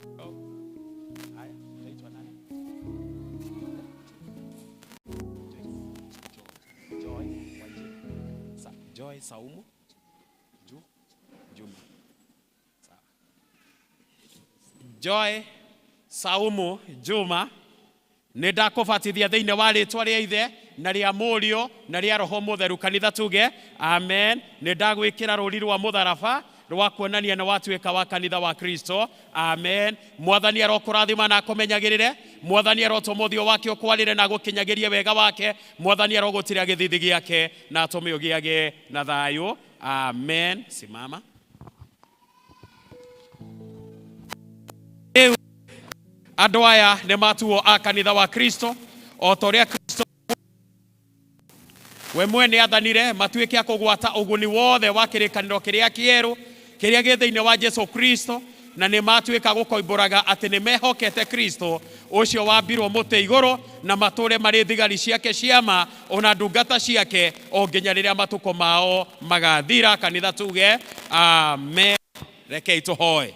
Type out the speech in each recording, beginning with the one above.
Haya, unaitwa nani? Joy Wanjiru. Joy Saumu Juma. Sawa. Joy Saumu Juma nä ndakåbatithia thä inä wa rä twa rä a ithe na rä a må riå na rä a roho må theru kanitha tuge amen. Nä ndagwä kä ra rå ri rwa må tharaba rwa kuonania nä watuä ka wa kanitha wa Kristo amen. Mwathani arokårathima na akåmenyagä rä re, mwathani arotå må thiå wake å kwarä re na agå kinyagä rie wega wake, mwathani arogå tirä gä thithi gä ake na atå me å gä age na thayå amen. Simama. Rĩu andå aya nä matuo a kanitha wa Kristo o ta ũrĩa Kristo we mwene athanire matuĩke a kũgwata ũguni wothe wa kĩrĩkanĩro kĩrĩa kĩerũ kĩrĩa gĩ thĩinĩ wa Jesu Kristo, na nĩ matuĩka gũkoimbũraga atĩ nĩ mehokete Kristo ũcio wambirwo mũtĩ igũrũ, na matũre marĩ thigari ciake ciama ona ndungata ciake o nginya rĩrĩa matukũ mao magathira. Kanitha tuge amen. Rekei tũhoe.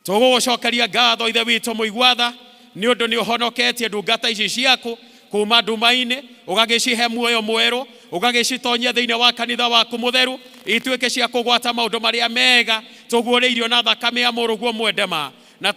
Tũgũgũcokeria ngatho ithe witũ mũiguatha nĩ ũndũ nĩ ũhonoketie ndungata ici ciaku kuma nduma-inĩ, ũgagĩcihe muoyo mwerũ, ũgagĩcitonyia thĩinĩ wa kanitha waku mũtheru, ituĩke cia kũgwata maũndũ marĩa mega tũguũrĩirio na thakame ya mũrũguo mwendema. Na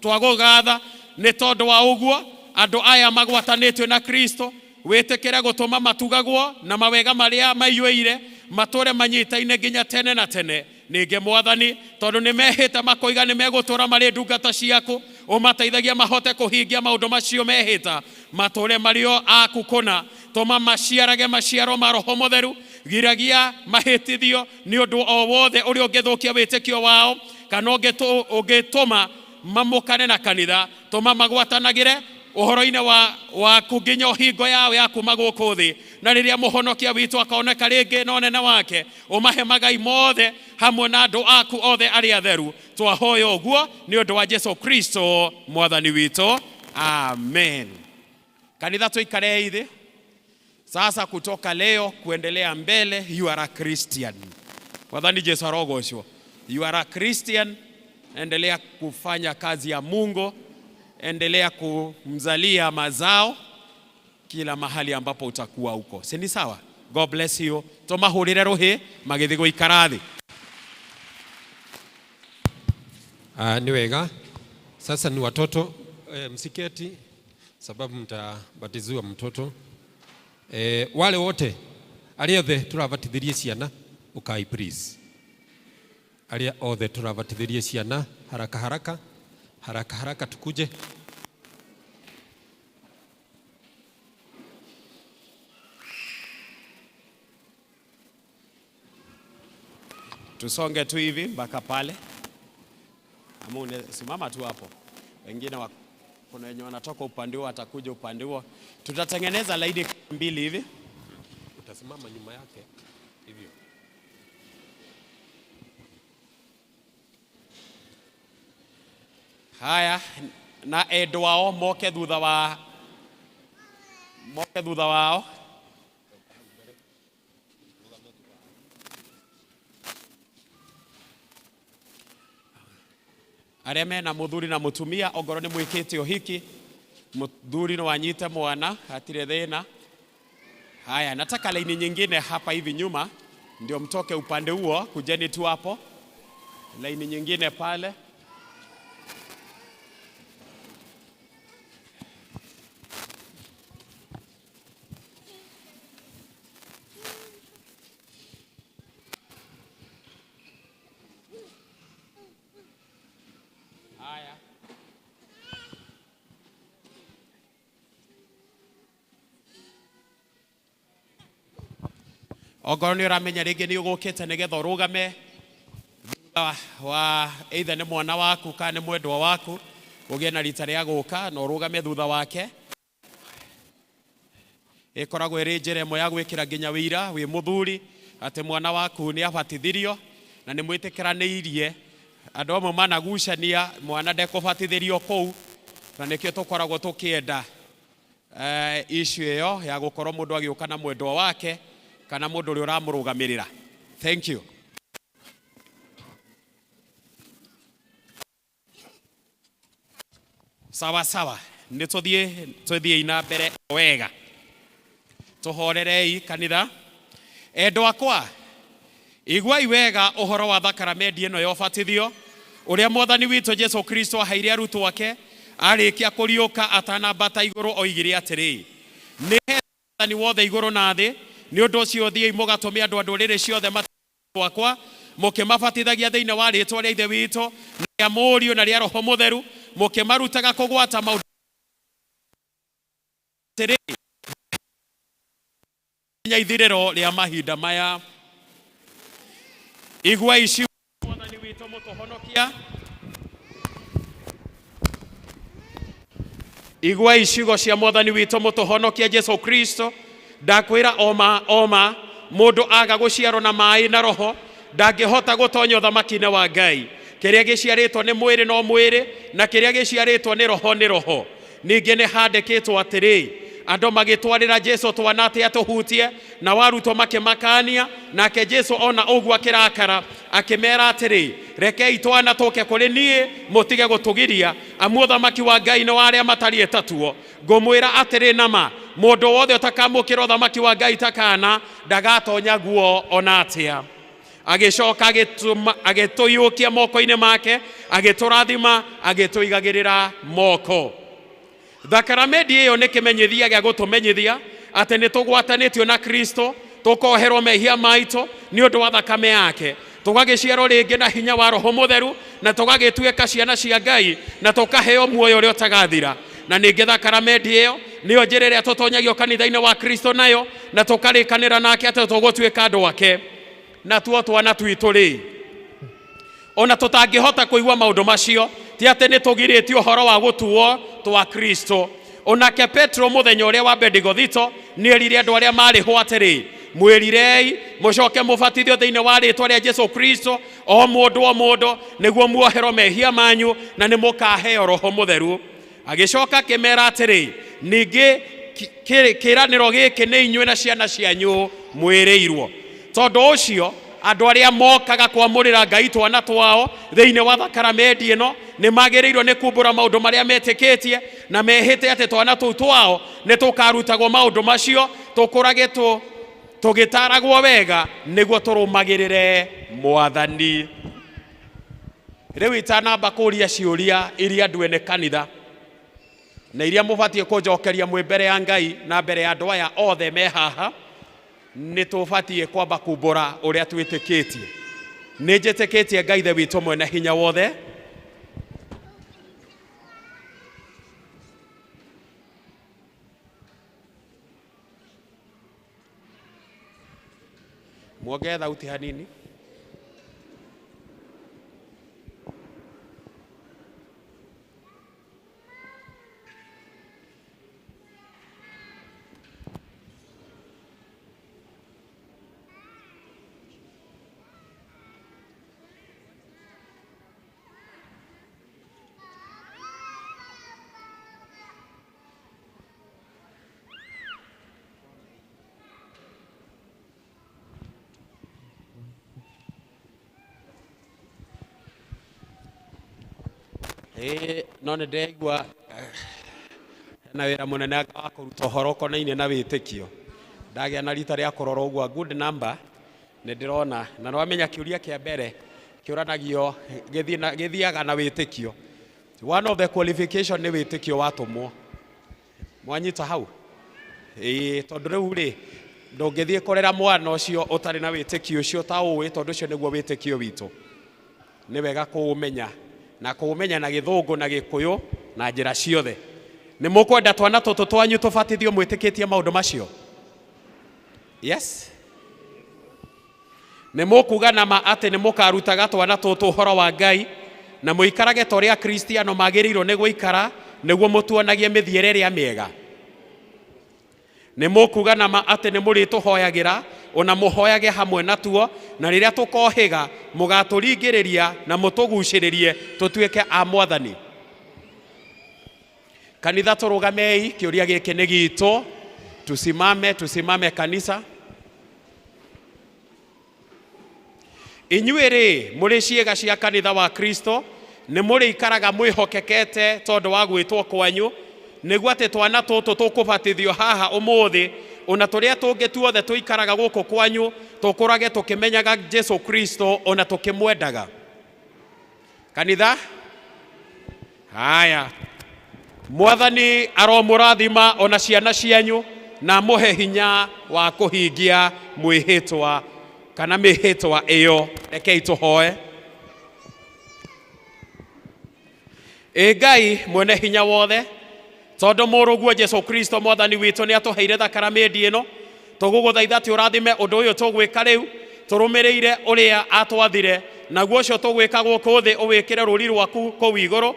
twagũgatha nĩ tondũ wa ũguo andũ aya magwatanĩtio na Kristo, wĩtĩkĩre gũtũma matugagwo na mawega marĩa maiyũire matũre manyitaine nginya tene na tene. Ningĩ mwathani, tondũ nĩ mehĩte makoiga nĩ megũtũra marĩ ndungata ciaku, ũmateithagia mahote kũhingia maũndũ macio mehĩta, matũre marĩ o aku kũna. Tũma maciarage maciaro ma Roho Mũtheru, giragia mahĩtithio nĩ ũndũ o wothe ũrĩa ũngĩthũkia wĩtĩkio wao kana ũngĩtũma mamũkane na kanitha. Tũma magwatanagĩre ũhoro-inĩ waku nginya hingo yao ya kuma gũkũ thĩ, na rĩrĩa mũhonokia witũ akoneka rĩngĩ na ũnene wake, ũmahe magai mothe hamwe na andũ aku othe arĩa atheru. Twahoya ũguo nĩ ũndũ wa Jesu Kristo mwathani witũ amen. Kanitha tuikarei thĩ. Sasa kutoka leo kuendelea mbele, you are a Christian. Mwathani Jesu arogocwo. You are a Christian. Endelea kufanya kazi ya Mungu, endelea kumzalia mazao kila mahali ambapo utakuwa huko. Si ni sawa? God bless you. Tumahurire ruhi magithi guikara thi. Ni wega. Sasa ni watoto, msiketi sababu mtabatiziwa mtoto. Wale wote aria othe turabatithirie ciana ukai please. Aria othe turabatithirie ciana haraka haraka haraka haraka tukuje. Tusonge tu hivi mpaka pale. Ama simama tu hapo. Wengine kuna wenye wanatoka upande huo watakuja upande huo. Tutatengeneza laini mbili hivi. Utasimama nyuma yake hivyo. Haya, na endwa ao moke thutha wa, moke thutha wao. Arĩa mena mũthuri na mũtumia, ongorwo nĩ mwĩkĩte ũhiki, mũthuri no anyite mwana, hatirĩ thĩna. Haya, nataka laini nyingine hapa hivi nyuma, ndio mtoke upande huo, kujeni tu hapo. Laini nyingine pale. Haya. Ongorwo nĩ ũramenya rĩngĩ nĩ ũgũkĩte nĩgetha ũrũgame thutha wa either nĩ mwana waku kana nĩ mwendwa waku, ũgĩe na rita rĩa gũka na ũrũgame thutha wake. Ĩkoragwo ĩrĩ njĩra ĩmwe ya gwĩkĩra nginya wĩira wĩ mũthuri atĩ mwana waku nĩ abatithirio na nĩ mwĩtĩkĩranĩirie. Andũ amwe managucania mwana ndekũbatithĩrio kũu, na nĩkĩo tũkoragwo tũkĩenda issue ĩyo ya gũkorwo mũndũ agĩũka na mwendwa wake kana mũndũ ũrĩa ũramũrũgamĩrĩra. Thank you. Sawa sawa, nĩ tũthiĩ tũthiĩi na mbere wega, tũhorerei kanitha. Endwa akwa, iguai wega ũhoro wa thakaramendi ĩno ya ũbatithio ũrĩa Mwathani witũ Jesu Kristo aheire arutwo ake arĩkia kũriũka atanambata igũrũ. Oigire atĩrĩ, nĩ wathani wothe igũrũ na thĩ, nĩ ũndũ ũcio thiĩi mũgatũme andũ a ndũrĩrĩ ciothe wakwa, mũkĩmabatithagia thĩinĩ wa rĩĩtwa rĩa Ithe witũ na rĩa Mũriũ na rĩa Roho Mũtheru, mũkĩmarutaga kũgwata maũndũ atĩrĩ nginya ithirĩro rĩa mahinda maya. Iguai ciugo Mwathani witũ mũtũhonokia. Iguai ciugo cia Mwathani witũ mũtũhonokia Jesu Kristo. Ndakwĩra oma oma, mũndũ aga gũciarwo na maĩ na Roho ndangĩhota gũtonya ũthamaki-inĩ wa Ngai. Kĩrĩa gĩciarĩtwo nĩ mwĩrĩ no mwĩrĩ, na kĩrĩa gĩciarĩtwo nĩ Roho nĩ roho. Ningĩ nĩ handĩkĩtwo atĩrĩ, andũ magĩtwarĩra Jesu twana atĩ atũhutie, na warutwo makĩmakania. Nake Jesu ona ũguo akĩrakara, akĩmera atĩrĩ, rekei twana tũke kũrĩ niĩ, mũtige gũtũgiria, amu ũthamaki wa Ngai nĩ wa arĩa matariĩ tatuo. Ngũmwĩra atĩrĩ nama, mũndũ wothe ũtakamũkĩra ũthamaki wa Ngai ta kaana ndagatonya guo ona atĩa. Agĩcoka agĩtũiyũkia moko-inĩ make, agĩtũrathima, agĩtũigagĩrĩra moko. Thakaramendi ĩyo nĩ kĩmenyithia gĩa gũtũmenyithia atĩ nĩ tũgwatanĩtio na Kristo, tũkoherwo mehia maitũ nĩ ũndũ wa thakame yake, tũgagĩciarwo rĩngĩ na hinya wa Roho Mũtheru, na tũgagĩtuĩka ciana cia Ngai, na tũkaheo muoyo ũrĩa ũtagathira. Na ningĩ thakaramendi ĩyo nĩyo njĩra ĩrĩa tũtonyagio kanitha-inĩ wa Kristo nayo, na tũkarĩkanĩra nake atĩ tũgũtuĩka andũ ake. Na tuo twana twitũ rĩ, ona tũtangĩhota kũigua maũndũ macio, ti atĩ nĩ tũgirĩtio ũhoro wa gũtuo twa Kristo. Onake Petro mũthenya ũrĩa wa Bendigothito nĩ erire andũ arĩa marĩ ho atĩrĩ, mwĩrirei mũcoke mũbatithio thĩinĩ wa rĩĩtwa rĩa Jesu Kristo, o mũndũ o mũndũ, nĩguo muoherwo mehia manyu, na nĩ mũkaheo Roho Mũtheru. Agĩcoka akĩmera atĩrĩ, ningĩ kĩĩranĩro gĩkĩ nĩ inyuĩ na ciana cianyu mwĩrĩirwo. Tondũ ũcio andũ arĩa mokaga kwamũrĩra Ngai twana twao thĩinĩ wa thakaramendi ĩno nĩ magĩrĩirwo nĩ kumbũra maũndũ marĩa metĩkĩtie na mehĩte atĩ twana tũu twao nĩ tũkarutagwo maũndũ macio, tũkũrage tũgĩtaragwo wega nĩguo tũrũmagĩrĩre Mwathani. Rĩu itanamba kũria ciũria iria ndue nĩ kanitha na iria mũbatiĩ kũnjokeria mwĩ mbere ya Ngai na mbere ya andũ aya othe me haha, nĩ tũbatiĩ kwamba kumbũra ũrĩa twĩtĩkĩtie. Nĩ njĩtĩkĩtie Ngai Ithe witũ mwene hinya wothe, muongee thauti hanini. Ĩĩ, no nĩ ndĩraigua hena wĩra mũnene wa kũruta ũhoro ũkonainie na wĩtĩkio. Ndagĩa na rita rĩa kũrora ũguo a good number nĩ ndĩrona, na nĩwamenya kĩũria kĩa mbere kĩũranagio gĩthiaga na wĩtĩkio. One of the qualification nĩ wĩtĩkio watũmwo. Mwanyita hau? Ĩĩ, tondũ rĩu rĩ ndũngĩthiĩ kũrera mwana ũcio ũtarĩ na wĩtĩkio ũcio ta ũĩ, tondũ ũcio nĩguo wĩtĩkio witũ. Nĩ wega kũũmenya, na kũũmenya na Gĩthũngũ na Gĩkũyũ na njĩra ciothe. Nĩ mũkwenda twana tũtũ twanyu tũbatithio mwĩtĩkĩtie maũndũ macio? Yes? Nĩ mũkuga na ma atĩ nĩ mũkarutaga twana tũtũ ũhoro wa Ngai na mũikarage ta ũrĩa Akristiano magĩrĩirwo nĩ gũikara nĩguo mũtuonagie mĩthiĩre ĩrĩa mĩega? Nĩ mũkuga na ma atĩ nĩ mũrĩtũhoyagĩra ona mũhoyage hamwe natuo, na rĩrĩa tũkohĩga mũgatũringĩrĩria na mũtũgucĩrĩrie tũtuĩke a Mwathani? Kanitha tũrũgamei, kĩũria gĩkĩ nĩ gitũ. Tusimame, tusimame kanisa. Inyuĩ rĩ mũrĩ ciĩga cia kanitha wa Kristo Nĩ mũrĩikaraga mwĩhokekete tondũ wa gwĩtwo kwanyu, nĩguo atĩ twana tũtũ tũkũbatithio haha ũmũthĩ ona tũrĩa tũngĩ tuothe tũikaraga gũkũ kwanyu tũkũrage tũkĩmenyaga Jesu Kristo ona tũkĩmwendaga. Kanitha, haya, Mwathani aromũrathima ona ciana cianyu na amũhe hinya wa kũhingia mwĩhĩtwa kana mĩhĩtwa ĩyo. Rekei tũhoe. Ĩ Ngai mwene hinya wothe, tondũ mũrũguo Jesu Kristo mwathani witũ nĩ atũheire thakaramĩndi ĩno, tũgũgũthaitha atĩ ũrathime ũndũ ũyũ tũgwĩka rĩu, tũrũmĩrĩire ũrĩa atwathire, naguo ũcio tũgwĩka gũkũ thĩ ũwĩkĩre rũri rwaku kũu igũrũ,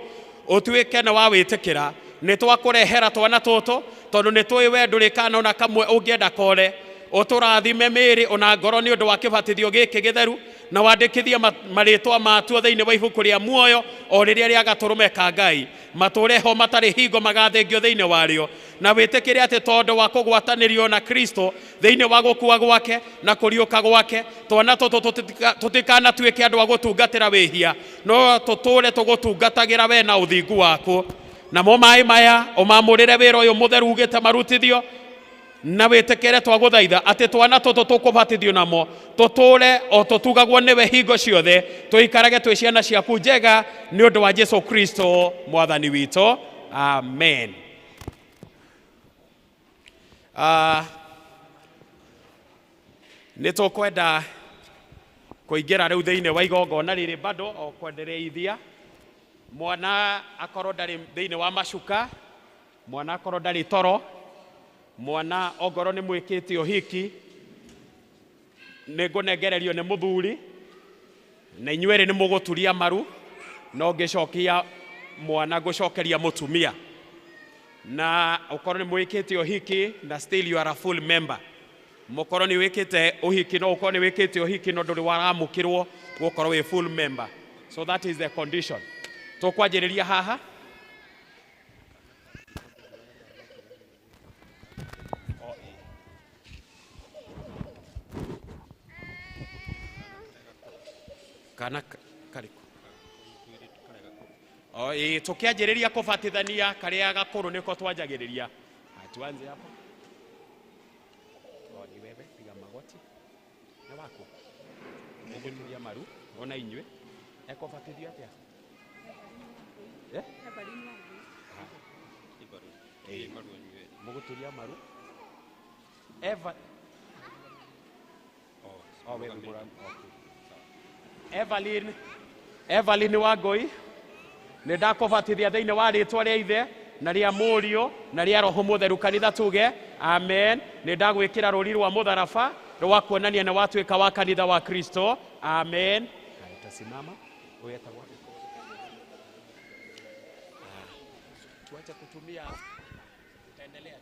ũtuĩke nĩ wa wĩtĩkĩra. Nĩ twakũrehera twana tũtũ, tondũ nĩ tũĩ we ndũrĩ kana ona kamwe ũngĩenda kore. Ũtũrathime mĩĩrĩ ona ngoro nĩ ũndũ wa kĩbatithio gĩkĩ gĩtheru, na wandĩkithie marĩtwa matuo thĩinĩ wa ibuku rĩa muoyo o rĩrĩa rĩa gatũrũme ka Ngai, matũre ho matarĩ hingo magathengio thĩinĩ warĩo, na wĩtĩkĩre atĩ tondũ wa kũgwatanĩrio na Kristo thĩinĩ wa gũkua gwake na kũriũka gwake, twana tũtũ tũtikanatuĩke andũ a gũtungatĩra wĩhia, no tũtũre tũgũtungatagĩra we na ũthingu waku. Namo maĩ maya ũmamũrĩre wĩra ũyũ mũtheru ugĩte marutithio, na wĩtĩkĩre twagũthaitha atĩ twana tũtũ tũkũbatithio namo tũtũre o tũtugagwo nĩwe hingo ciothe, tũikarage twĩ ciana ciaku njega nĩ ũndũ wa Jesu Kristo mwathani witũ, amen. Nĩ tũkwenda kũingĩra rĩu thĩinĩ wa igongona rĩrĩ bado o kwendereithia mwana akorwo ndarĩ thĩinĩ wa macuka, mwana akorwo ndarĩ toro, mwana ongorwo nĩ mwĩkĩte ũhiki, nĩ ngũnengererio nĩ mũthuri, na inyuĩ erĩ nĩ mũgũturia maru, no ngĩcokia mwana ngũcokeria mũtumia. Na ũkorwo nĩ mwĩkĩte ũhiki na still you are a full member. Mũkorwo nĩ wĩkĩte ũhiki, no ũkorwo nĩ wĩkĩte ũhiki no ndũrĩ waramũkĩrwo gũkorwo wĩ full member. So that is the condition. Tũkwanjĩrĩria haha. Kana karĩkũ? O, ĩĩ, tũkĩanjĩrĩria kũbatithania karĩa gakũrũ nĩko twanjagĩrĩria. Tuanze hapo. O, ni wewe, piga magoti. Nĩ waku. Ũgũturia maru ona inyuĩ. Ekũbatithio atĩa? Eh? Ĩĩ. Mũgũturia maru. Eva. Oh, wewe okay. Evelyn, Evelyn Wangũi, nĩ ndakũbatithia thĩinĩ wa rĩtwa rĩa Ithe na rĩa Mũriũ na rĩa Roho Mũtheru. Kanitha tuge amen. Nĩ ndagwĩkĩra rũri rwa mũtharaba rwa kuonania nĩ watuĩka wa kanitha wa Kristo. Amen. Haya, tasimama. Huyu etagwo tuache kutumia, tutaendelea tu.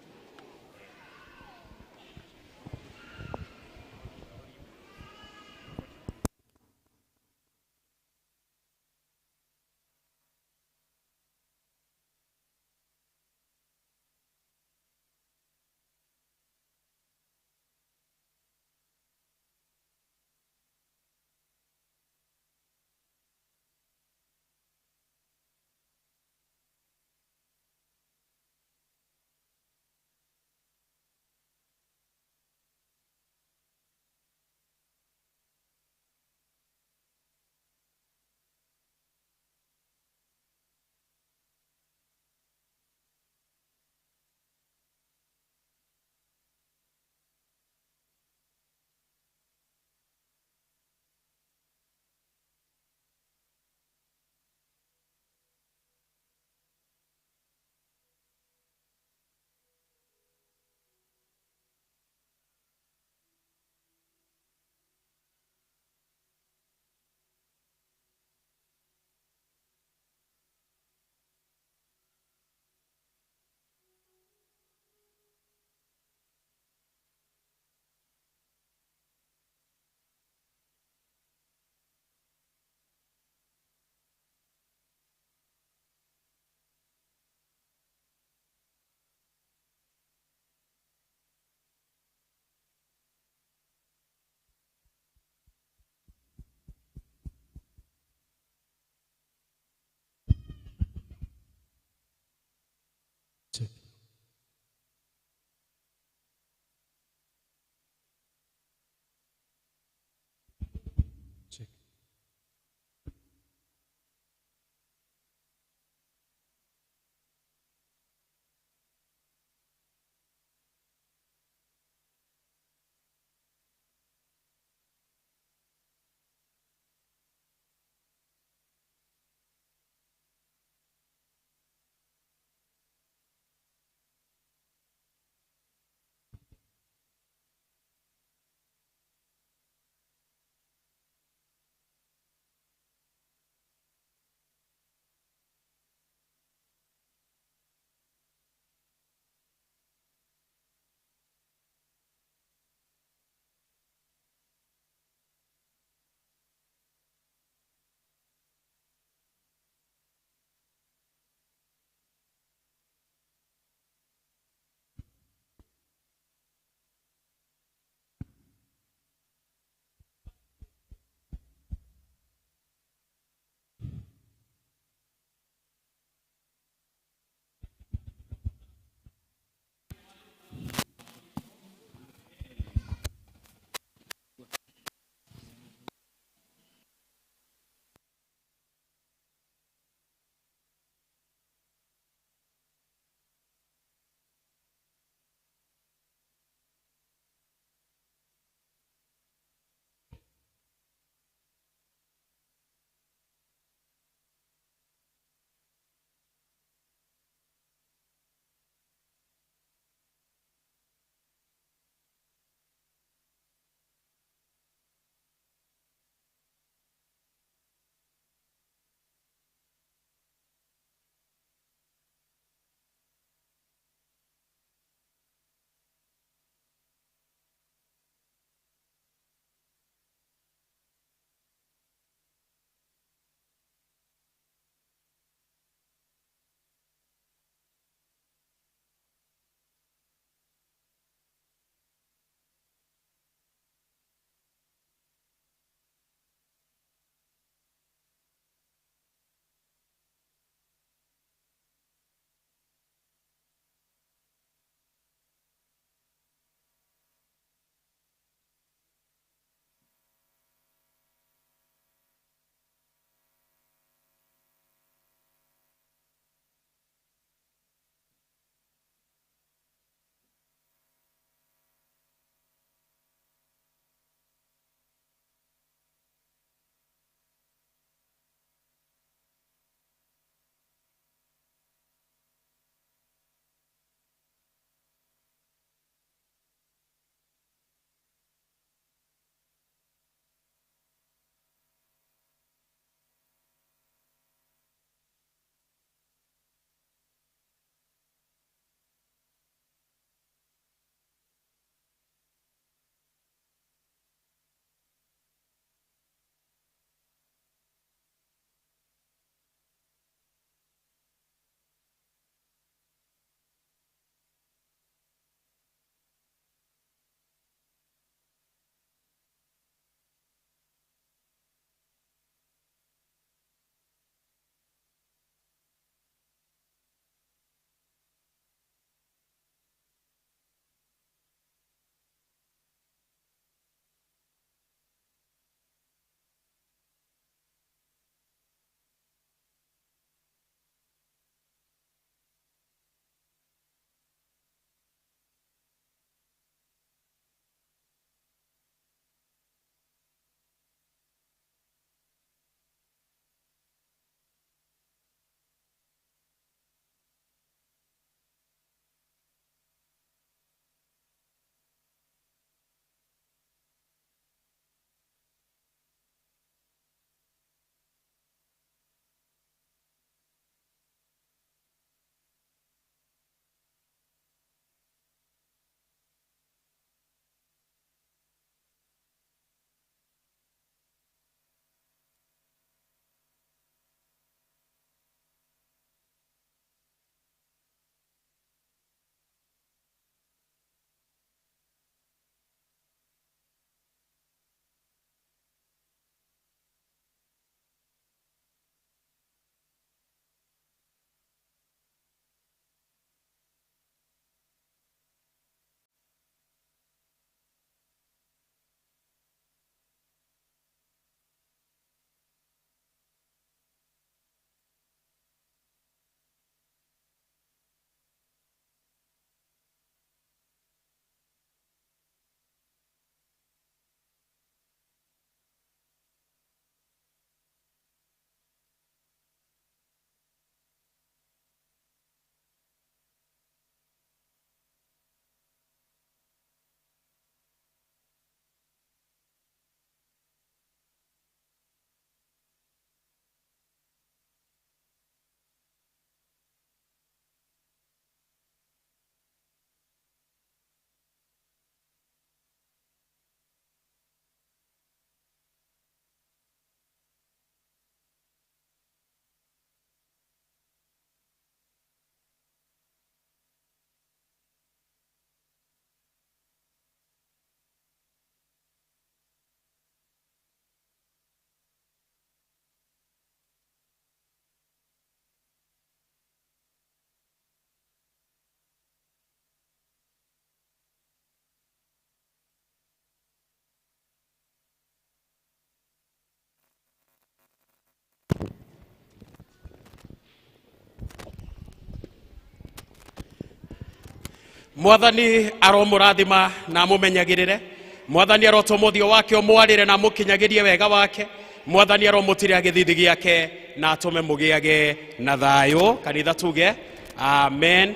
Mwathani aromũrathima na amũmenyagĩrĩre. Mwathani arotũma ũthiũ wake ũmwarĩre na amũkinyagĩrie wega wake. Mwathani aromũtirĩra gĩthithi gĩake na atũme mũgĩage na thayũ. Kanitha tuge amen.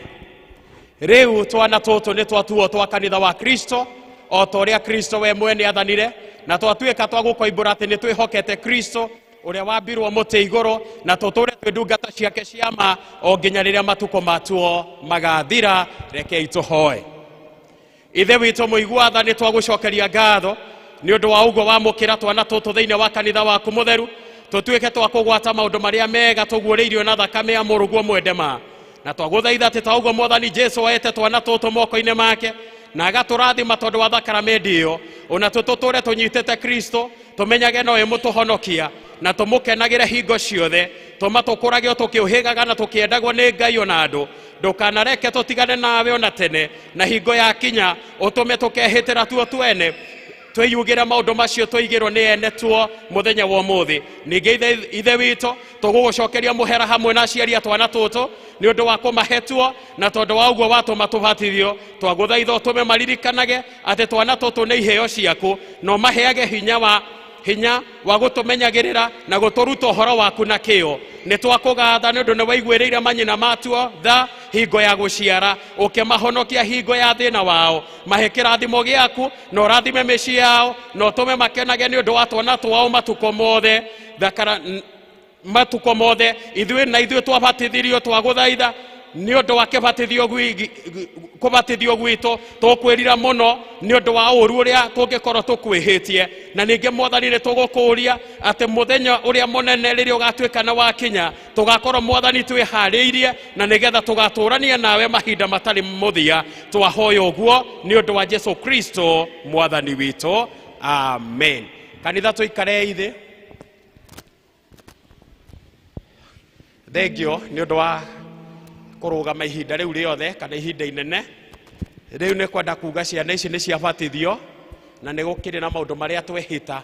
Rĩu twana tũtũ nĩ twatuo twa kanitha wa Kristo o ta ũrĩa Kristo we mwene athanire, na twatuĩka twa gũkoimbũra atĩ nĩ twĩhokete Kristo ũrĩa wambirwo mũtĩ igũrũ, na tũtũre twĩ ndungata ciake cia ma o nginya rĩrĩa matukũ matuo magathira. Rekei tũhoe. Ithe witũ mũigua tha, nĩ twagũcokeria ngatho nĩ ũndũ wa ũguo wamũkĩra twana tũtũ thĩinĩ wa kanitha waku mũtheru, tũtuĩke twa kũgwata maũndũ marĩa mega tũguũrĩirio na thakame ya mũrũguo mwende ma. Na twagũthaitha atĩ ta ũguo Mwathani Jesu oete twana tũtũ moko-inĩ make na agatũrathima tondũ wa thakaramende ĩyo, ona tũtũtũre tũnyitĩte Kristo, tũmenyage no ĩmũtũhonokia na tũmũkenagĩre hingo ciothe. Tũma tũkũrage o tũkĩũhĩgaga na tũkĩendagwo nĩ Ngai ona andũ. Ndũkanareke tũtigane nawe ona tene, na hingo yakinya ũtũme tũkehĩtĩra tuo twene, twĩyugĩre maũndũ macio tũigĩrwo nĩ ene tuo mũthenya wa ũmũthĩ. Ningĩ Ithe witũ, tũgũgũcokeria mũhera hamwe na aciari a twana tũtũ nĩ ũndũ wa kũmahe tuo, na tondũ wa ũguo watũma tũbatithio, twagũthaitha ũtũme maririkanage atĩ twana tũtũ nĩ iheo ciaku, na ũmaheage hinya wa gũtũmenyagĩrĩra na gũtũruta ũhoro waku na kĩyo. Nĩ twakũgatha nĩ ũndũ nĩ waiguĩrĩire manyina matuo tha hingo ya gũciara, ũkĩmahonokia hingo ya thĩna wao. Mahe kĩrathimo gĩaku na ũrathime mĩciĩ yao, na ũtũme makenage nĩ ũndũ wa twana twao matukũ mothe. Thakara matukũ mothe. Ithuĩ na ithuĩ twabatithirio, twagũthaitha nĩ ũndũ wa kũbatithio gwitũ, tũkwĩrira mũno nĩ ũndũ wa ũru ũrĩa tũngĩkorwo tũkwĩhĩtie. Na ningĩ Mwathani, nĩ tũgũkũria atĩ mũthenya ũrĩa mũnene rĩrĩa ũgatuĩka nĩ wakinya, tũgakorwo Mwathani twĩharĩirie, na nĩgetha tũgatũrania nawe mahinda matarĩ mũthia. Twahoya ũguo nĩ ũndũ wa Jesu Kristo Mwathani witũ, amen. Kanitha, tũikarei thĩ. Thengio nĩ ũndũ wa kũrũgama ihinda rĩu rĩothe kana ihinda inene rĩu. Nĩ kwenda kuga ciana ici nĩ ciabatithio, na nĩ gũkĩrĩ na maũndũ marĩa twehĩta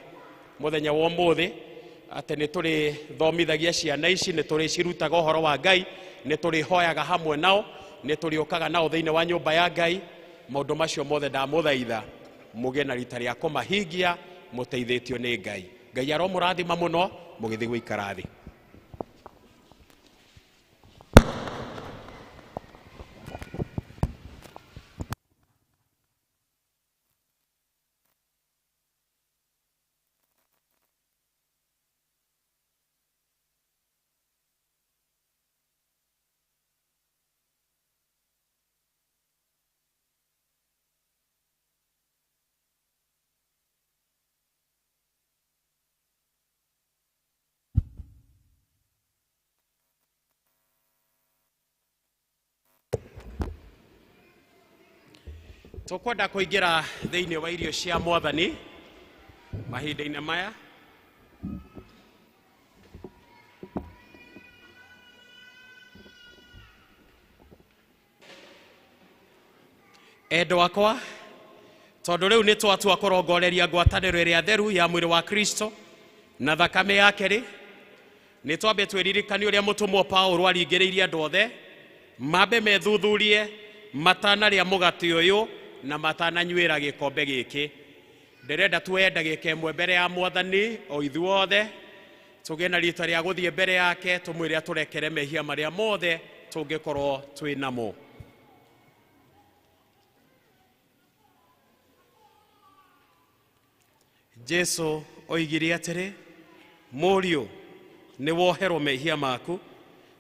mũthenya wa ũmũthĩ atĩ nĩ tũrĩthomithagia ciana ici, nĩ tũrĩcirutaga ũhoro wa Ngai, nĩ tũrĩhoyaga hamwe nao, nĩ tũrĩũkaga nao thĩinĩ wa nyũmba ya Ngai. Maũndũ macio mothe ndamũthaitha mũgĩe na rita rĩa kũmahingia mũteithĩtio nĩ Ngai. Ngai aromũrathima mũno mũgĩthiĩ gũikara thĩ. Tũkwenda kũingĩra thĩinĩ wa irio cia Mwathani mahinda-inĩ maya. Endwa akwa, tondũ rĩu nĩ twatua kũrongoreria ngwatanĩro ĩrĩa theru ya mwĩrĩ wa Kristo na thakame yake rĩ, nĩ twambe twĩririkanie ũrĩa mũtũmwo Paulo aringĩrĩirie andũ othe mambe methuthurie matanarĩa mũgate ũyũ na matananyuĩra gĩkombe gĩkĩ. Ndĩrenda tuoye ndagĩka ĩmwe mbere ya Mwathani, o ithuothe tũgĩe na rita rĩa gũthiĩ mbere yake, tũmwĩre atũrekere mehia marĩa mothe tũngĩkorwo twĩ namo. Jesu oigire atĩrĩ, "Mũriũ, nĩ woherwo mehia maku."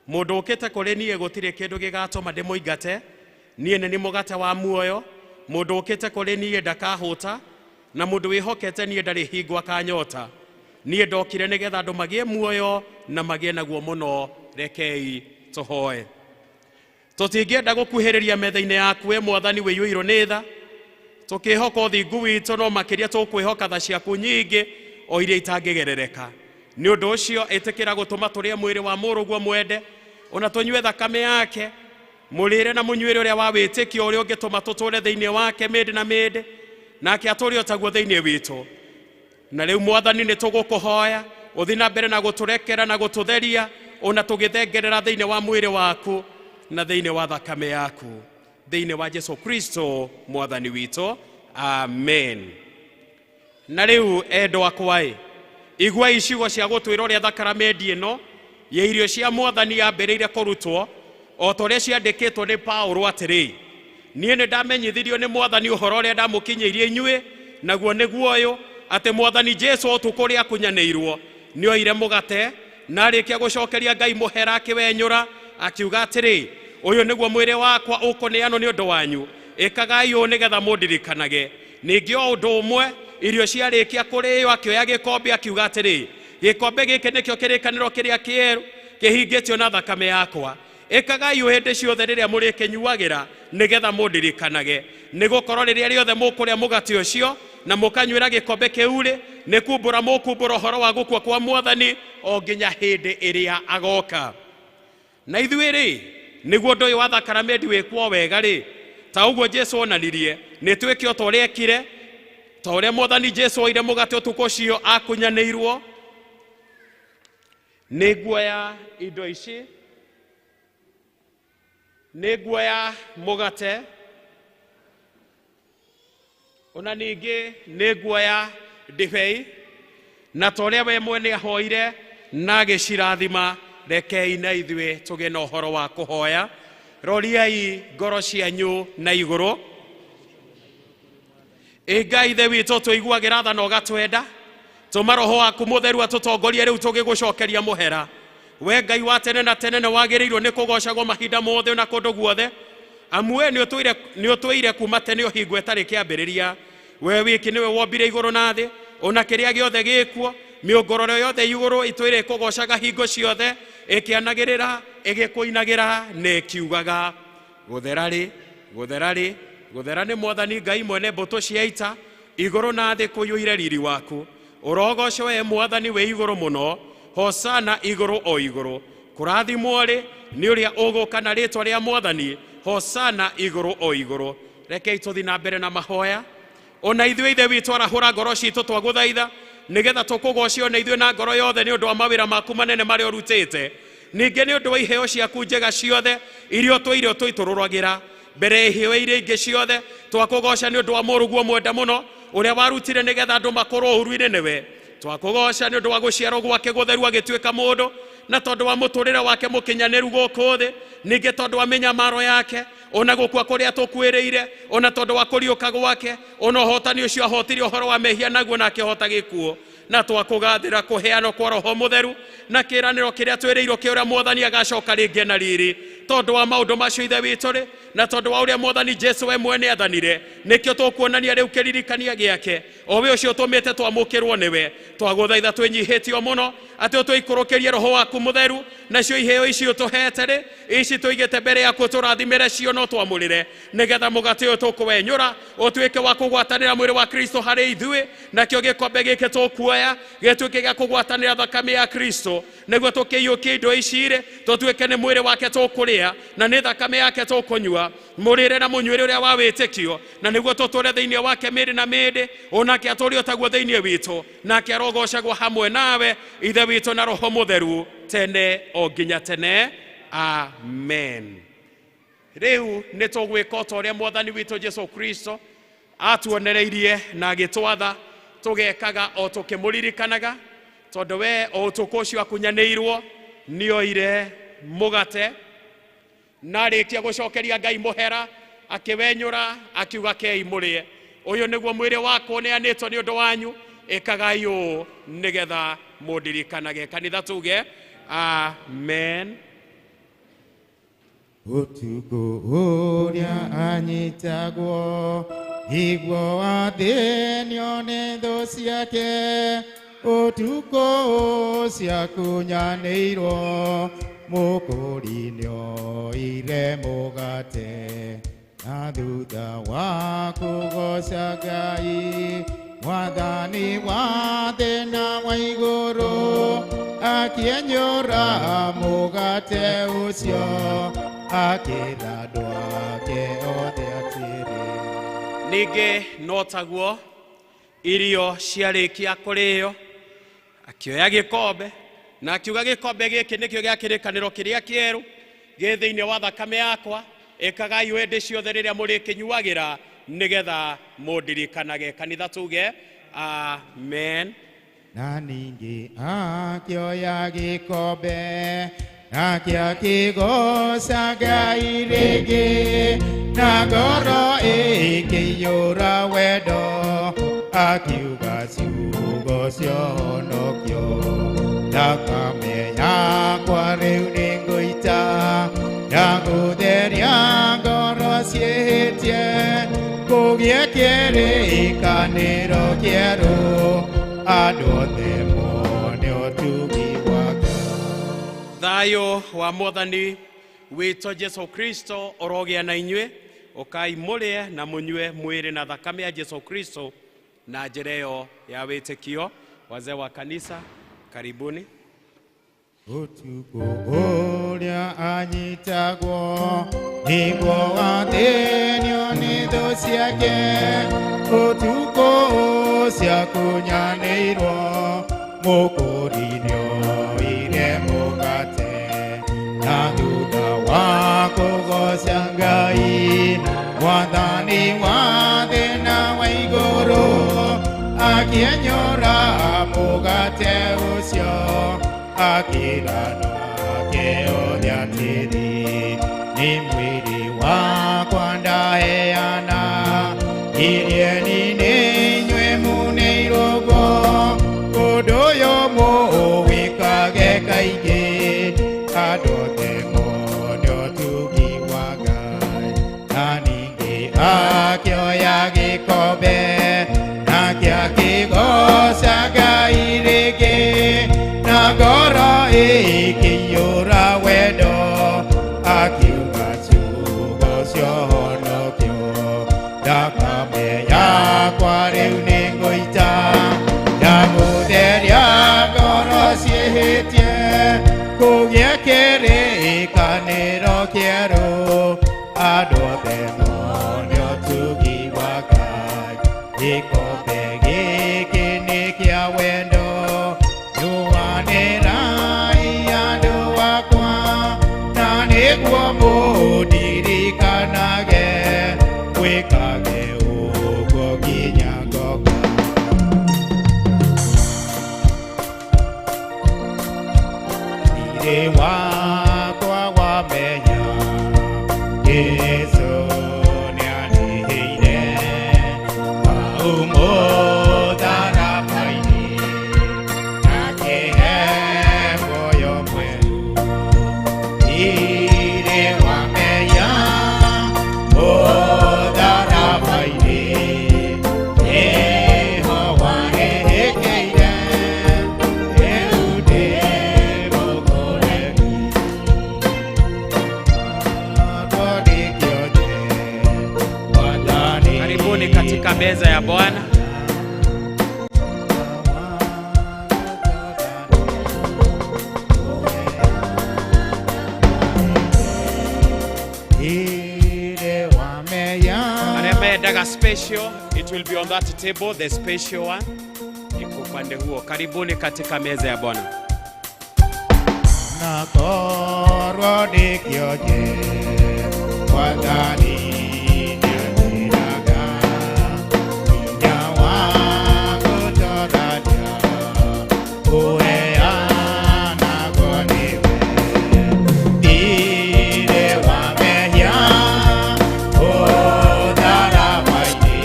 Mũndũ ũkĩte kũrĩ niĩ gũtirĩ kĩndũ gĩgatũma ndĩmũingate. Niĩ nĩ niĩ mũgate wa muoyo. Mũndũ ũkĩte kũrĩ niĩ ndakahũta, na mũndũ wĩhokete niĩ ndarĩ hingo akanyota. Niĩ ndokire nĩgetha andũ magĩe muoyo na magĩe naguo mũno. Rekei tũhoe. Tũtingĩenda gũkuhĩrĩria metha-inĩ yaku, we Mwathani wĩiyũirwo nĩ tha, tũkĩhoka ũthingu witũ, no makĩria tũkwĩhoka tha ciaku nyingĩ o iria itangĩgerereka. Nĩ ũndũ ũcio ĩtĩkĩra gũtũma tũrĩe mwĩrĩ wa mũrũguo mwende, ona tũnyue thakame yake, mũrĩre na mũnyuĩre ũrĩa wa wĩtĩkio ũrĩa ũngĩtũma tũtũre thĩinĩ wake mĩndĩ na mĩndĩ, nake atũre o taguo thĩinĩ witũ. Na rĩu Mwathani, nĩ tũgũkũhoya ũthiĩ na mbere na gũtũrekera na gũtũtheria, ona tũgĩthengerera thĩinĩ wa mwĩrĩ waku na thĩinĩ wa thakame yaku. Thĩinĩ wa Jesu Kristo mwathani witũ, amen. Na rĩu endwa akwa-ĩ, iguai ciugo cia gũtwĩra ũrĩa thakaramendi ĩno ya irio cia mwathani yambĩrĩire kũrutwo o ta ũrĩa ciandĩkĩtwo nĩ Paulo atĩrĩ, niĩ nĩ ndamenyithirio nĩ mwathani ũhoro ũrĩa ndamũkinyĩirie inyuĩ, naguo nĩguo ũyũ, atĩ mwathani Jesu ũtukũ ũrĩa akunyanĩirwo nĩoire mũgate na arĩkia gũcokeria Ngai mũhera akĩwenyũra akiuga atĩrĩ, ũyũ nĩguo mwĩrĩ wakwa ũkũneanwo nĩ ũndũ wanyu, ĩkagai ũũ nĩgetha mũndirikanage. Ningĩ o ũndũ ũmwe irio ciarĩkia kũrĩo akĩoya gĩkombe akiuga atĩrĩ, gĩkombe gĩkĩ nĩkĩo kĩrĩkanĩro kĩrĩa kĩerũ kĩhingĩtio na thakame yakwa, ĩkagai ũũ hĩndĩ ciothe rĩrĩa mũrĩkĩnyuagĩra nĩgetha mũndirikanage. Nĩgũkorwo rĩrĩa rĩothe mũkũrĩa mũgate ũcio na mũkanyuĩra gĩkombe kĩu-rĩ, nĩ kumbũra mũkumbũra ũhoro wa gũkua kwa mwathani o nginya hĩndĩ ĩrĩa agoka. Na ithuĩ rĩ, nĩguo ũndũ ũyũ wa thakaramendi wĩkwo wega rĩ, ta ũguo Jesu onanirie, nĩ twĩke o ta ũrĩa ekire, ta ũrĩa mwathani Jesu oire mũgate ũtukũ ũcio akunyanĩirwo. Nĩ nguoya indo ici, nĩ nguoya mũgate, ona ningĩ nĩ nguoya ndibei, na ta ũrĩa we mwene ahoire na agĩcirathima, rekei na ithuĩ tũgĩe na ũhoro wa kũhoya. Roriai ngoro cianyu na igũrũ. Ĩ Ngai Ithe witũ, tũiguagĩra tha na ũgatwenda, tũma roho waku mũtheru atũtongorie rĩu tũgĩgũcokeria mũhera. We Ngai wa tene na tene nĩ wagĩrĩirwo nĩ kũgocagwo mahinda mothe na kũndũ guothe, amu we nĩ ũtũire kuma tene ũhingo ĩtarĩ kĩambĩrĩria. We wiki nĩwe wombire igũrũ na thĩ, ona kĩrĩa gĩothe gĩkuo, mĩũngũrũro yothe igũrũ itũire ĩkũgocaga hingo ciothe, ĩkĩanagĩrĩra, ĩgĩkũinagĩra na ĩkiugaga, gũthera rĩ, gũthera rĩ, gũthera nĩ mwathani Ngai mwene mbũtũ cia ita, igũrũ na thĩ kũiyũire riri waku. Ũrogocwo we mwathani wĩ igũrũ mũno, hosana igũrũ o igũrũ. Kũrathimwo rĩ nĩ ũrĩa ũgũka na rĩtwa rĩa mwathani, hosana igũrũ o igũrũ. Rekei tũthiĩ na mbere na mahoya. Ona ithuĩ Ithe witũ arahũra ngoro citũ twagũthaitha, nĩgetha tũkũgoce ona ithuĩ na ngoro yothe nĩ ũndũ wa mawĩra maku manene marĩa ũrutĩte, ningĩ nĩ ũndũ wa iheo ciaku njega ciothe iria ũtũire ũtũitũrũragĩra mbere ya iheo iria ingĩ ciothe. Twakũgoca nĩ ũndũ wa mũrũguo mwenda mũno ũrĩa warutire nĩgetha andũ makorwo ũhuru-inĩ nĩwe. Twakũgoca nĩ ũndũ wa gũciarwo gwake gũtheru agĩtuĩka mũndũ, na tondũ wa mũtũrĩre wake mũkinyanĩru gũkũ thĩ, ningĩ tondũ wa mĩnyamaro yake, ona gũkua kũrĩa tũkuĩrĩire, ona tondũ wa kũriũka gwake, ona ũhotani ũcio ahotire ũhoro wa mehia naguo na akĩhota gĩkuũ. Na twakũgathĩra kũheanwo kwa roho mũtheru na kĩĩranĩro kĩrĩa twĩrĩirwo kĩa ũrĩa mwathani agacoka rĩngĩ na riri. Tondũ wa maũndũ macio Ithe witũ rĩ, na tondũ wa ũrĩa mwathani Jesu we mwene athanire, nĩkĩo tũkuonania rĩu kĩririkania gĩake, o we ũcio ũtũmĩte twamũkĩrwo nĩwe. Twagũthaitha twĩnyihĩtio mũno atĩ ũtũikũrũkĩrie roho waku mũtheru, nacio iheo ici ũtũhete rĩ, ici tũigĩte mbere yaku ũtũrathimĩre cio no twamũrĩre, nĩgetha mũgate ũyũ tũkũwenyũra ũtuĩke wa kũgwatanĩra mwĩrĩ wa Kristo harĩ ithuĩ, nakĩo gĩkombe gĩkĩ tũkuoya gĩtuĩke gĩa kũgwatanĩra thakame ya Kristo, nĩguo tũkĩiyũkie indo ici rĩ, tũtuĩke nĩ mwĩrĩ wake tũkũrĩa na nĩ thakame yake tũkũnyua, mũrĩre na mũnyuĩre ũrĩa wa wĩtĩkio, na nĩguo tũtũre thĩinĩ wake mĩĩrĩ na mĩĩndĩ, onake atũũre o taguo thĩinĩ witũ, nake arogocagwo hamwe nawe Ithe witũ na Roho Mũtheru tene o nginya tene, amen. Rĩu nĩ tũgwĩka o ta ũrĩa mwathani witũ Jesu Kristo atuonereirie na agĩtwatha tũgekaga o tũkĩmũririkanaga, tondũ we o ũtukũ ũcio akunyanĩirwo nĩoire mũgate na arĩkia gũcokeria Ngai mũhera akĩwenyũra akiuga, kei mũrĩe, ũyũ nĩguo mwĩrĩ wakwa ũneanĩtwo nĩ ũndũ wanyu, ĩkagai ũũ nĩgetha mũndirikanage. Kanitha tuge amen. Ũtukũ ũrĩa anyitagwo nĩguo athĩnio nĩ thũ ciake, ũtukũ ũcio akunyanĩirwo mũkũri nĩoire mũgate, na thutha wa kũgoca Ngai mwathani wa thĩ na wa igũrũ, akĩenyũra mũgate ũcio akĩra andũ ake othe atĩrĩ. Ningĩ no taguo irio ciarĩkia kũrĩo akĩoya gĩkombe na akiuga, gĩkombe gĩkĩ nĩkĩo gĩa kĩrĩkanĩro kĩrĩa kĩerũ gĩ thĩinĩ wa thakame yakwa, Ĩkagai hĩndĩ ciothe rĩrĩa mũrĩkĩnyuagĩra nĩgetha mũndirikanage. Kanitha tuge amen. Na ningĩ akĩoya gĩkombe nake akĩgooca Ngai rĩngĩ na ngoro ĩkĩiyũra wendo akiuga ciugo cia ũhonokio thakame yakwa rĩu nĩngũita ya gũtheria ngoro ciĩhĩtie kũgĩe kĩrĩkanĩro kĩerũ andũ othe mone ũtugi wa Ngai. Thayũ wa mwathani witũ Jesu Kristo ũrogĩa na inyuĩ. Ũkai mũrĩe na mũnyue mwĩrĩ na thakame ya Jesu Kristo na njĩra ĩyo ya wĩtĩkio. Wazee wa kanisa, karibuni. Ũtukũ ũrĩa anyitagwo nĩguo athĩnio nĩ thũ ciake ũtukũ ũcio akunyanĩirwo mũkũri nĩoire mũgate na thutha wa kũgooca Ngai mwathani wa thĩ na wa igũrũ akĩenyũra mũgate ũcio akĩra andũ ake othe atĩrĩ nĩ mwĩrĩ wakwa ndaheana irieni nĩ inyuĩ mũneirwo guo ũndũ ũyũ mũwĩkage kaingĩ andũ othe mone ũtugi wa Ngai. Na ningĩ akĩoya gĩkombe nake akĩgooca Ngai rĩngĩ na ngoro ĩkĩiyũra wendo akiuga ciugo cia ũhonokio thakame yakwa rĩu nĩngũita ya gũtheria ngoro ciĩhĩtie kũgĩe kĩrĩkanĩro kĩerũ andũ othe mone ũtugi wa Ngai. Gĩkombe gĩkĩ nĩ kĩa wendo nyuanĩrai andũ akwa na nĩguo mũndirikanage gwĩkage ũguo nginya ngoka. Thiirĩ wakwa wamenya Jesũ nĩandĩhĩire hau mũtharaba-inĩ akĩhe muoyo mwerũ. Thiirĩ wamenya mũtharaba-inĩ nĩho warĩhĩkĩire rĩu ndĩ mũkũremi. Karibuni katika meza ya Bwana. Arĩa mendaga special, it will be on that table, the special one iko upande huo. Karibuni katika meza ya Bwana. Nakorwo ndĩkĩonje Mwathani nĩanjĩraga hinya wa gũtorania ũheanagwo nĩwe. Thiirĩ wa mehia mũtharaba-inĩ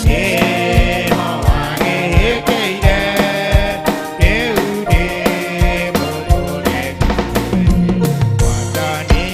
nĩho wangĩhĩkĩire rĩu ndĩ mũkũremi. Mwathani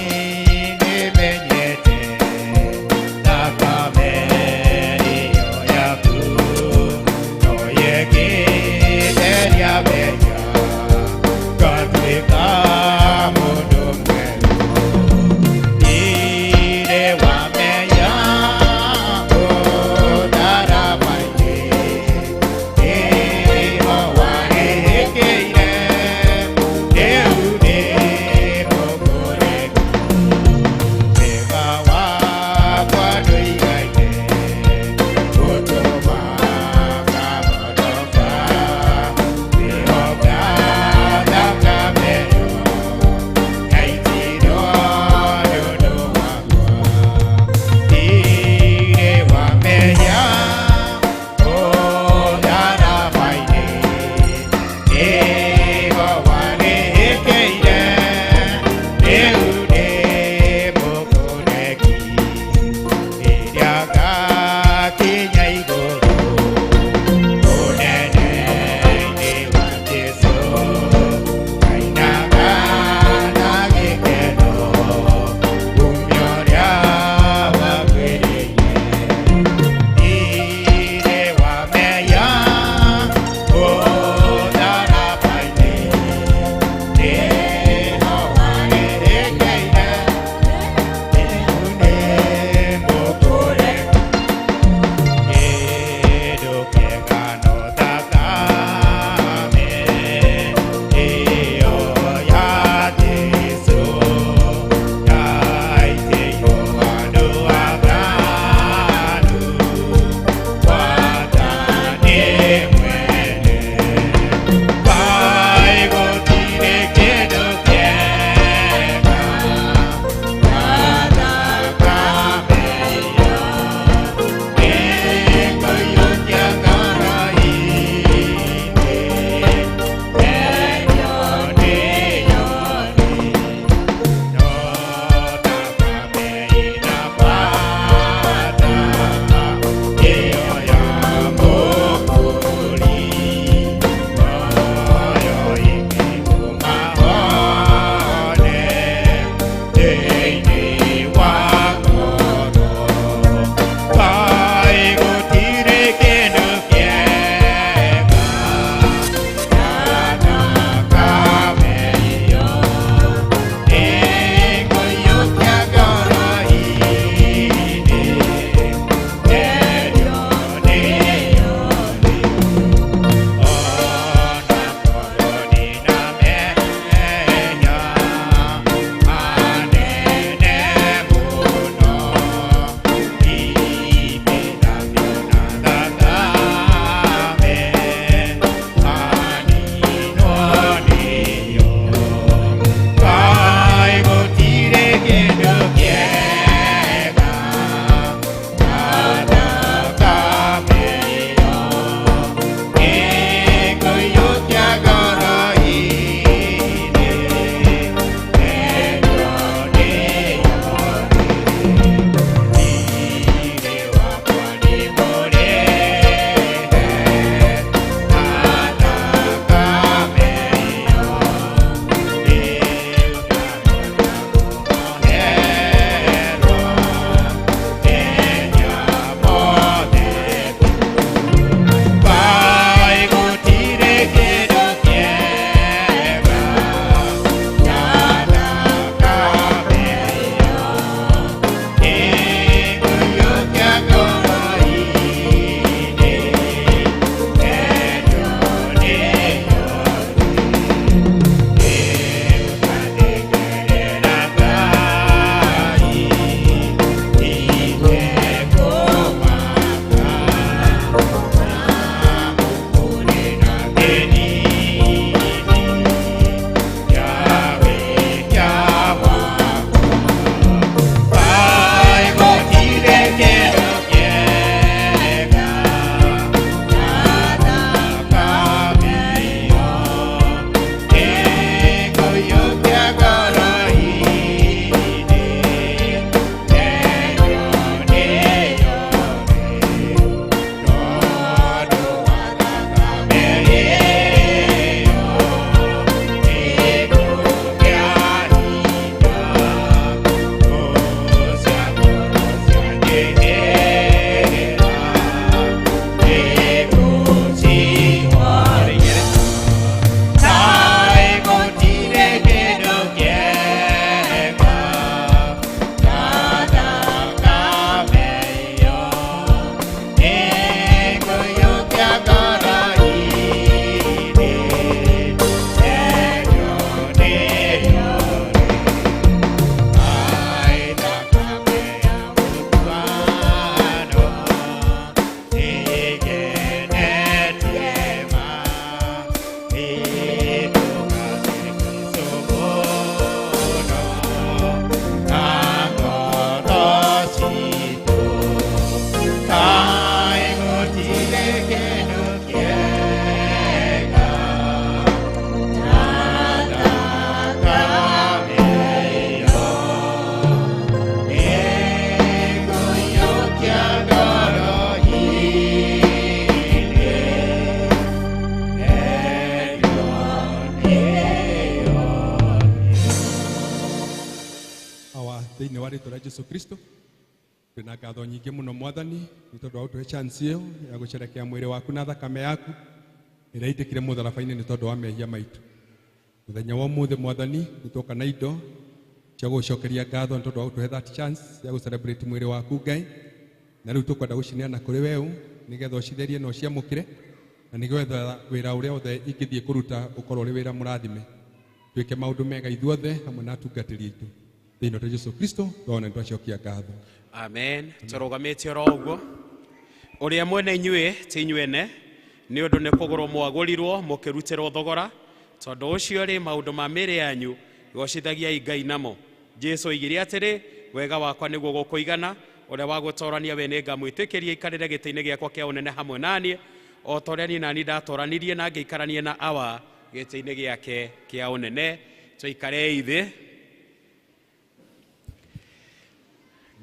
Thĩinĩ wa rĩtwa rĩa Jesu Kristo, twĩna ngatho nyingĩ mũno Mwathani nĩ tondũ wa gũtũhe chance ĩyo ya gũcerekea mwĩrĩ waku na thakame yaku ĩrĩa ĩitĩkire mũtharaba-inĩ nĩ tondũ wa mehia maitũ. Mũthenya wa ũmũthĩ Mwathani nĩ twoka na indo cia gũgũcokeria ngatho nĩ tondũ wa gũtũhe that chance ya gũ celebrate mwĩrĩ waku Ngai, na rĩu tũkwenda gũcineana kũrĩ weũ nĩgetha ũcitherie na ũciamũkĩre, na nĩgetha wĩra ũrĩa wothe ingĩthiĩ kũruta ũkorwo ũrĩ wĩra mũrathime, twĩke maũndũ mega ithuothe hamwe na atungatĩri aitũ. Thĩinĩ wa Jesu Kristo twona nĩ twacokia ngatho. Amen. Tũrũgamĩte oro ũguo. Ũrĩa mwene inyuĩ ti inyuene, nĩ ũndũ nĩ kũgũrwo mwagũrirwo mũkĩrutĩrwo thogora, tondũ ũcio rĩ maũndũ ma mĩĩrĩ yanyu gocithagiai Ngai namo. Jesu oigire atĩrĩ, wega wakwa nĩguo gũkũigana, ũrĩa wa gũtorania we nĩngamwĩtĩkĩria aikarĩre gĩtĩ-inĩ gĩakwa kĩa ũnene hamwe naniĩ, o ta ũrĩa niĩ nani ndatoranirie na ngĩikarania na Awa gĩtĩ-inĩ gĩake kĩa ũnene. Tũikarei thĩ.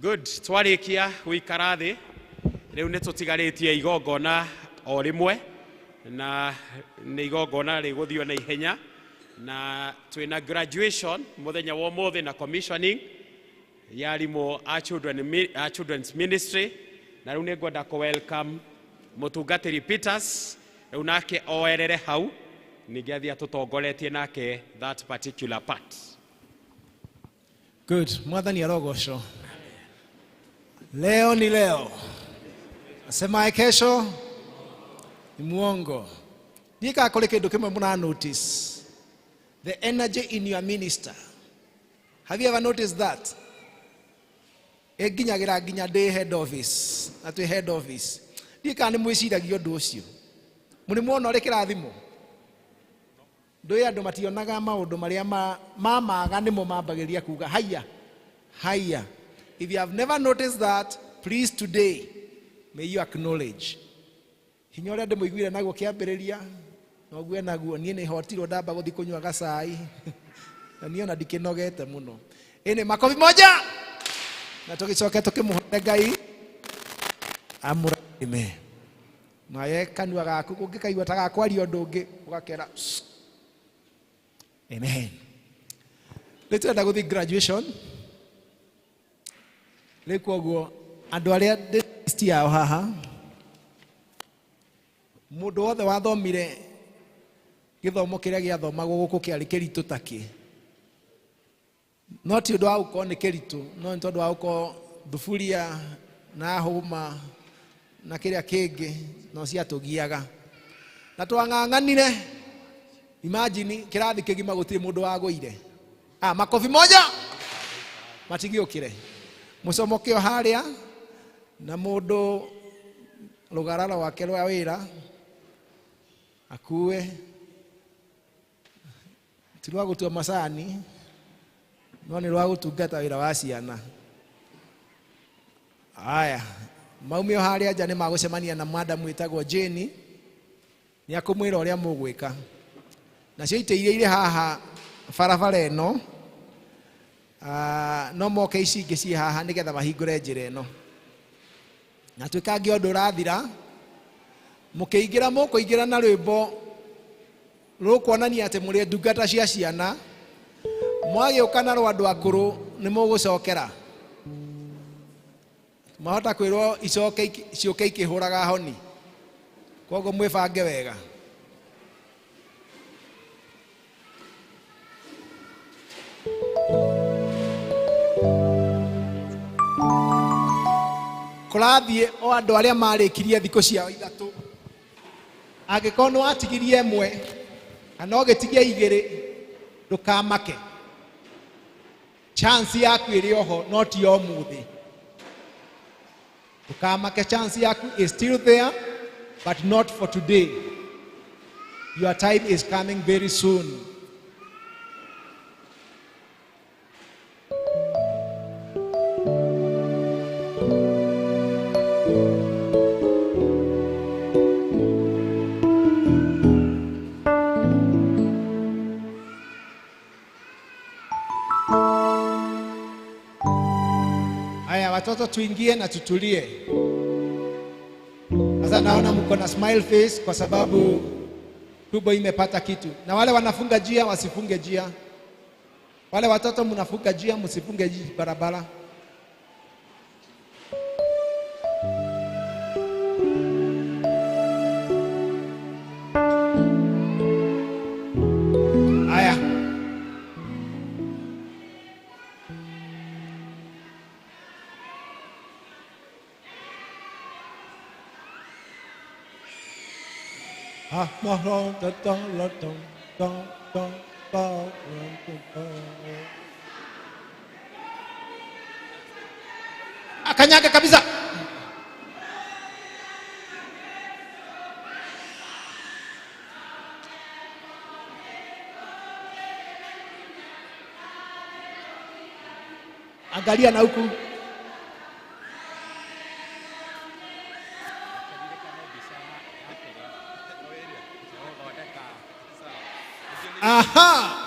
Good. Twarĩkia gũikara thĩ, rĩu nĩ tũtigarĩtie igongona o rĩmwe, na nĩ igongona rĩgũthio na ihenya, na twĩna graduation mũthenya wa ũmũthĩ na commissioning ya arimũ a children's ministry, na rĩu nĩ ngwenda kũ welcome mũtungatĩri Peters, rĩu nake oerere hau ningĩ athiĩ atũtongoretie nake that particular part. Good. Mwathani arogocwo. Leo ni leo, asemaye kesho ni muongo. Ndika kũrĩ kĩndũ kĩmwe mũra notice, the energy in your minister. Have you ever noticed that? Ĩnginyagira nginya ndĩ head office, na twĩ head office. Ndika nĩ mwĩciragia ũndũ ũcio. Mũrĩ muona ũrĩ kĩrathimo? Ndũĩ andũ mationaga maũndũ marĩa mamaga nĩmo mambagĩrĩria kuga haiya haiya. If you have never noticed that, please today may you acknowledge. Hinya ũrĩa ndĩmũiguire naguo kĩambĩrĩria noguo naguo niĩ nĩ hotirwo ndamba gũthiĩ kũnyua gacai na niĩ ona ndikĩnogete mũno. Ĩnĩ makobi moja na tũgĩcoke tũkĩmũhoe Ngai amũrathime. Naye kanua gaku kũngĩkaigua ta gakwaria ũndũ ũngĩ ũgakera amen. Rĩu tũrenda gũthiĩ graduation. Rĩu koguo andũ arĩa ndĩ list yao haha, mũndũ wothe wathomire gĩthomo kĩrĩa gĩathomagwo gũkũ kĩarĩ kĩritũ ta kĩ, no ti ũndũ wa gũkorwo nĩ kĩritũ, no nĩ tondũ wa gũkorwo thuburia na hũma na kĩrĩa kĩngĩ no ciatũgiaga, na twang'ang'anire. Imagine kĩrathi kĩgima gũtirĩ mũndũ wagũire. Makobi moja matigĩũkĩre mũcomoke o harĩa na mũndũ rũgararo wake rwa wĩra akue, ti rwa gũtua macani no nĩ rwa gũtungata wĩra wa ciana. Aya maumio harĩa nja nĩ magũcemania na madam wĩtagwo Jane, nĩ akũmwĩra ũrĩa mũgwĩka. Nacio itĩ iria irĩ haha barabara ĩno, no moke ici ingĩ ciĩ haha nĩgetha mahingũre njĩra ĩno. Na twĩkange ũndũ ũrathira, mũkĩingĩra mũkũingĩra na rwĩmbo rũkuonania atĩ mũrĩ ndungata cia ciana. Mwagĩũka na rwa andũ akũrũ nĩ mũgũcokera, mahota kwĩrwo icoke ciũke ikĩhũraga honi, koguo mwĩbange wega. Kũrathiĩ o andũ arĩa marĩkirie thikũ ciao ithatũ. Angĩkorwo nĩ watigirie ĩmwe kana ũgĩtigia igĩrĩ, ndũkamake, chance yaku ĩrĩ oho, no ti ya ũmũthĩ. Ndũkamake, chance yaku is still there, but not for today. Your time is coming very soon. Haya watoto, tuingie na tutulie. Sasa naona mko na smile face kwa sababu tumbo imepata kitu. Na wale wanafunga njia wasifunge njia. Wale watoto mnafunga njia, msifunge barabara. Akanyaga kabisa. Angalia na huku. Aha.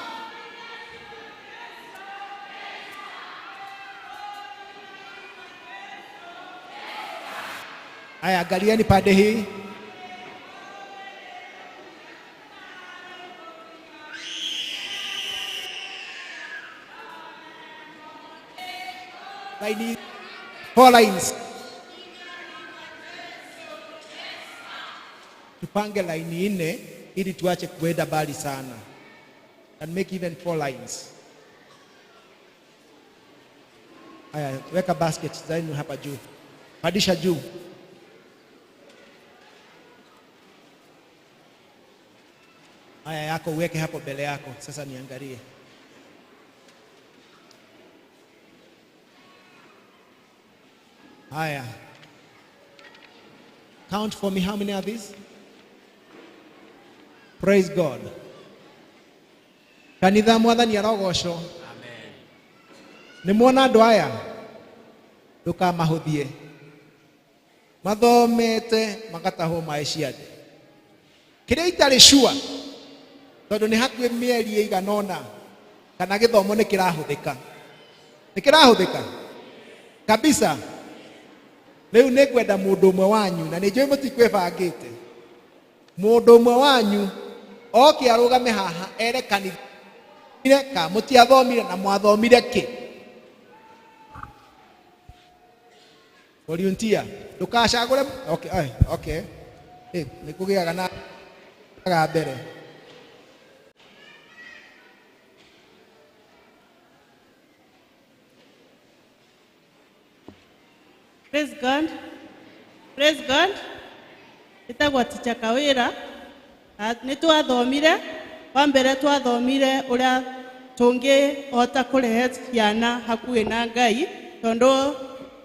Aya, angalieni pande hii. Line, 4 lines. Tupange line 4 ili tuache kuenda mbali sana. And make even 4 lines. Aya, weka basket zenu hapa juu. Padisha juu. Aya yako uweke hapo mbele yako. Sasa niangalie. Haya. Count for me, how many are these? Praise God. Kanitha mwathani arogocwo. Amen. Nĩ muona andũ aya? Ndũkamahũthie. Mathomete magatahwo maĩ cia thĩ. Kĩrĩa itarĩ sure, tondũ nĩ hakuhĩ mĩeri ĩigana ũna, kana gĩthomo nĩ kĩrahũthĩka. Nĩ kĩrahũthĩka? Kabisa. Rĩu nĩ ngwenda mũndũ ũmwe wanyu, na nĩ njũĩ mũtikwĩbangĩte. Mũndũ ũmwe wanyu oke arũgame haha ere kanitha ka mũtiathomire na mwathomire kĩ. Volunteer, ndũkacagũre. Okay, okay. Nĩ kũgĩaga na ga mbere. Praise God. Praise God. Ĩtagwo Teacher Kawira. Nĩ twathomire, wa mbere twathomire ũrĩa tũngĩhota kũrehe ciana hakuhĩ na Ngai, tondũ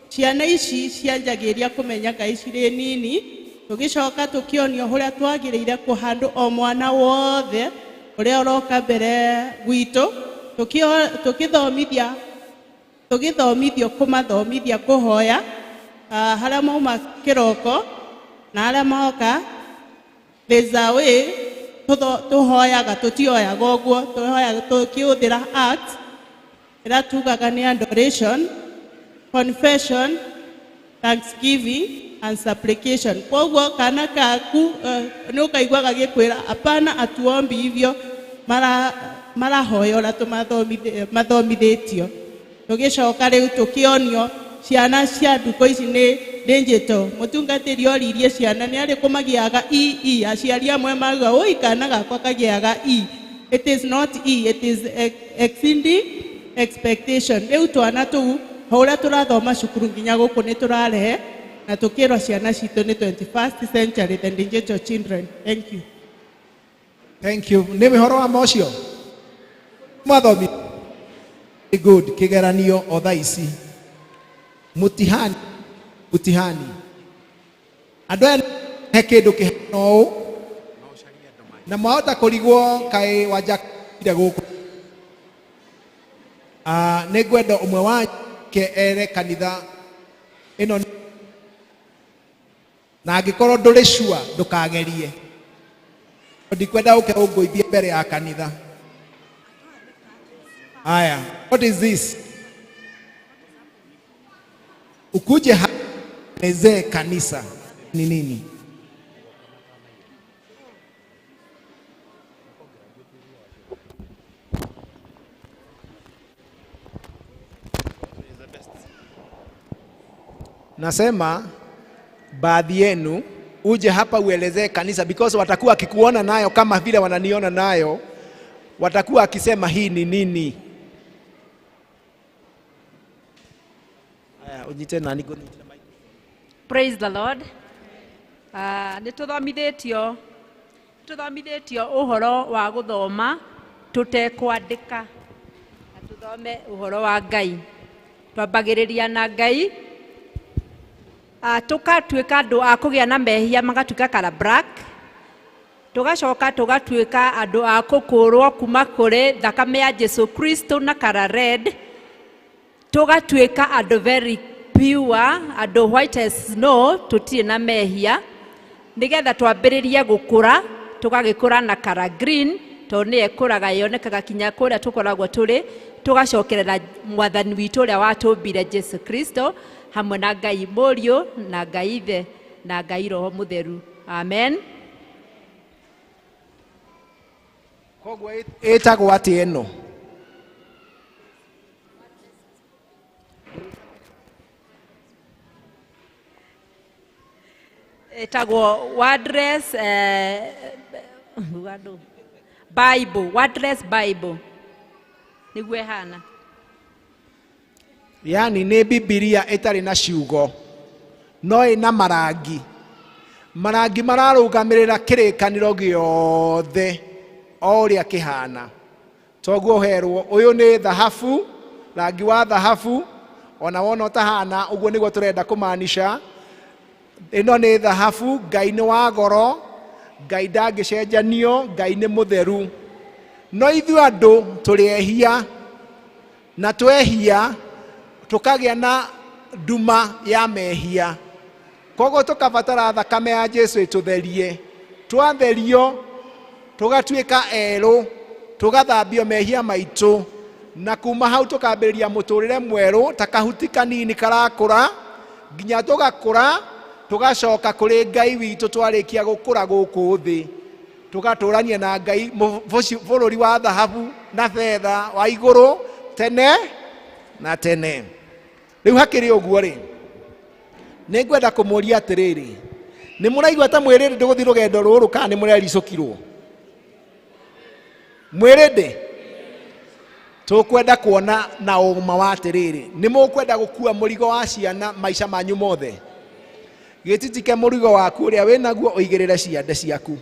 ciana ici cianjagĩria kũmenya Ngai cirĩ nini. Tũgĩcoka tũkĩonio ũrĩa twagĩrĩire kũhandũ o mwana wothe ũrĩa ũroka mbere gwitũ, tũkĩthomithia tũgĩthomithio kũmathomithia kũhoya, harĩa mauma kĩroko na harĩa moka. There's a way tũhoyaga, tũtioyaga ũguo, tũhoyaga tũkĩhũthĩra act ĩrĩa tugaga nĩ adoration, confession, thanksgiving and supplication. Koguo kana kaku nĩ ũkaigua gagĩkwĩra hapana, atuombi hivyo, marahoya ũrĩa mathomithĩtio. Tũgĩcoka rĩu tũkĩonio ciana cia ndukũ ici nĩ digital. Mũtungatĩri oririe ciana nĩ arĩkũ magĩaga E, aciari amwe mauga oi kana gakwa kagĩaga E. It is not E, it is exceeding expectation. Rĩu twana tũu ũrĩa tũrathoma cukuru nginya gũkũ nĩ tũrarehe na tũkĩrwo ciana citũ nĩ 21st century, the digital children. Thank you. Thank you. Nĩ ũhoro wa ma ũcio? Mwathomi. Good. Kĩgeranio o thaa ici. Mutihani. Mutihani. Andũ aya he kĩndũ kĩhana ũũ na mwahota kũrigwo kaĩ wanjakire gũkũ. Nĩ ngwenda ũmwe wake ere kanitha ĩno, na angĩkorwo ndũrĩ sure ndũkagerie. Ndikwenda ũke ũngũithie mbere ya kanitha. Aya, what is this? Ukuje mezee kanisa ni nini? Nasema baadhi yenu uje hapa uelezee kanisa, because watakuwa wakikuona nayo kama vile wananiona nayo, watakuwa akisema hii ni nini. Aya, unyite nani ngũnyitĩre mic. Praise the Lord. Nĩ tũthomithĩtio Tũthomithĩtio ũhoro wa gũthoma tũtekwandĩka na tũthome ũhoro wa Ngai. Twambagĩrĩria na Ngai, tũkatuĩka andũ a kũgĩa na mehia magatuĩka kala black, tũgacoka tũgatuĩka andũ a kũkũrwo kuma kũrĩ thakame ya Jesu Kristo na kala red, tũgatuĩka andũ very pure, andũ white as snow, tũtirĩ na mehia, nĩgetha twambĩrĩrie gũkũra, tũgagĩkũra na kala green, tondũ nĩyo ĩkũraga yonekaga kinya kũrĩa tũkoragwo tũrĩ, tũgacokerera mwathani witũ ũrĩa watũmbire Jesu Kristo hamwe na Ngai Mũriũ na Ngai Ithe na Ngai Roho Mũtheru. Amen. Koguo ĩtagwo atĩa ĩno? Ĩtagwo wordless Bible, wordless Bible nĩguo ĩhana. Yani nĩ Bibilia ĩtarĩ na ciugo no ĩna marangi. Marangi mararũgamĩrĩra kĩrĩkanĩro gĩothe o ũrĩa kĩhana. Toguo ũherwo ũyũ nĩ thahabu, rangi wa thahabu, ona wona ũtahana ũguo nĩguo tũrenda kũmaanisha. Ĩno nĩ thahabu, Ngai nĩ wa goro, Ngai ndangĩcenjanio, Ngai nĩ mũtheru. No ithuĩ andũ tũrĩ ehia, na twehia tũkagĩa na nduma ya mehia. Koguo tũkabatara thakame ya Jesu ĩtũtherie. Twatherio tũgatuĩka erũ, tũgathambio mehia maitũ, na kuma hau tũkambĩrĩria mũtũrĩre mwerũ ta kahuti kanini karakũra nginya tũgakũra, tũgacoka kũrĩ Ngai witũ twarĩkia gũkũra gũkũ thĩ, tũgatũrania na Ngai bũrũri wa thahabu na betha wa igũrũ tene na tene. Rĩu hakĩrĩ ũguo rĩ, nĩ ngwenda kũmũria atĩrĩrĩ, nĩ mũraigua ta mwĩrĩ ndĩ gũthiĩ rũgendo rũrũ kana nĩ mũrericũkirwo? Mwĩrĩ ndĩ tũkwenda kuona na ũma wa atĩrĩrĩ, nĩ mũkwenda gũkua mũrigo wa ciana maica manyu mothe? Gĩtitike mũrigo waku ũrĩa wĩnaguo ũigĩrĩre ciande ciaku.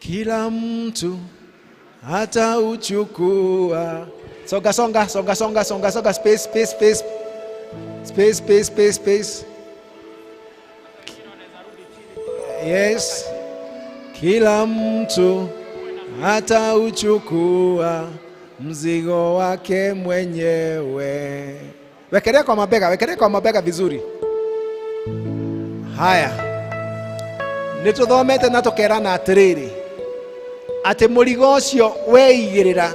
Kila mtu atauchukua. Songa, songa, songa, songa, songa, songa, space, space, space. Space, space, space, space. Yes. Kila mtu atauchukua mzigo wake mwenyewe. Wekelea kwa mabega, wekelea kwa mabega vizuri. Haya. Nĩtũthomete na tũkerana atĩrĩrĩ, atĩ mũrigo ũcio weigĩrĩra,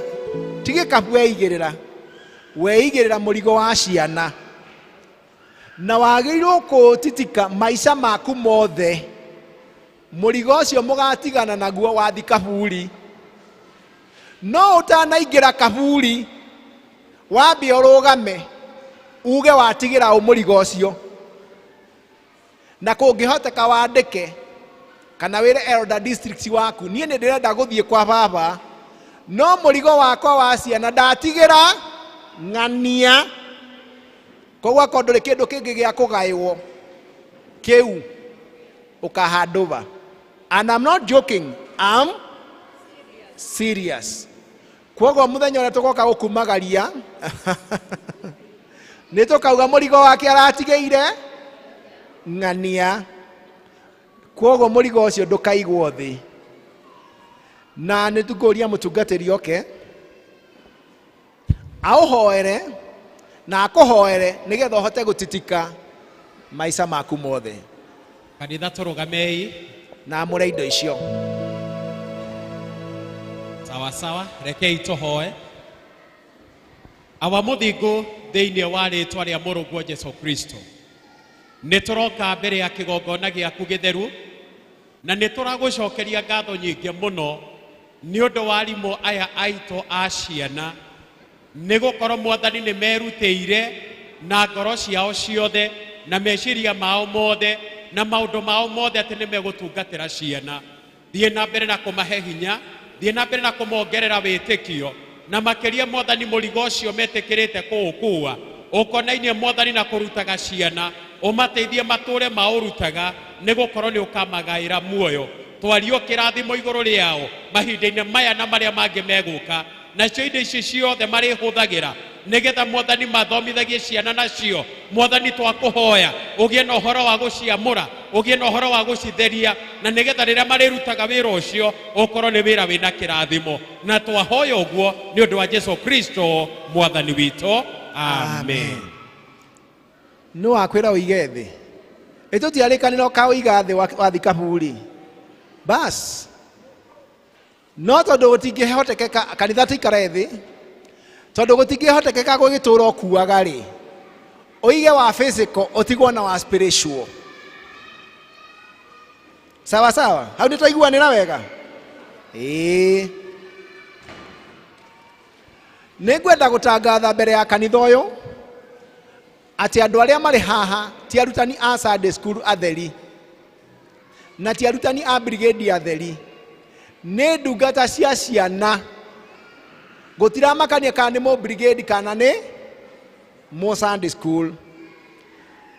ti gĩkabu weigĩrĩra, weigĩrĩra mũrigo wa ciana, na wagĩrĩirwo kũũtitika maica maku mothe. Mũrigo ũcio mũgatigana naguo wathi kaburi. No ũtanaingĩra kaburi, wambe ũrũgame uge watigĩra ũ mũrigo ũcio, na kũngĩhoteka wandĩke kana wĩre elder district waku, niĩ nĩ ndĩrenda gũthiĩ kwa baba, no mũrigo wakwa wa ciana ndatigĩra ng'ania. Koguo akorwo ndũrĩ kĩndũ kĩngĩ gĩa kũgaywo kĩu ũkahandũva. And I'm not joking, I'm serious. Koguo mũthenya ũrĩa tũgoka gũkumagaria nĩ tũkauga mũrigo wake aratigĩire ng'ania. Koguo mũrigo ũcio ndũkaigwo thĩ. Na nĩ tũkũria mũtungatĩri oke aũhoere na akũhoere nĩgetha ũhote gũtitika maica maku mothe. Kanitha tũrũgamei na amũre indo icio. Sawa sawa, rekei tũhoe. Awa mũthingu thĩinĩ wa rĩtwa rĩa mũrũguo Jesu Kristo, nĩ tũroka mbere ya kĩgongona gĩaku gĩtheru, na nĩ tũragũcokeria ngatho nyingĩ mũno nĩ ũndũ wa arimũ aya aitũ a ciana, nĩ gũkorwo mwathani nĩ merutĩire na ngoro ciao ciothe na meciria mao mothe na maũndũ mao mothe atĩ nĩ megũtungatĩra ciana. Thiĩ na mbere na kũmahe hinya, thiĩ na mbere na kũmongerera wĩtĩkio, na makĩria mwathani mũrigo ũcio metĩkĩrĩte kũũkua. Ũkonainie Mwathani na kũrutaga ciana, ũmateithie matũre maũrutaga, nĩ gũkorwo nĩ ũkamagaĩra muoyo. Twario kĩrathimo igũrũ rĩao mahinda-inĩ maya na marĩa mangĩ megũka, nacio indo ici ciothe marĩhũthagĩra nĩgetha Mwathani mathomithagie ciana nacio. Mwathani twakũhoya ũgĩe na ũhoro wa gũciamũra, ũgĩe na ũhoro wa gũcitheria, na nĩgetha rĩrĩa marĩrutaga wĩra ũcio ũkorwo nĩ wĩra wĩna kĩrathimo. Na twahoya ũguo nĩ ũndũ wa Jesu Kristo Mwathani witũ, amen. Nũ wakwĩra ũige thĩ? Ĩ tũtiarĩkanĩra ũkaũiga thĩ wathi kaburi bas. No tondũ gũtingĩhotekeka kanitha tũikare thĩ, tondũ gũtingĩhotekeka gũgĩtũra ũkuaga rĩ, ũige wa physical ũtigwo na wa spiritual. Sawa sawa, hau nĩ twaiguanĩra wega? Ĩĩ. Nĩ ngwenda gũtangatha mbere ya kanitha ũyũ atĩ andũ arĩa marĩ haha ti arutani a Sunday school atheri na ti arutani a brigade atheri, nĩ ndungata cia ciana. Gũtiramakania kana nĩ mũ brigade kana nĩ mũ Sunday school.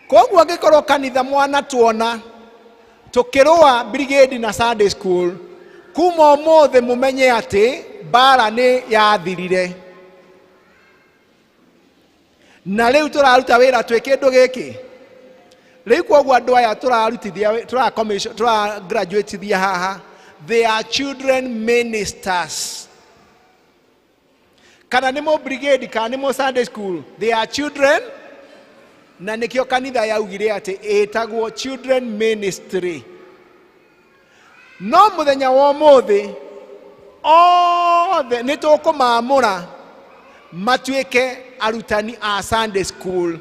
Koguo angĩkorwo kanitha mwana tuona tũkĩrũa brigade na Sunday school, kuma ũmũthĩ mũmenye atĩ mbara nĩ yathirire, na rĩu tũraruta wĩra twĩ kĩndũ gĩkĩ. Rĩu koguo andũ aya tũrarutithia, tũra graduatithia haha, they are children ministers. Kana nĩ mũ brigade kana nĩ mũ Sunday school, they are children. Na nĩkĩo kanitha yaugire atĩ ĩtagwo children ministry. No mũthenya wa ũmũthĩ othe nĩ tũkũmamũra matuĩke arutani a Sunday school.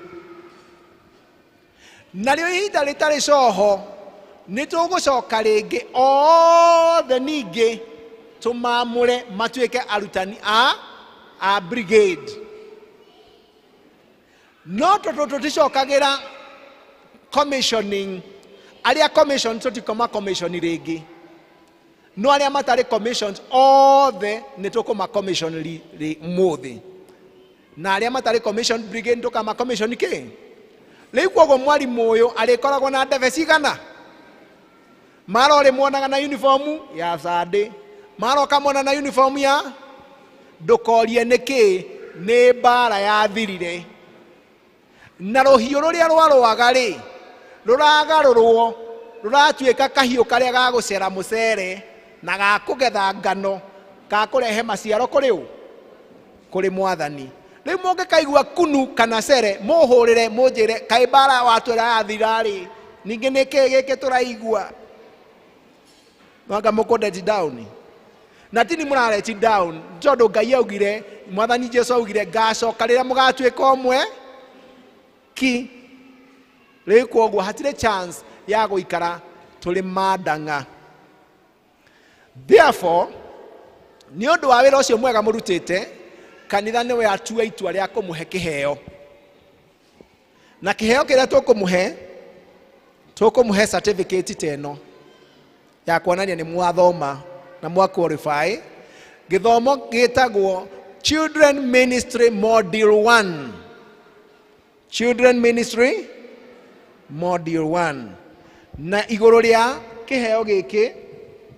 Narĩo ihinda rĩtarĩ coho nĩ tũgũcoka rĩngĩ othe ningĩ tũmamũre matuĩke arutani a brigade. No tondũ tũticokagĩra commissioning, arĩa commission tũtikoma commission rĩngĩ, no arĩa matarĩ commissions othe nĩ tũkũma commission mũthĩ, na arĩa matarĩ commission brigade tũkama commission kĩ. Rĩu koguo mwarimũ ũyũ arĩkoragwo na ndebe cigana? Mara ũrĩ muonaga na uniform ya Sunday, mara ũkamwona na uniform ya ndũkorie nĩkĩ, nĩ mbara yathirire. Na rũhiũ rũrĩa rwarũaga rĩ, rũragarũrwo rũratuĩka kahiũ karĩa gagũcera mũcere na gakũgetha ngano, gakũrehe maciaro kũrĩ ũ? Kũrĩ Mwathani. Rĩu mũngĩkaigua kunu kana cere, mũhũrĩre mũnjĩre kaĩ mbara watwĩra yathira rĩ, ningĩ nĩ kĩĩ gĩkĩ tũraigua? Mwanga mũkũ down. Na tini mũrareti down, tondũ Ngai augire, Mwathani Jesu augire ngacoka rĩrĩa mũgatuĩka ũmwe ki. Rĩu koguo hatirĩ chance ya gũikara tũrĩ mandang'a. Therefore, nĩ ũndũ wa wĩra ũcio mwega mũrutĩte, kanitha nĩwe atua itua rĩa kũmũhe kĩheo. Na kĩheo kĩrĩa tũkũmũhe, tũkũmũhe certificate ta ĩno ya kuonania nĩ mwathoma na mwa qualify. Gĩthomo gĩtagwo Children Ministry Module 1. Children Ministry Module 1. Na igũrũ rĩa kĩheo gĩkĩ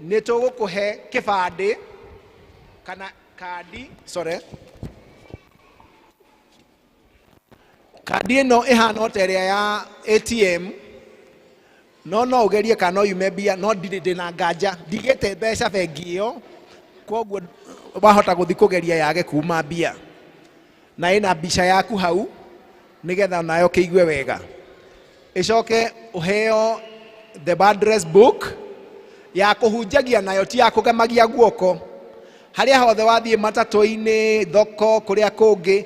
nĩ tũgũkũhe kĩbandĩ kana kandi, sorry, kandi ĩno ĩhana o ta ĩrĩa ya ATM, no no ũgerie kana no yume mbia, no ndirĩ ndĩna nganja, ndigĩte mbeca bengi ĩyo, koguo wahota gũthiĩ kũgeria yage kuma mbia. Na ĩna mbica yaku hau nĩgetha nayo kĩigue wega. Ĩcoke ũheo the address book ya kũhunjagia nayo, ti ya kũgemagia guoko. Harĩa hothe wathiĩ, matatũ-inĩ, thoko, kũrĩa kũngĩ,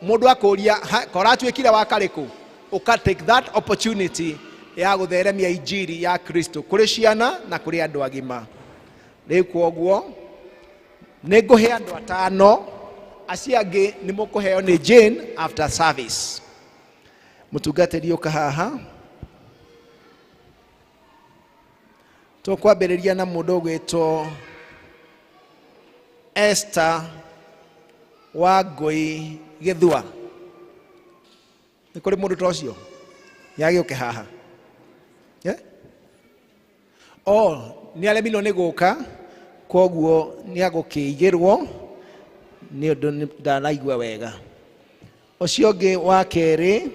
mũndũ akũria koratuĩkire wa karĩkũ, ũka take that opportunity ya gũtheremia injiri ya Kristo kũrĩ ciana na kũrĩ andũ agima. Rĩu kwoguo nĩ ngũhe andũ atano, acio angĩ nĩ mũkũheo nĩ Jane after service. Mũtungatĩri ũka haha. Tũkwambĩrĩria na mũndũ ũgwĩtwo Esther Wangũi Gĩthua. Nĩ kũrĩ mũndũ ta ũcio? Nĩ agĩũke haha. Yeah? Oh, nĩ aremirwo nĩ gũka, koguo nĩ agũkĩigĩrwo nĩ ũndũ ndanaigua wega. Ũcio ũngĩ wa kerĩ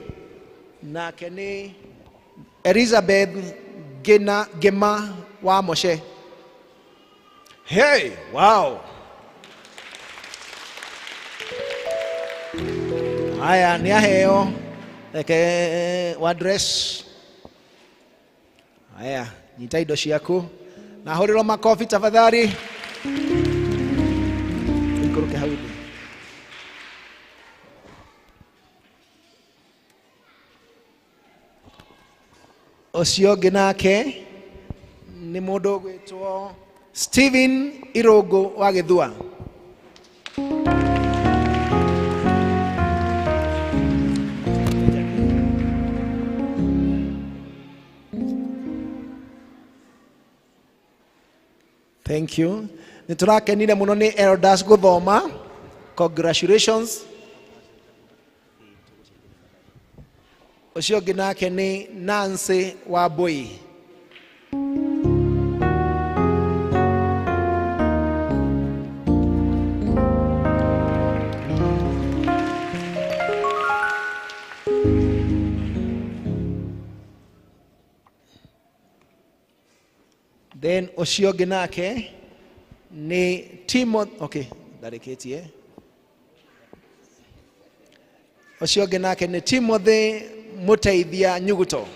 nake nĩ Elizabeth Ngina Ngima wa Moshe. Hey, wow. Haya, nĩ aheo reke wa dress. Haya, nyita indo ciaku na hũrĩrwo makobi tafadhali. Ikũrũke hau thĩ. Ũcio ũngĩ nake nĩ mũndũ ũgwĩtwo Stephen Irũngũ wa Gĩthua. Thank you. Nĩ tũrakenire mũno nĩ elders gũthoma. Congratulations. Ũcio ũngĩ nake nĩ Nancy Wambui. Then ũcio ũngĩ nake nĩ Timothy, okay, ndarĩkĩtie. Ũcio ũngĩ nake nĩ Timothy Mũteithia Nyuguto.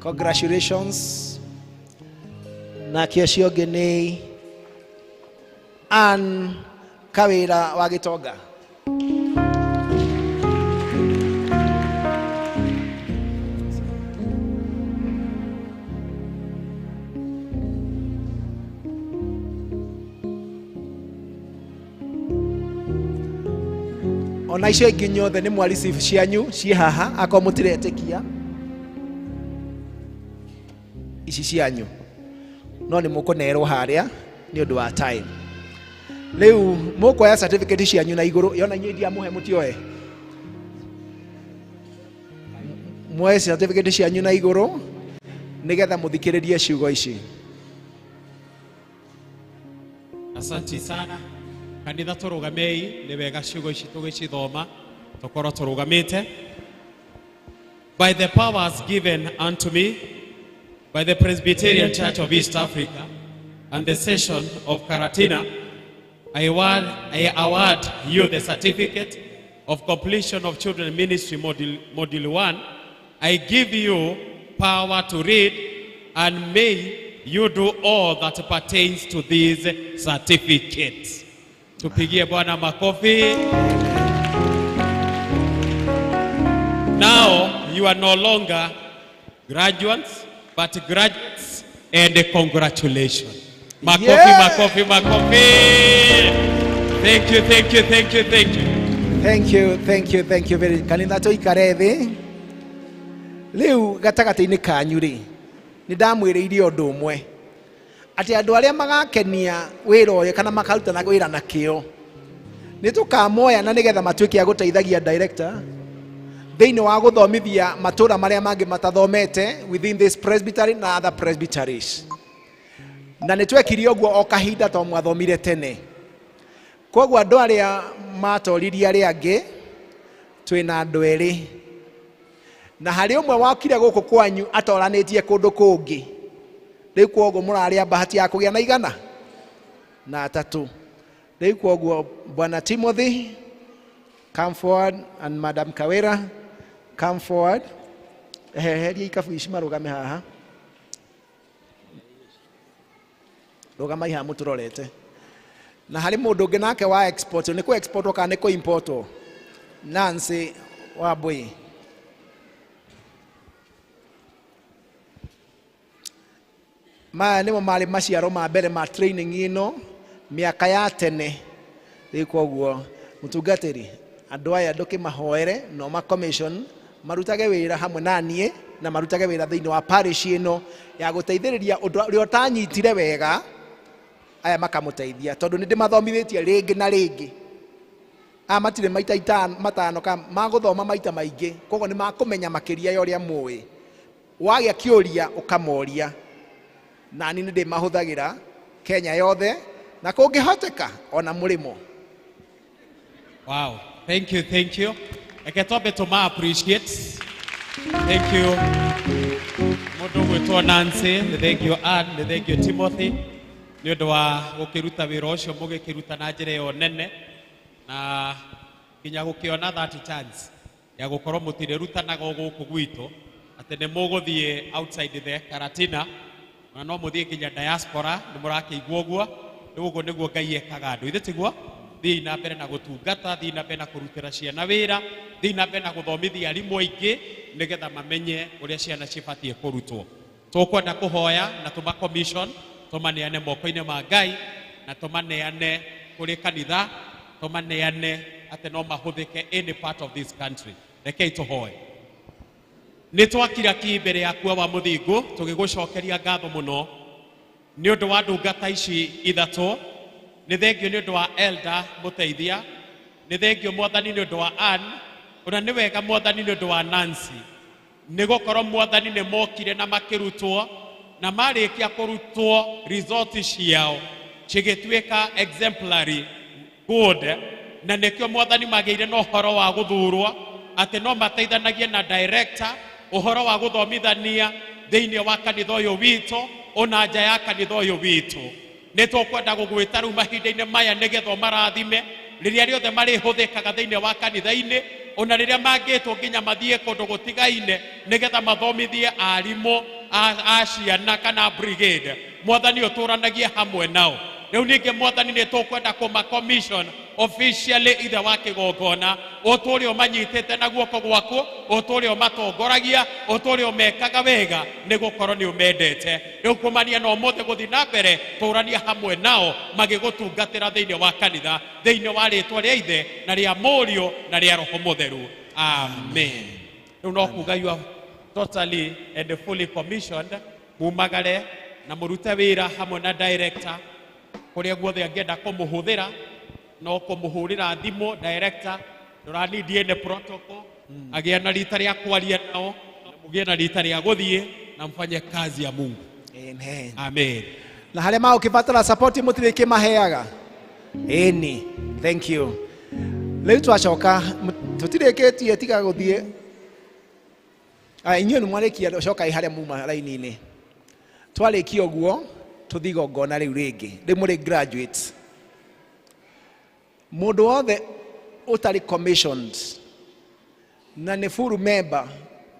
Congratulations. Nake ũcio ũngĩ nĩ Ann Kawĩra wa Gĩtonga. Ona icio ingĩ nyothe nĩ mwa receive cianyu ciĩ haha akorwo mũtiretĩkia ici cianyu no nĩ mũkũnerwo harĩa nĩ ũndũ wa time. Rĩu mũkuoya certificate cianyu na igũrũ, yona inyuĩ ndiamũhe mũtioe. Muoe certificate cianyu na igũrũ nĩgetha mũthikĩrĩrie ciugo ici. Asante sana kanitha, tũrũgamei nĩ wega ciugo ici tũgĩcithoma tũkorwo tũrũgamĩte. By the powers given unto me by the Presbyterian Church of East Africa and the session of Karatina, I award you the certificate of completion of Children Ministry Module 1. I give you power to read, and may you do all that pertains to this certificate. Tupigie Bwana makofi. Now you are no longer graduates, but graduates, and congratulations. Makofi, makofi, makofi. Thank you, thank you, thank you, thank you. Thank you, thank you, thank you very. Kanitha tũikare thĩ. Rĩu gatagatĩ-inĩ kanyu rĩ, nĩ ndamwĩrĩire ũndũ ũmwe atĩ andũ arĩa magakenia wĩra ũyũ kana makaruta na wĩra na kĩo nĩ tũkamoya na nĩgetha matuĩke a gũteithagia director thĩinĩ wa gũthomithia matũra marĩa mangĩ matathomete within this presbytery na other presbyteries. Na nĩ twekire ũguo o kahinda to mwathomire tene. Koguo andũ arĩa matoririe arĩa angĩ twĩna andũ erĩ, na harĩ ũmwe wakire gũkũ kwanyu atoranĩtie kũndũ kũngĩ. Rĩu kwoguo mũrarĩa bahati ya kũgĩa na 103. Rĩu kwoguo Bwana Timothy, come forward, and Madam Kawera, come forward. Eheria ikabu ici marũgame haha, rũgamai haha mũtũrorete. Na harĩ mũndũ ũngĩ nake wa export, nĩ kũ export kana nĩ kũ import? Nancy Wambui. Maya nĩmo marĩ maciaro ma mbere ma training ĩno mĩaka ya tene. Rĩu koguo mũtungatĩri, andũ aya ndũkĩmahoere no ma commission marutage wĩra hamwe na niĩ. Na marutage wĩra thĩinĩ wa parish ĩno ya gũteithĩrĩria ũndũ ũrĩa ũtanyitire wega, aya makamũteithia tondũ nĩ ndĩmathomithĩtie rĩngĩ na rĩngĩ. Aya matirĩ maita matano ka magũthoma maita maingĩ, koguo nĩ makũmenya makĩria ya ũrĩa mũĩ. Wagĩa kĩũria ũkamoria, nani nĩ ndĩmahũthagĩra Kenya yothe na kũngĩhoteka ona mũrĩmo. Wow, thank you, thank you. Reke twambe tũma appreciate. Thank you. Mũndũ ũgwĩtwo Nancy, nĩ thank you Ann, nĩ thank you Timothy nĩ ũndũ wa gũkĩruta wĩra ũcio mũgĩkĩruta na njĩra ĩyo nene na nginya gũkĩona that chance ya gũkorwo mũtirĩrutanaga o gũkũ gwitũ, atĩ nĩ mũgũthiĩ outside the Karatina na no mũthiĩ nginya diaspora, nĩ mũrakĩigua ũguo. Rĩu ũguo nĩguo Ngai ekaga andũ, ithe tiguo? Thiĩi na mbere na gũtungata, thiĩi na mbere na kũrutĩra ciana wĩra, thiĩi na mbere na gũthomithia arimũ aingĩ nĩgetha mamenye ũrĩa ciana cibatiĩ kũrutwo. Tũkwenda kũhoya na tũma commission, tũmaneane moko-inĩ ma Ngai na tũmaneane kũrĩ kanitha, tũmaneane atĩ no mahũthĩke any part of this country. Rekei tũhoe. Nĩ twakira ki mbere yaku wa mũthingu tũgĩgũcokeria ngatho mũno nĩ ũndũ wa ndungata ici ithatũ. Nĩ thengio nĩ ũndũ wa elder mũteithia, nĩ thengio mwathani nĩ ũndũ wa Ann, ona nĩ wega mwathani nĩ ũndũ wa Nancy, nĩ gũkorwo mwathani nĩ mokire na makĩrutwo, na marĩkia kũrutwo result ciao cigĩtuĩka exemplary good, na nĩkĩo mwathani magĩire na ũhoro wa gũthurwo atĩ no mateithanagie na director ũhoro wa gũthomithania thĩinĩ wa kanitha ũyũ witũ ona nja ya kanitha ũyũ witũ. Nĩ tũkwenda gũgwĩta rĩu mahinda-inĩ maya nĩgetha ũmarathime rĩrĩa rĩothe marĩhũthĩkaga thĩinĩ wa kanitha-inĩ, ona rĩrĩa mangĩtwo nginya mathiĩ kũndũ gũtigaine nĩgetha mathomithie arimũ a ciana kana brigade. Mwathani ũtũranagie hamwe nao. Rĩu ningĩ mwathani nĩ tũkwenda kũma commission officially ithe wa kĩgongona, ũtũũre ũmanyitĩte na guoko gwaku, ũtũũre ũmatongoragia, ũtũũre ũmekaga wega, nĩ gũkorwo nĩ ũmendete. Rĩu kumania na ũmũthĩ gũthiĩ na mbere, tũrania hamwe nao magĩgũtungatĩra thĩinĩ wa kanitha, thĩinĩ wa rĩtwa rĩa Ithe na rĩa Mũriũ na rĩa Roho Mũtheru, amen. Rĩu no kuga you are totally and fully commissioned, mumagare na mũrute wĩra hamwe na director kũrĩa guothe angĩenda kũmũhũthĩra, no kũmũhũrĩra thimũ director, ndũranindie nĩ protocol, agĩa na rita rĩa kwaria nao, na mũgĩe na rita rĩa gũthiĩ na mfanye kazi ya Mungu. Amen. Amen. Na harĩa magũkĩbatara support mũtirĩ kĩmaheaga. Ĩni, thank you. Rĩu twacoka tũtirĩkĩtie tiga gũthiĩ. Aya, inyuĩ nĩ mwarĩkia, cokai harĩa muma raini-inĩ. Twarĩkia ũguo tũthiĩ igongona rĩu rĩngĩ. Rĩu mũrĩ graduates. Mũndũ wothe ũtarĩ commissioned na nĩ full member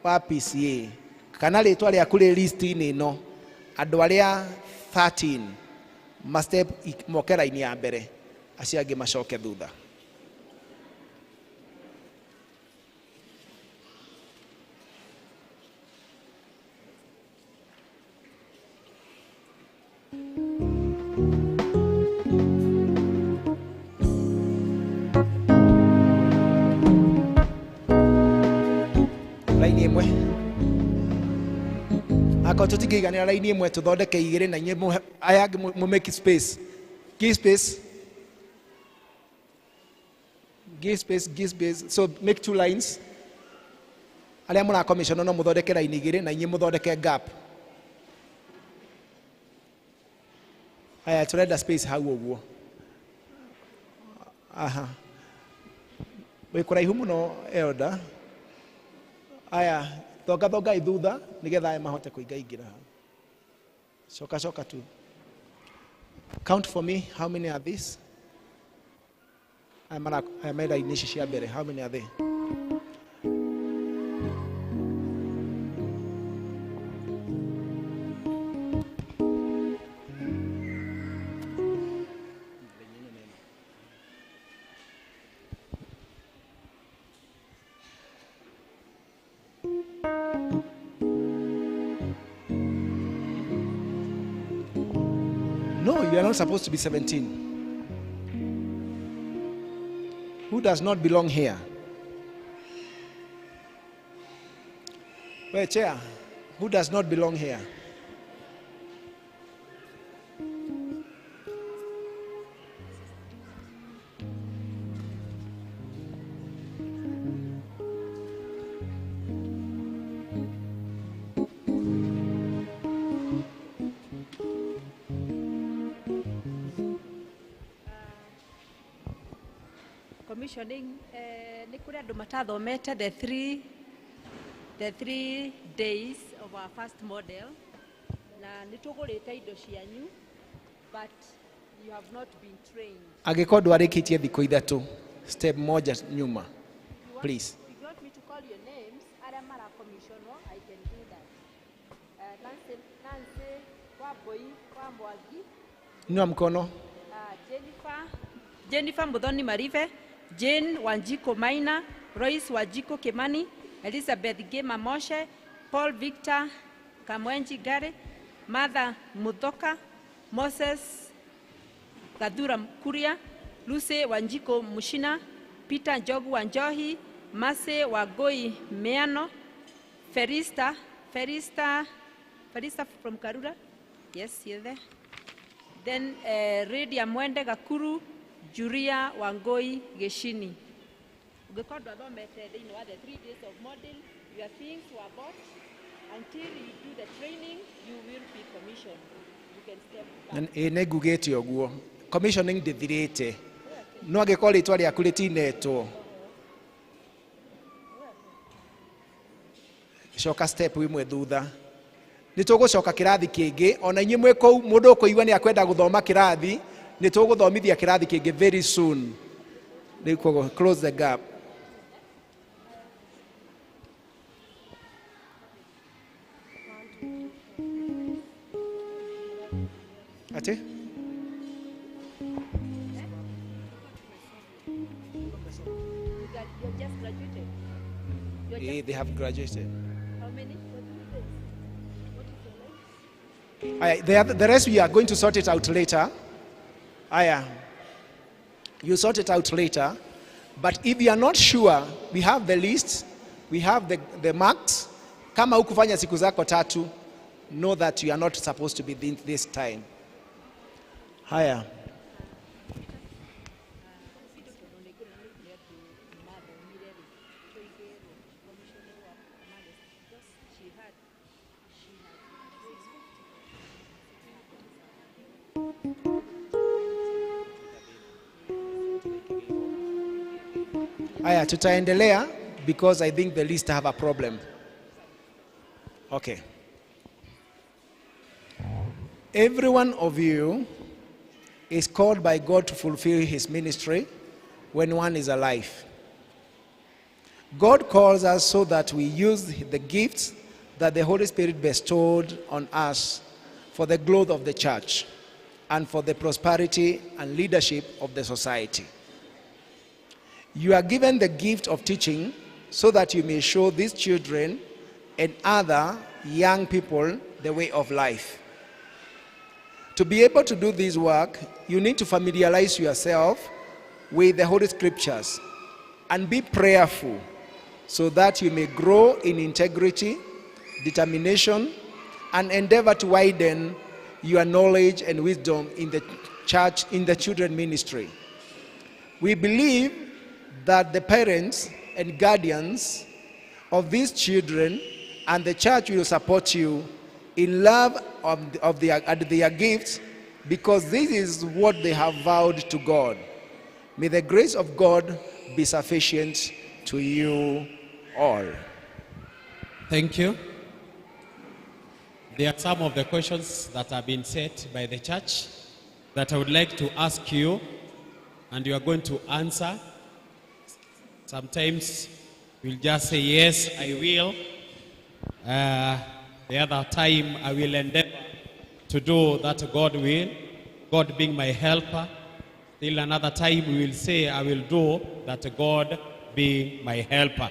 wa PCA kana rĩtwa rĩaku rĩ list-inĩ ĩno, andũ arĩa 13 ma step moke raini ya mbere, acio angĩ macoke thutha. Raini ĩmwe, akorwo tũtingĩiganĩra raini ĩmwe tũthondeke igĩrĩ, na inyuĩ aya angĩ mũ make space, give space, give space, give space. So make two lines. Arĩa mũra commission no mũthondeke raini igĩrĩ na inyuĩ mũthondeke gap. Aya, tũrenda space hau ũguo. Aha, wĩ kũraihu mũno elder. Aya, thonga thongai thutha nĩgetha aya mahote kũingaingĩra hau. Coka coka tu. Count for me, how many are these? Aya mara aya me raini ici cia mbere, how many are they? No, you are not supposed to be 17. Who does not belong here? Well, chair, who does not belong here? Commissioning nĩ kũrĩ andũ matathomete the 3 days of our first model, na nĩ tũgũrĩte indo cianyu, but you have not been trained. Angĩkorwo ndwarĩkĩtie thikũ 3, step moja nyuma, If you want, please. If you want me to call your names, arĩa marakommissionwo, I can do that. Nancy, Nancy Wambui wa Mwangi. Inua mkono. Jennifer Muthoni Marive, Jane Wanjiko Maina, Royce Wanjiko Kimani, Elizabeth Gema Moshe, Paul Victor Kamwenji Gare, Martha Muthoka, Moses Gathura Kuria, Lucy Wanjiko Mushina, Peter Njogu Wanjohi, Mase Wangui Miano, Ferista from Karura. Yes, you're there. Then Lydia Mwende Gakuru, Juria Wangoi Geshini. Ũngĩkorwo ndwathomete thĩinĩ wa the 3 days of model, your things were bought. Until you do the training, you will be commissioned. You can step back. Ĩ nĩ ngugĩte ũguo, commissioning ndĩthirĩte, no angĩkorwo rĩtwa rĩaku rĩtinetwo, coka step imwe thutha. Nĩ tũgũcoka kĩrathi kĩngĩ. Ona inyuĩ mwĩ kũu, mũndũ ũkũigua nĩ akwenda gũthoma kĩrathi, nĩ tũgũthomithia kĩrathi kĩngĩ very soon. Rĩu koguo close the gap. Ati? You just graduated. You're just They have graduated. How many? What is your name? Aya, the rest we are going to sort it out later. Aya, you sort it out later. But if you are not sure, we have the list, we have the marks. Kama hukufanya siku zako tatu, know that you are not supposed to be in this time. Haya. Haya, tutaendelea because I think the list have a problem. Okay. Every one of you is called by God to fulfill his ministry when one is alive. God calls us so that we use the gifts that the Holy Spirit bestowed on us for the growth of the church and for the prosperity and leadership of the society. You are given the gift of teaching so that you may show these children and other young people the way of life. To be able to do this work, you need to familiarize yourself with the Holy Scriptures and be prayerful so that you may grow in integrity, determination, and endeavor to widen your knowledge and wisdom in the church, in the children ministry. We believe that the parents and guardians of these children and the church will support you in love and their gifts, because this is what they have vowed to God. May the grace of God be sufficient to you all. Thank you. There are some of the questions that have been set by the church that I would like to ask you, and you are going to answer. Sometimes you'll just say, "Yes, I will." The other time, "I will endeavor to do that God will, God being my helper." Still another time, we will say, "I will do that God being my helper."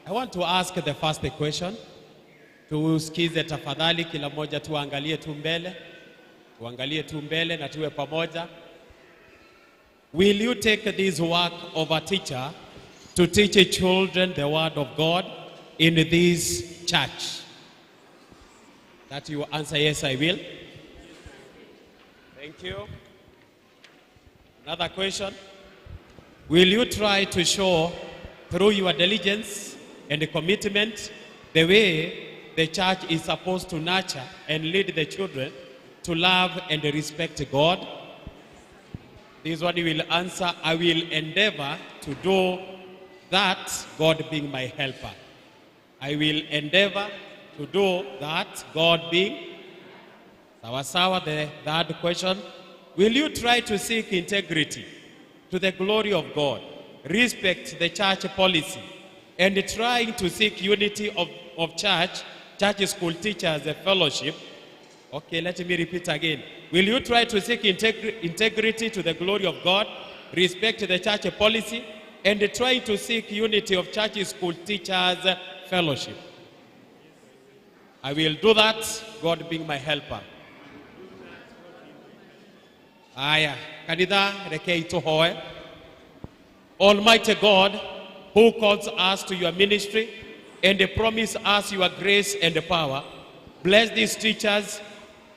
I want to ask the first question. Tusikize tafadhali, kila mmoja tuangalie tu mbele, tuangalie tu mbele na tuwe pamoja. Will you take this work of a teacher to teach children the word of God in this church? That you answer yes, I will. Thank you. Another question. Will you try to show through your diligence and commitment the way the church is supposed to nurture and lead the children to love and respect God? This one you will answer, I will endeavor to do that, God being my helper. I will endeavor to do that, God being. Sawa sawa, the third question. Will you try to seek integrity to the glory of God, respect the church policy, and trying to seek unity of church, church school teachers, the fellowship? Okay, let me repeat again. Will you try to seek integrity to the glory of God, respect the church policy, and try to seek unity of church school teachers fellowship? I will do that, God being my helper. Aya, kanitha rekei tuhoe. Almighty God, who calls us to your ministry and promise us your grace and power, bless these teachers,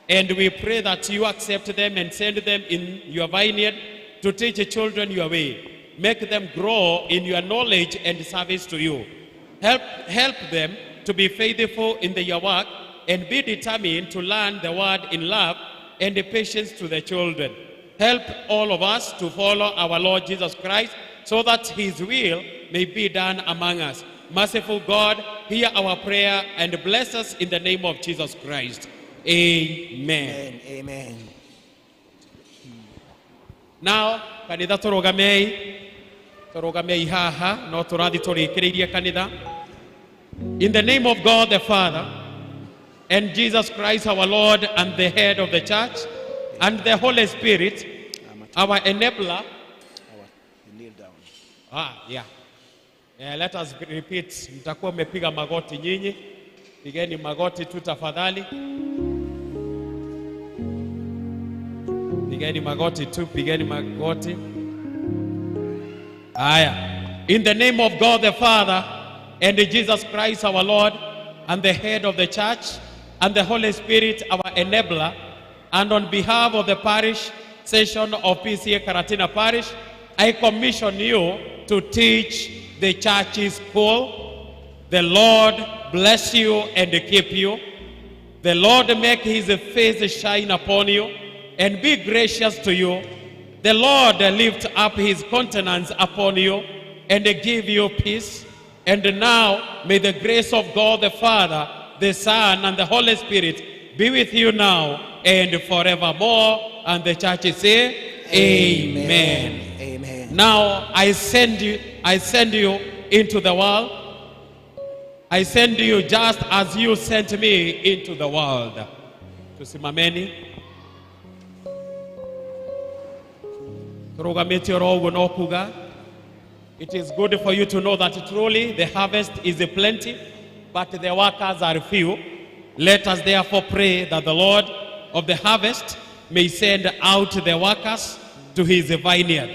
and we pray that you accept them and send them in your vineyard to teach children your way. Make them grow in your knowledge and service to you. Help them to be faithful in their work and be determined to learn the word in love and patience to the children. Help all of us to follow our Lord Jesus Christ so that his will may be done among us. Merciful God, hear our prayer and bless us in the name of Jesus Christ. Amen. Amen. Amen. Now, kanitha turugamei haha, no turathi turikiriirie kanitha. In the name of God the Father, and Jesus Christ our Lord and the head of the church, and the Holy Spirit, our enabler. Kneel down. Yeah. Let us repeat. Mtakuwa mmepiga magoti nyinyi. Pigeni magoti tu tafadhali. Pigeni magoti tu, pigeni magoti. Aya. In the name of God the Father, and Jesus Christ our Lord, and the head of the church, and the Holy Spirit our enabler, and on behalf of the parish session of PCA Karatina Parish, I commission you to teach the church school. The Lord bless you and keep you. The Lord make his face shine upon you and be gracious to you. The Lord lift up his countenance upon you and give you peace. And now may the grace of God the Father, the Son, and the Holy Spirit be with you now and forevermore. And the church say, Amen. Amen. Now I send you into the world. I send you just as you sent me into the world. Tusimameni. Turugamite oro uguo no kuga. It is good for you to know that truly the harvest is plenty, but the workers are few. Let us therefore pray that the Lord of the harvest may send out the workers to his vineyard.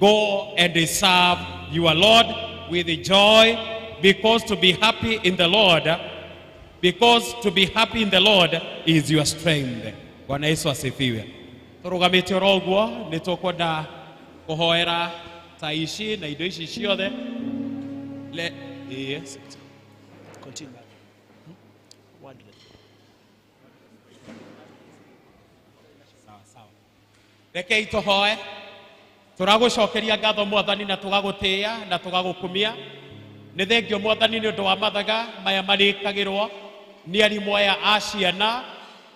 Go and serve your Lord with joy, because to be happy in the Lord, because to be happy in the Lord is your strength. Bwana Yesu asifiwe. Turugamite oro uguo ni tukwenda kuhoera ta ici na indo ici ciothe. Yes. Continue. Sawa sawa. Rekei tuhoe. Turagucokeria ngatho Mwathani na tugagutia na tugagukumia. Nĩ thengio Mwathani nĩ ũndũ wa mathaga maya marĩkagĩrwo nĩ arimũ aya a ciana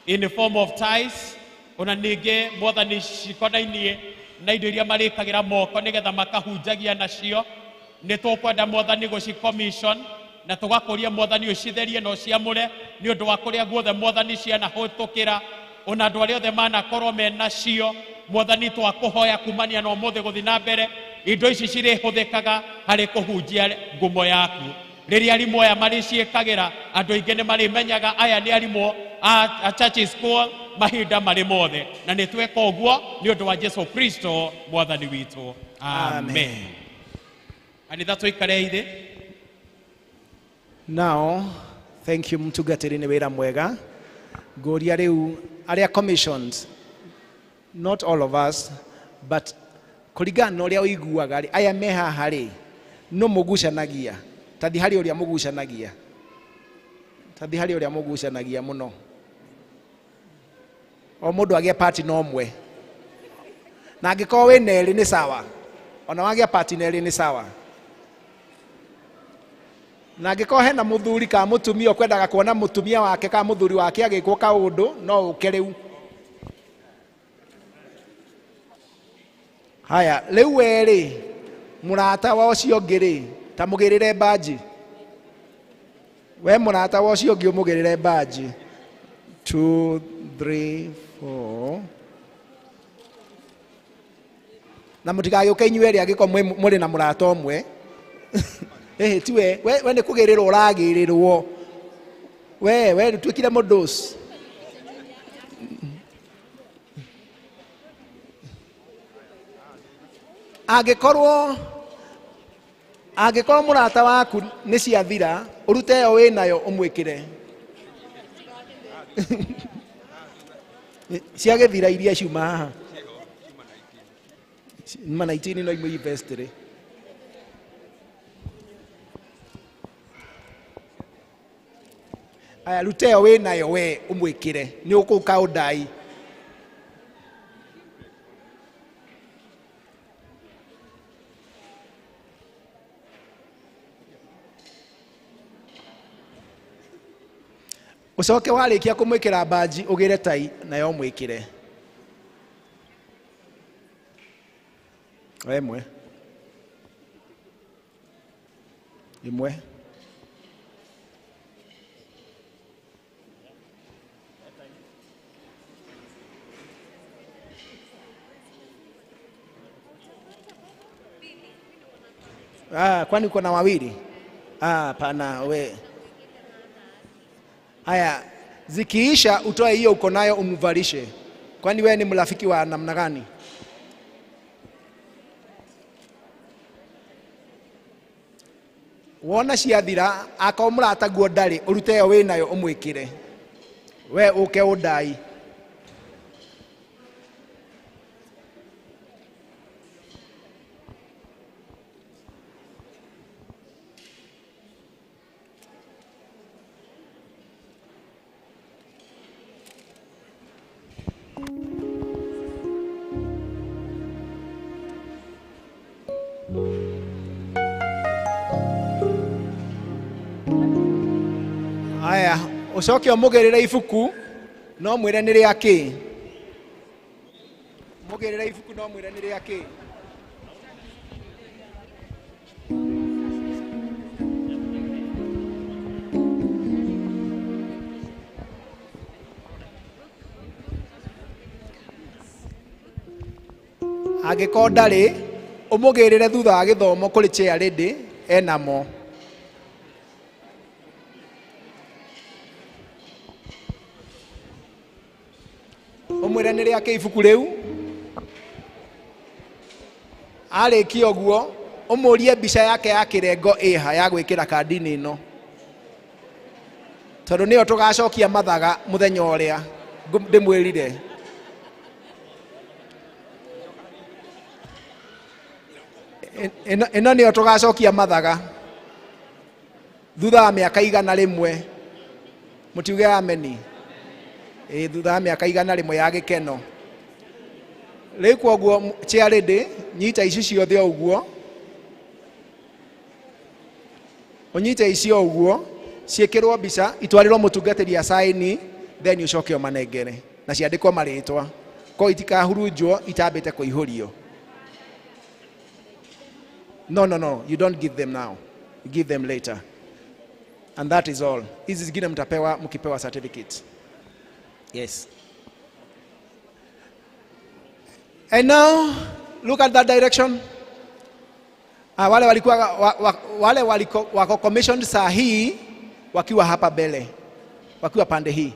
in form of ties, ona ningĩ Mwathani cikonainie na indo iria marĩkagĩra moko nĩgetha makahunjagia nacio. Nĩ tũkwenda Mwathani gũci commission na tũgakũria Mwathani ũcitherie na ũciamũre nĩ ũndũ wa kũrĩa guothe Mwathani cianahĩtũkĩra, ona andũ arĩa othe manakorwo menacio. Mwathani twakũhoya kumania na ũmũthĩ gũthiĩ na mbere, indo ici cirĩhũthĩkaga harĩ kũhunjia ngumo yaku. Rĩrĩa arimũ aya marĩciĩkagĩra, andũ aingĩ nĩ marĩmenyaga aya nĩ arimũ a church school mahinda marĩ mothe, na nĩ tweka ũguo nĩ ũndũ wa Jesu Kristo Mwathani witũ. Amen. Kanitha tũikare thĩ. Now, thank you mũtungatĩri nĩ wĩra mwega. Ngũria rĩu arĩa commissioned, not all of us, but kũringana na ũrĩa ũiguaga rĩ, aya me haha rĩ, no mũgucanagia. Tathi harĩ ũrĩa mũgucanagia. Tathi harĩ ũrĩa mũgucanagia mũno. O mũndũ agĩe partner ũmwe. Na angĩkorwo wĩna erĩ nĩ sawa. Ona wagĩa partner erĩ nĩ sawa. Na angĩkorwo hena mũthuri kana mũtumia ũkwendaga kuona mũtumia wake kana mũthuri wake agĩkwo kaũndũ, no ũke rĩu. Haya, rĩu we rĩ, mũrata wa ũcio ũngĩ rĩ, ta mũgĩrĩre mbanji. We mũrata wa ũcio ũngĩ ũmũgĩrĩre mbanji. 2, 3, 4. Na mũtigagĩũke inyuĩ erĩ angĩkorwo mũrĩ na mũrata ũmwe. Ĩhĩ, ti we, we nĩ kũgĩrĩrwo ũragĩrĩrwo. We nĩtuĩkire mũndũ. Angĩkorwo mũrata waku nĩ ciathira, ũrute ĩyo wĩnayo ũmwĩkĩre. Ciagĩthira iria ciuma haha. Ma 19 no imwe invest rĩ. Aya, ruta ĩyo wĩnayo we ũmwĩkĩre, nĩ ũkũka ũndai. Ũcoke warĩkia kũmwĩkĩra mbanji ũgĩre tai nayo ũmwĩkĩre. O ĩmwe. Ĩmwe. Ah, kwani uko na wawili? Ah, pana we. Haya, zikiisha utoe hiyo uko nayo umvalishe. Kwani wewe ni mrafiki wa namna gani? Wona ciathira, akorwo mũrataguo ndarĩ, ũrute ĩyo wĩnayo ũmwĩkĩre. We ũke ũndai. Haya, ũcoke ũmũgĩrĩre ibuku, no mwĩre nĩ rĩa kĩ. Mũgĩrĩre ibuku no mwĩre nĩ rĩa kĩ. Angĩkorwo ndarĩ, ũmũgĩrĩre thutha wa gĩthomo kũrĩ chair lady enamo. Ũmwĩre nĩ rĩa kĩ ibuku rĩu. Arĩkia ũguo, ũmũrie mbica yake ya kĩrengo ĩha ya gwĩkĩra kandi-inĩ ĩno. Tondũ nĩyo tũgacokia mathaga mũthenya ũrĩa ndĩmwĩrire. Ĩno nĩyo tũgacokia mathaga thutha wa mĩaka 100. Mũtiuge ameni. Ĩ, thutha wa mĩaka 100 ya gĩkeno. Rĩu kwoguo chair lady, nyita ici ciothe o ũguo. Ũnyite ici o ũguo, ciĩkĩrwo mbica, itwarĩrwo mũtungatĩri asaini, then ũcoke ũmanengere. Na ciandĩkwo marĩtwa. Ko itikahurunjwo itambĩte kũihũrio. No, no, no, you don't give them now. You give them later. And that is all. Hizi zingine mtapewa mkipewa certificate. Yes. And now, look at that direction. Wale walikuwa, wale waliko, wako commissioned saa hii wakiwa hapa mbele, wakiwa pande hii.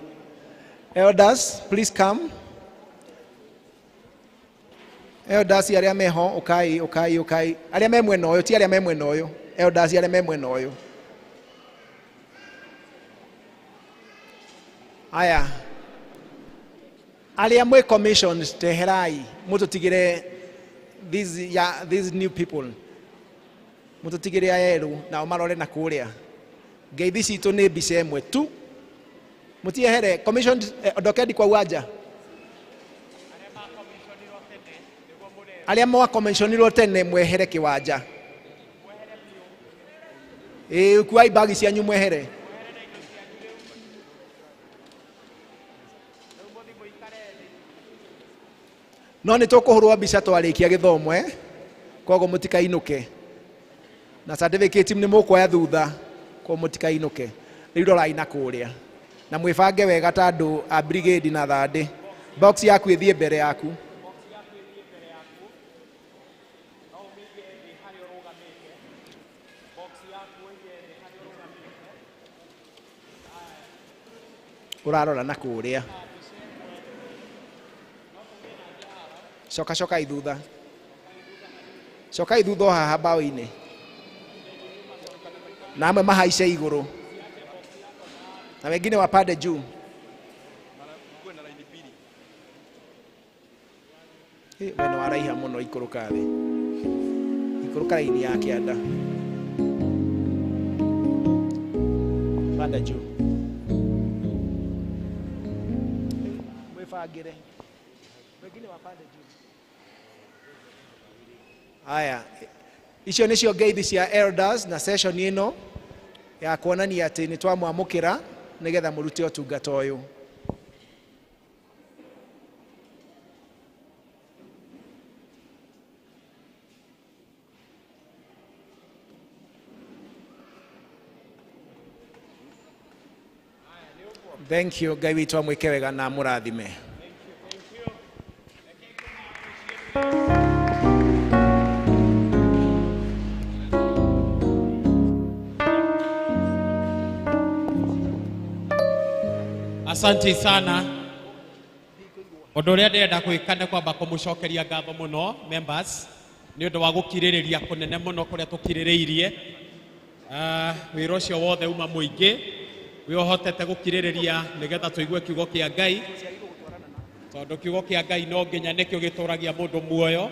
Elders, please come. Elders arĩa meho, ukai, ukai, ukai. Arĩa me mwena ũyũ, ti arĩa me mwena ũyũ. Elders arĩa me mwena ũyũ. Aya arĩa mwĩ commissioned teherai mũtũtigĩre these, ya, these new people, mũtũtigĩre aya erũ nao marore na kũrĩa. Ngeithi citũ nĩ mbica ĩmwe tu, mũtiehere commissioned. Ondokendi kwa uwanja. Arĩa mwakomiconirwo tene mwehere kĩwanja. Ĩĩ, kuai bagi cianyu mwehere. No nĩ tũkũhũrwo mbica twarĩkia gĩthomo, eh? Koguo mũtikainũke na certificate nĩ mũkuoya thutha, koguo mũtikainũke. Rĩu rorai na kũrĩa na mwĩbange wega ta andũ a brigade na thandĩ. Box yaku ĩthiĩ mbere yaku. Ũrarora na kũrĩa. Coka, cokai thutha, cokai thutha o haha mbaũ-inĩ, na amwe mahaice igũrũ na wengine wapande juu. We nĩ waraiha mũno, ikũrũka thĩ, ikũrũka raini ya kĩanda, panda juu. Mwĩbangĩre, wengine wapande juu. Haya, icio nĩcio ngeithi cia elders na session ĩno ya kuonania atĩ nĩ twamwamũkĩra nĩgetha mũrute ũtungata ũyũ. Thank you. Ngai witũ amwĩke wega na amũrathime. Asante sana. Ũndũ ũrĩa ndĩrenda gwĩka nĩ kwamba kũmũcokeria ngatho mũno members nĩ ũndũ wa gũkirĩrĩria kũnene mũno kũrĩa tũkirĩrĩirie. Wĩra ũcio wothe uma mũingĩ wĩ ũhotete gũkirĩrĩria nĩgetha tũigue kiugo kĩa Ngai, tondũ kiugo kĩa Ngai no nginya nĩkĩo gĩtũragia mũndũ muoyo.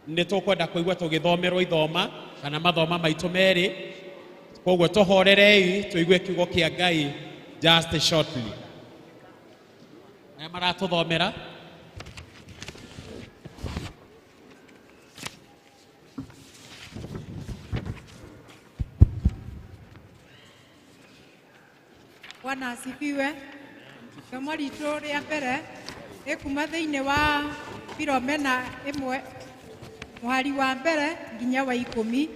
Nĩ tũkwenda kũigua tũgĩthomerwo ithoma kana mathoma maitũ merĩ, koguo tũhorerei tũigue kiugo kĩa Ngai just shortly. Arĩa maratũthomera. Bwana asifiwe. Isomo ritũ rĩa mbere ĩkuma thĩinĩ wa Filomena 1 mũhari wa 1 nginya wa 10.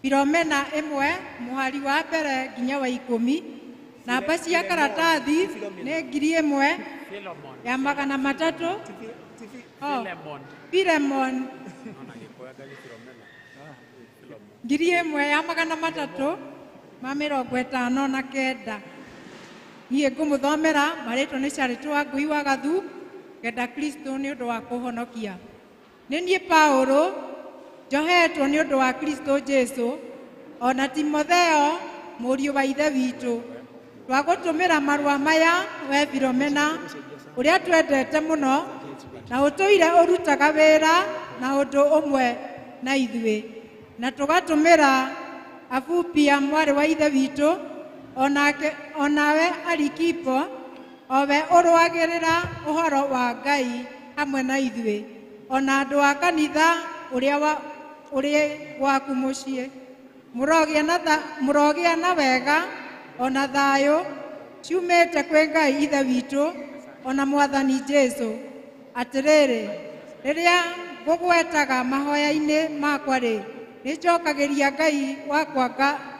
Filomena 1 mũhari wa 1 nginya wa 10. Namba cia karatathi nĩ 1300. Oh, Filemon 1359. Niĩ ngũmũthomera marĩtwa nĩ Charity wa Ngui wa Gathu, ngenda Kristo nĩ ũndũ wa kũhonokia. Nĩ niĩ Paulo njohetwo nĩ ũndũ wa Kristo Jesu, ona Timotheo mũriũ wa ithe witũ. Twagũtũmĩra marũa maya we Filomena ũrĩa twendete mũno na ũtũire ũrutaga wĩra na ũndũ ũmwe na ithuĩ, na tũgatũmĩra Abupia mwarĩ wa ithe witũ, onake onawe Arikipo owe ũrũagĩrĩra ũhoro wa Ngai hamwe na ithuĩ, ona andũ a kanitha ũrĩa ũrĩ gwaku mũciĩ. Mũrogĩa na wega ona thayũ ciumĩte kwĩ Ngai ithe witũ ona Mwathani Jesu. Atĩrĩrĩ, rĩrĩa ngũgwetaga mahoya-inĩ makwa-rĩ, nĩnjokagĩria Ngai wakwa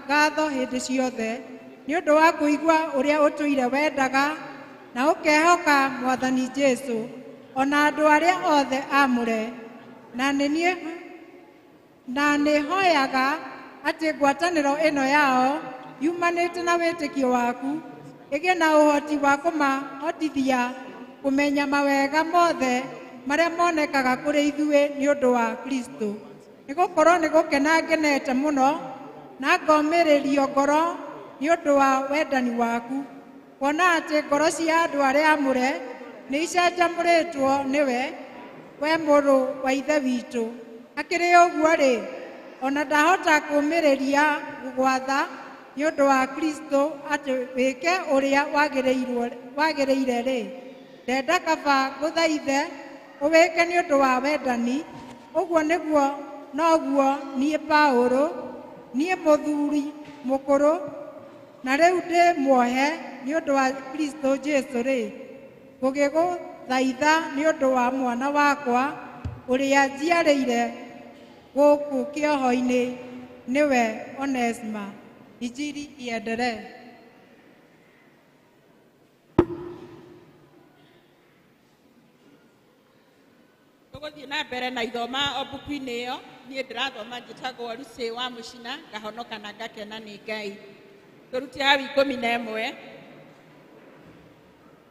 ngatho hĩndĩ ciothe nĩ ũndũ wa kũigua ũrĩa ũtũire wendaga na ũkehoka Mwathani Jesu ona andũ arĩa othe aamũre. Na nĩhoyaga atĩ ngwatanĩro ĩno yao yumanĩte na wĩtĩkio waku ĩgĩe na ũhoti wa kũmahotithia kũmenya mawega mothe marĩa monekaga kũrĩ ithuĩ nĩ ũndũ wa Kristo. Nĩgũkorwo nĩ gũkena ngenete mũno na ngomĩrĩrio ngoro Nĩ ũndũ wa wendani waku, kuona atĩ ngoro cia andũ arĩa aamũre nĩ icanjamũrĩtwo nĩwe, we mũrũ wa Ithe witũ. Hakĩrĩ ũguo-rĩ, ona ndahota kũũmĩrĩria gũgwatha nĩ ũndũ wa Kristo atĩ wĩke ũrĩa wagĩrĩire-rĩ, ndenda kaba ngũthaithe ũwĩke nĩ ũndũ wa wendani. Ũguo nĩguo noguo niĩ Paũlũ, niĩ mũthuri mũkũrũ, na rĩu ndĩ muohe nĩ ũndũ wa Kristo Jesũ-rĩ, ngũgĩgũthaitha nĩ ũndũ wa mwana wakwa ũrĩa njiarĩire gũkũ kĩoho-inĩ, nĩwe Onesima. Injili iendelee. Tũgũthiĩ na mbere na ithoma o mbuku-inĩ ĩyo. Niĩ ndĩrathoma njĩtagwo Lucy wa Mũcina, ngahonoka na ngakena nĩ Ngai. Tũrute hau 11.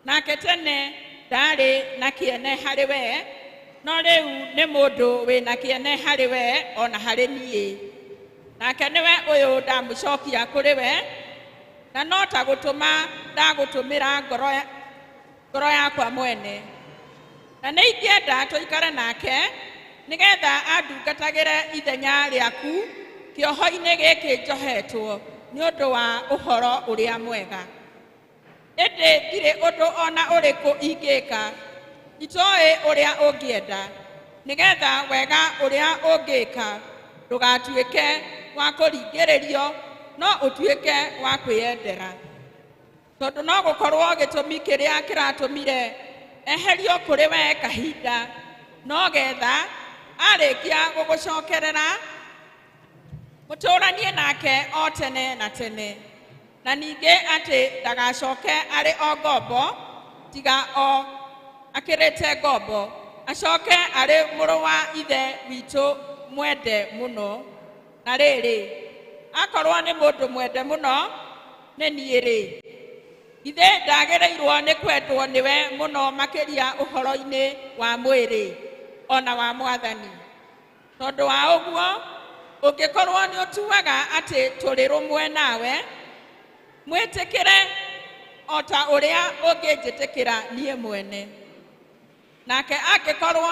Nake tene ndarĩ na kĩene harĩ we, no rĩu nĩ mũndũ wĩna kĩene harĩ we ona harĩ niĩ. Nake nĩwe ũyũ ndamũcokia kũrĩ we, na no ta gũtũma ndagũtũmĩra ngoro yakwa mwene. Na nĩ ingĩenda tũikare nake, nĩgetha andungatagĩre ithenya rĩaku kĩoho-inĩ gĩkĩ njohetwo nĩ ũndũ wa ũhoro ũrĩa mwega. Ĩndĩ ndirĩ ũndũ ona ũrĩkũ ingĩka itoĩ ũrĩa ũngĩenda, nĩgetha wega ũrĩa ũngĩka ndũgatuĩke wa kũringĩrĩrio, no ũtuĩke wa kwĩyendera. Tondũ no gũkorwo gĩtũmi kĩrĩa kĩratũmire eherio kũrĩ we kahinda, no getha arĩkia gũgũcokerera mũtũranie nake o tene na tene. Na ningĩ atĩ ndagacoke arĩ o ngombo, tiga o akĩrĩte ngombo, acoke arĩ mũrũ wa ithe witũ mwende mũno. Na rĩrĩ, akorwo nĩ mũndũ mwende mũno nĩ niĩ rĩ, ithe ndagĩrĩirwo nĩ kwendwo nĩwe mũno makĩria ũhoro-inĩ wa mwĩrĩ ona wa Mwathani. Tondũ wa ũguo, ũngĩkorwo nĩ ũtuaga atĩ tũrĩ rũmwe nawe, mwĩtĩkĩre o ta ũrĩa ũngĩnjĩtĩkĩra niĩ mwene. Nake angĩkorwo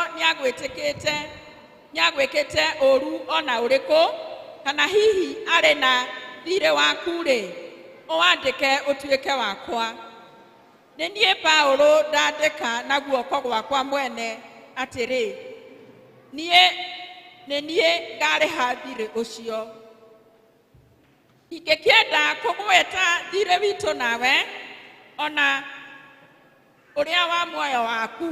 nĩagwĩkĩte ũũru ona ũrĩkũ, kana hihi arĩ na thiirĩ waku-rĩ, ũwandĩke ũtuĩke wakwa. Nĩ niĩ Paũlũ ndandĩka na guoko gwakwa mwene atĩrĩ, niĩ nĩ niĩ ngarĩha thiirĩ ũcio. Ingĩkĩenda kũgweta thiirĩ witũ nawe, ona ũrĩa wa muoyo waku.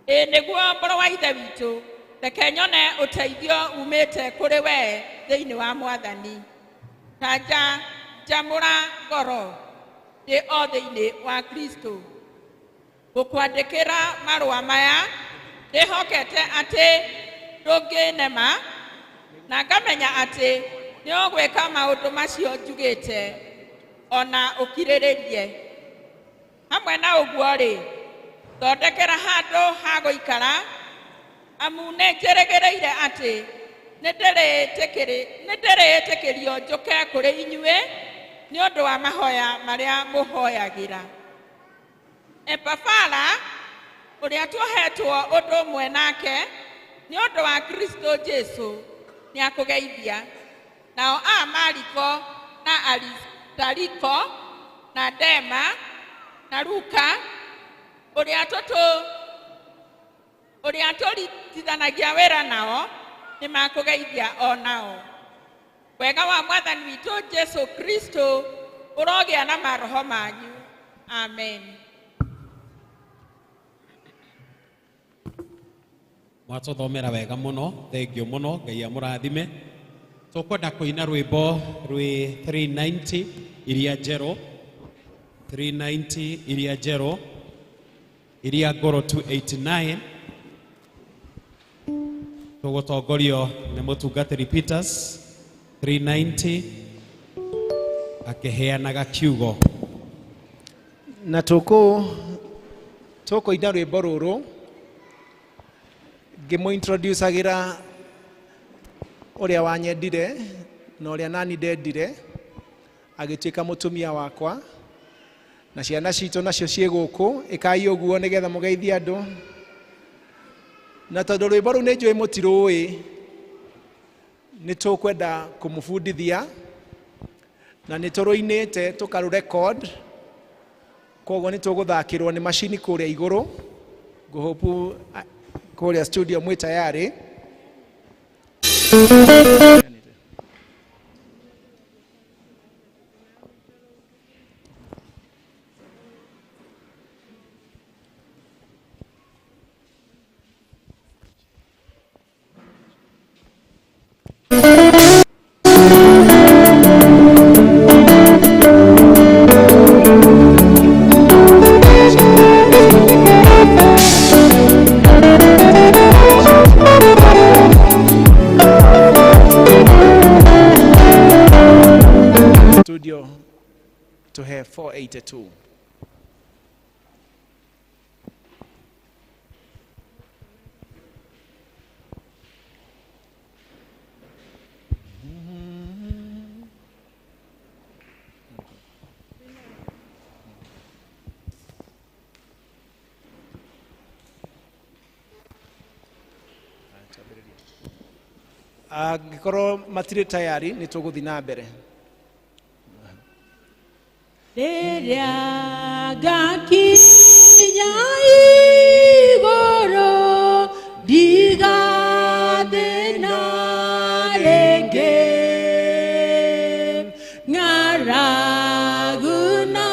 Ĩ nĩguo mũrũ wa Ithe witũ, reke nyone ũteithio umĩte kũrĩ we thĩinĩ wa Mwathani. Ta njamũra ngoro ndĩ o thĩinĩ wa Kristo. Ngũkwandĩkĩra marũa maya ndĩhokete atĩ ndũngĩnema, na ngamenya atĩ nĩ ũgwĩka maũndũ macio njugĩte ona ũkirĩrĩrie. Hamwe na ũguo-rĩ, thondekera handũ ha gũikara, amu nĩ njĩrĩgĩrĩire atĩ nĩ ndĩrĩĩtĩkĩrio njũke kũrĩ inyuĩ nĩ ũndũ wa mahoya marĩa mũhoyagĩra. Epafara, ũrĩa tuohetwo ũndũ ũmwe nake nĩ ũndũ wa Kristo Jesũ, nĩakũgeithia. Nao a Mariko na Aristariko na Dema na Luka, ũrĩa tũritithanagia wĩra nao, nĩmakũgeithia o nao. Wega wa Mwathani witũ Jesũ Kristo ũrogĩa na maroho manyu. Amen. Mwatũthomera wega mũno, thengio mũno, Ngai amũrathime. Tũkwenda kũina rwĩmbo rwĩ 390 iria njerũ, 390 iria njerũ, iria ngũrũ 289. Tũgũtongorio nĩ mũtungatĩri Peters 390 akĩheanaga kiugo. Na tũkũina rwĩmbo rũrũ ngĩmũintroducagĩra ũrĩa wanyendire na ũrĩa nani ndendire, Agĩtuĩka mũtumia wakwa na ciana citũ nacio ciĩ gũkũ. Ĩkai ũguo nĩgetha mũgeithie andũ. Na tondũ rwĩmbo rũu nĩ njũĩ mũtirũĩ, nĩ tũkwenda kũmũbundithia na nĩ tũrũinĩte tũkarũ record, koguo nĩ tũgũthakĩrwo nĩ macini kũrĩa igũrũ. Ngũhopu kũrĩa studio mwĩ tayari. Studio to have 482. Angĩkorwo matirĩ tayari, nĩ tũgũthiĩ na mbere. Rĩrĩa ngakinya igũrũ, ndigathĩna rĩngĩ, ng'aragu na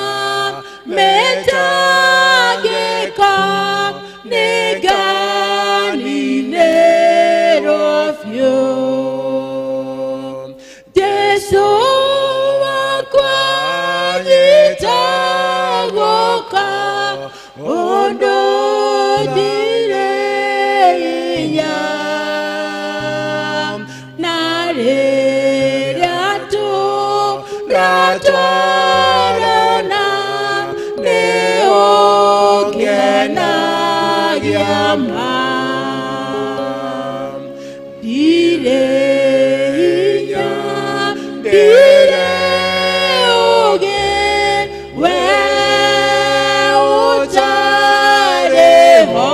mĩtangĩko nĩnganinĩrwo biũ. Jesũ wakwa, nyita guoko ũndũ ndirĩ hinya, na rĩrĩa tũratwarana nĩ ũngenagia ma. Ndirĩ hinya, ndirĩ ũũgĩ, we ũtarĩ ho,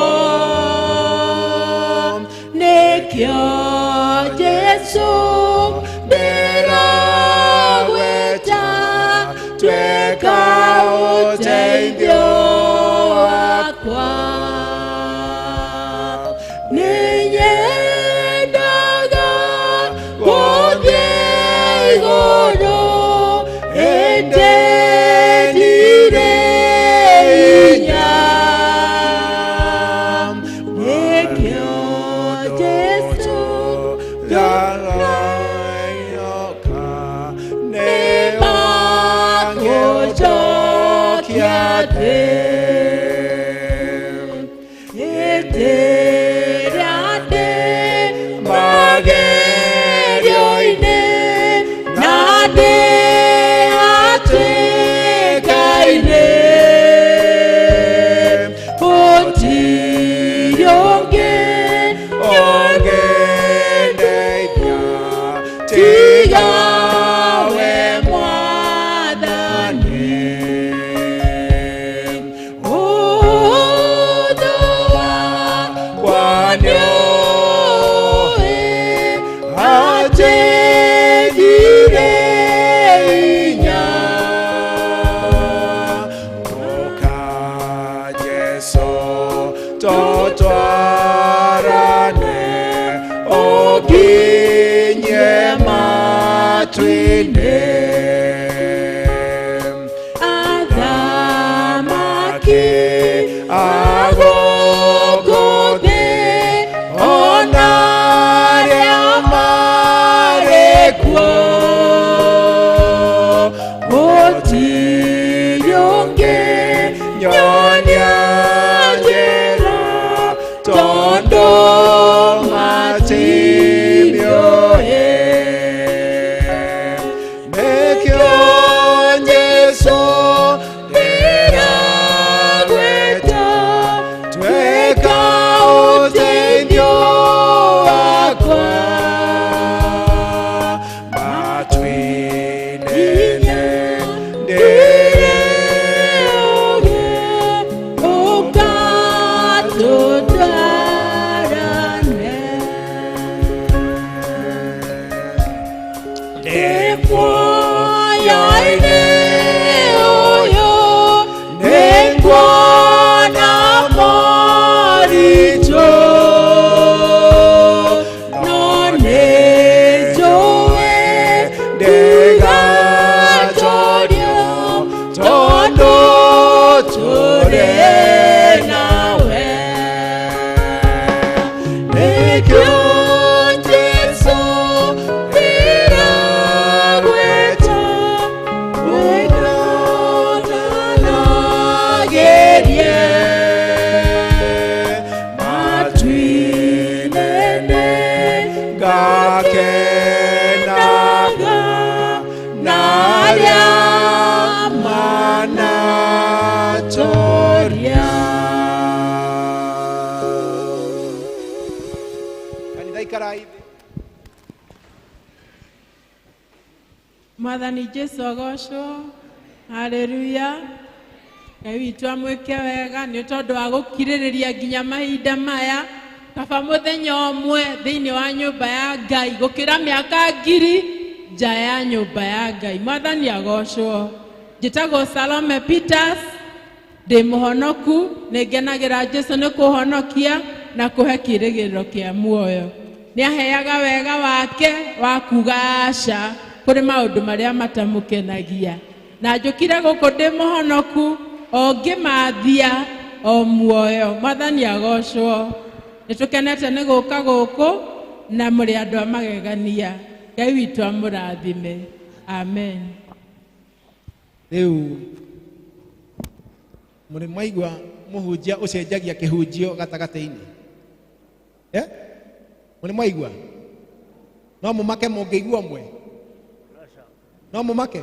nĩkĩo Jesũ ndĩragwĩta, tuĩka ũteithio wakwa. Nĩnyendaga gũthiĩ igũrũ, ĩndĩ ndirĩ hinya, nĩkĩo Jesũ nĩmagũcokia thĩ. Hĩndĩ ĩrĩa ndĩ magerio-inĩ na ndĩ hatĩka-inĩ, gũtirĩ ũngĩ ũngĩndeithia tiga we Mwathani. Ũthũ wakwa nĩũĩ atĩ ndirĩ hinya. Ũka Jesũ tũtwarane ũkinye matu-inĩ. Athamaki a gũkũ thĩ ona arĩa marĩ kuo, gũtirĩ ũngĩ nyonia njĩra tondũ matimĩũĩ. Nĩkĩo Jesũ ndĩragwĩta, Ikarai thĩ. Mwathani Jesu agocwo. Haleluya. Ngai witũ amwĩke wega nĩ tondũ wa gũkirĩrĩria nginya mahinda maya. Kaba mũthenya ũmwe thĩinĩ wa nyũmba ya Ngai gũkĩra mĩaka ngiri nja ya nyũmba ya Ngai. Mwathani agocwo. Njĩtagwo Salome Peters, ndĩ mũhonoku, nĩ ngenagĩra Jesu nĩ kũhonokia na kũhe kĩĩrĩgĩrĩro kĩa muoyo. Nĩ aheaga wega wake wa kuga aca kũrĩ maũndũ marĩa matamũkenagia. Na njũkire gũkũ ndĩ mũhonoku o ngĩmathia o muoyo. Mwathani agocwo. Nĩ tũkenete nĩ gũka gũkũ na mũrĩ andũ a magegania. Ngai witũ amũrathime. Amen. Rĩu mũrĩ mwaigua mũhunjia ũcenjagia kĩhunjio gatagatĩ-inĩ? Mũrĩ mwaigua? No mũmake mũngĩigua ũmwe? No mũmake?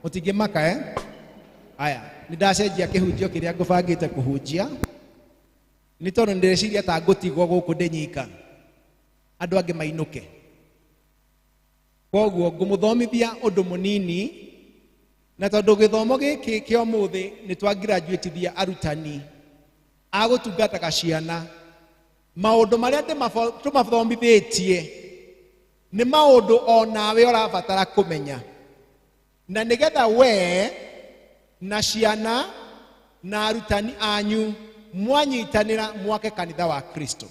Mũtingĩmaka Aya, nĩ ndacenjia kĩhunjio kĩrĩa ngũbangĩte kũhunjia nĩ tondũ ndĩreciria ta ngũtigwo gũkũ ndĩ nyika andũ angĩ mainũke. Koguo ngũmũthomithia ũndũ mũnini, na tondũ gĩthomo gĩkĩ kĩa ũmũthĩ nĩ twagraduatithia arutani a gũtungataga ciana, maũndũ marĩa tũmathomithĩtie nĩ maũndũ o nawe ũrabatara kũmenya, na nĩgetha we na ciana na arutani anyu mwanyitanĩra mwake kanitha wa Kristo.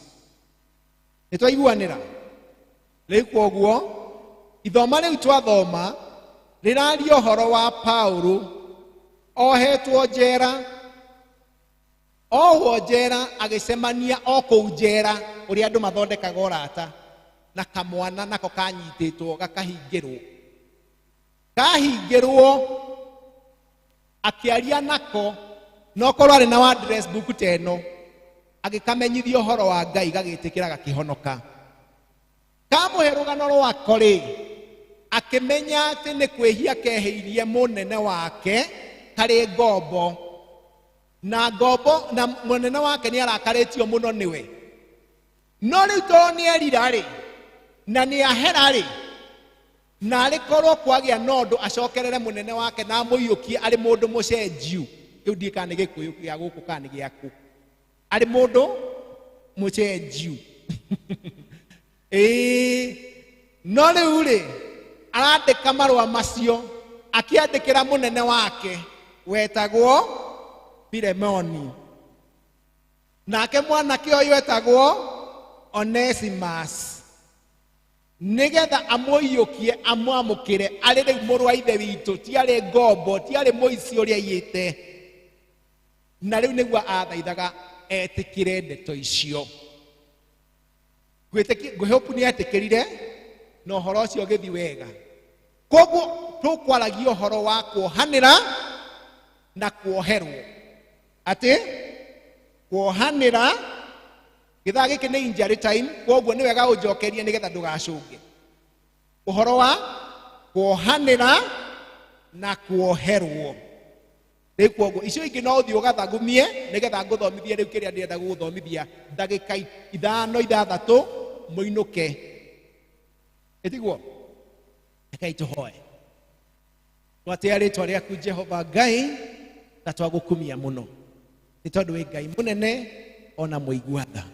Nĩ twaiguanĩra? Rĩu kwoguo ithoma rĩu twathoma rĩraria ũhoro wa Paulo ohetwo njera, ohwo njera agĩcemania o kũu njera ũrĩa andũ mathondekaga ũrata na kamwana nako kanyitĩtwo gakahingĩrwo. Kahingĩrwo akĩaria nako, no korwo arĩ na wa address book ta ĩno, agĩkamenyithia ũhoro wa Ngai gagĩtĩkĩra gakĩhonoka. Kamũhe rũgano rwako rĩ, akĩmenya atĩ nĩ kwĩhia kehĩirie mũnene wake karĩ ngombo, na ngombo na mũnene wake nĩ arakarĩtio mũno nĩwe. No rĩu tondũ nĩ erira rĩ, na nĩ ahera rĩ, na arĩ korwo kwagĩa na ũndũ acokerere mũnene wake na amũiyũkie arĩ mũndũ mũcenjiu. Rĩu ndiũĩ kana nĩ gĩkũyũ gĩa gũkũ kana nĩ gĩaku. Arĩ mũndũ mũcenjiu. Ĩĩ, no rĩu rĩ, arandĩka marũa macio akĩandĩkĩra mũnene wake wetagwo Filemoni, nake mwanake ũyũ etagwo Onesimus, nĩgetha amũiyũkie amwamũkĩre arĩ rĩu mũrũ wa ithe witũ, ti arĩ ngombo, ti arĩ mũici ũrĩa aiyĩte. Na rĩu nĩguo athaithaga etĩkĩre ndeto icio. Ngwĩhoku nĩ etĩkĩrire na ũhoro ũcio ũgĩthiĩ wega. Koguo tũkwaragia ũhoro wa kuohanĩra na kuoherwo. Atĩ kuohanĩra, gĩthaa gĩkĩ nĩ injury time, koguo nĩ wega ũnjokerie nĩgetha ndũgacũnge. Ũhoro wa kuohanĩra na kuoherwo. Rĩu koguo icio ingĩ no ũthiĩ ũgathagumie nĩgetha ngũthomithie rĩu kĩrĩa ndĩrenda gũgũthomithia ndagĩka 5 6 mũinũke. Ĩtiguo? Rekei tũhoe. Twatĩa rĩtwa rĩaku Jehova Ngai na twagũkumia mũno nĩ tondũ wĩ Ngai mũnene ona mũigua tha.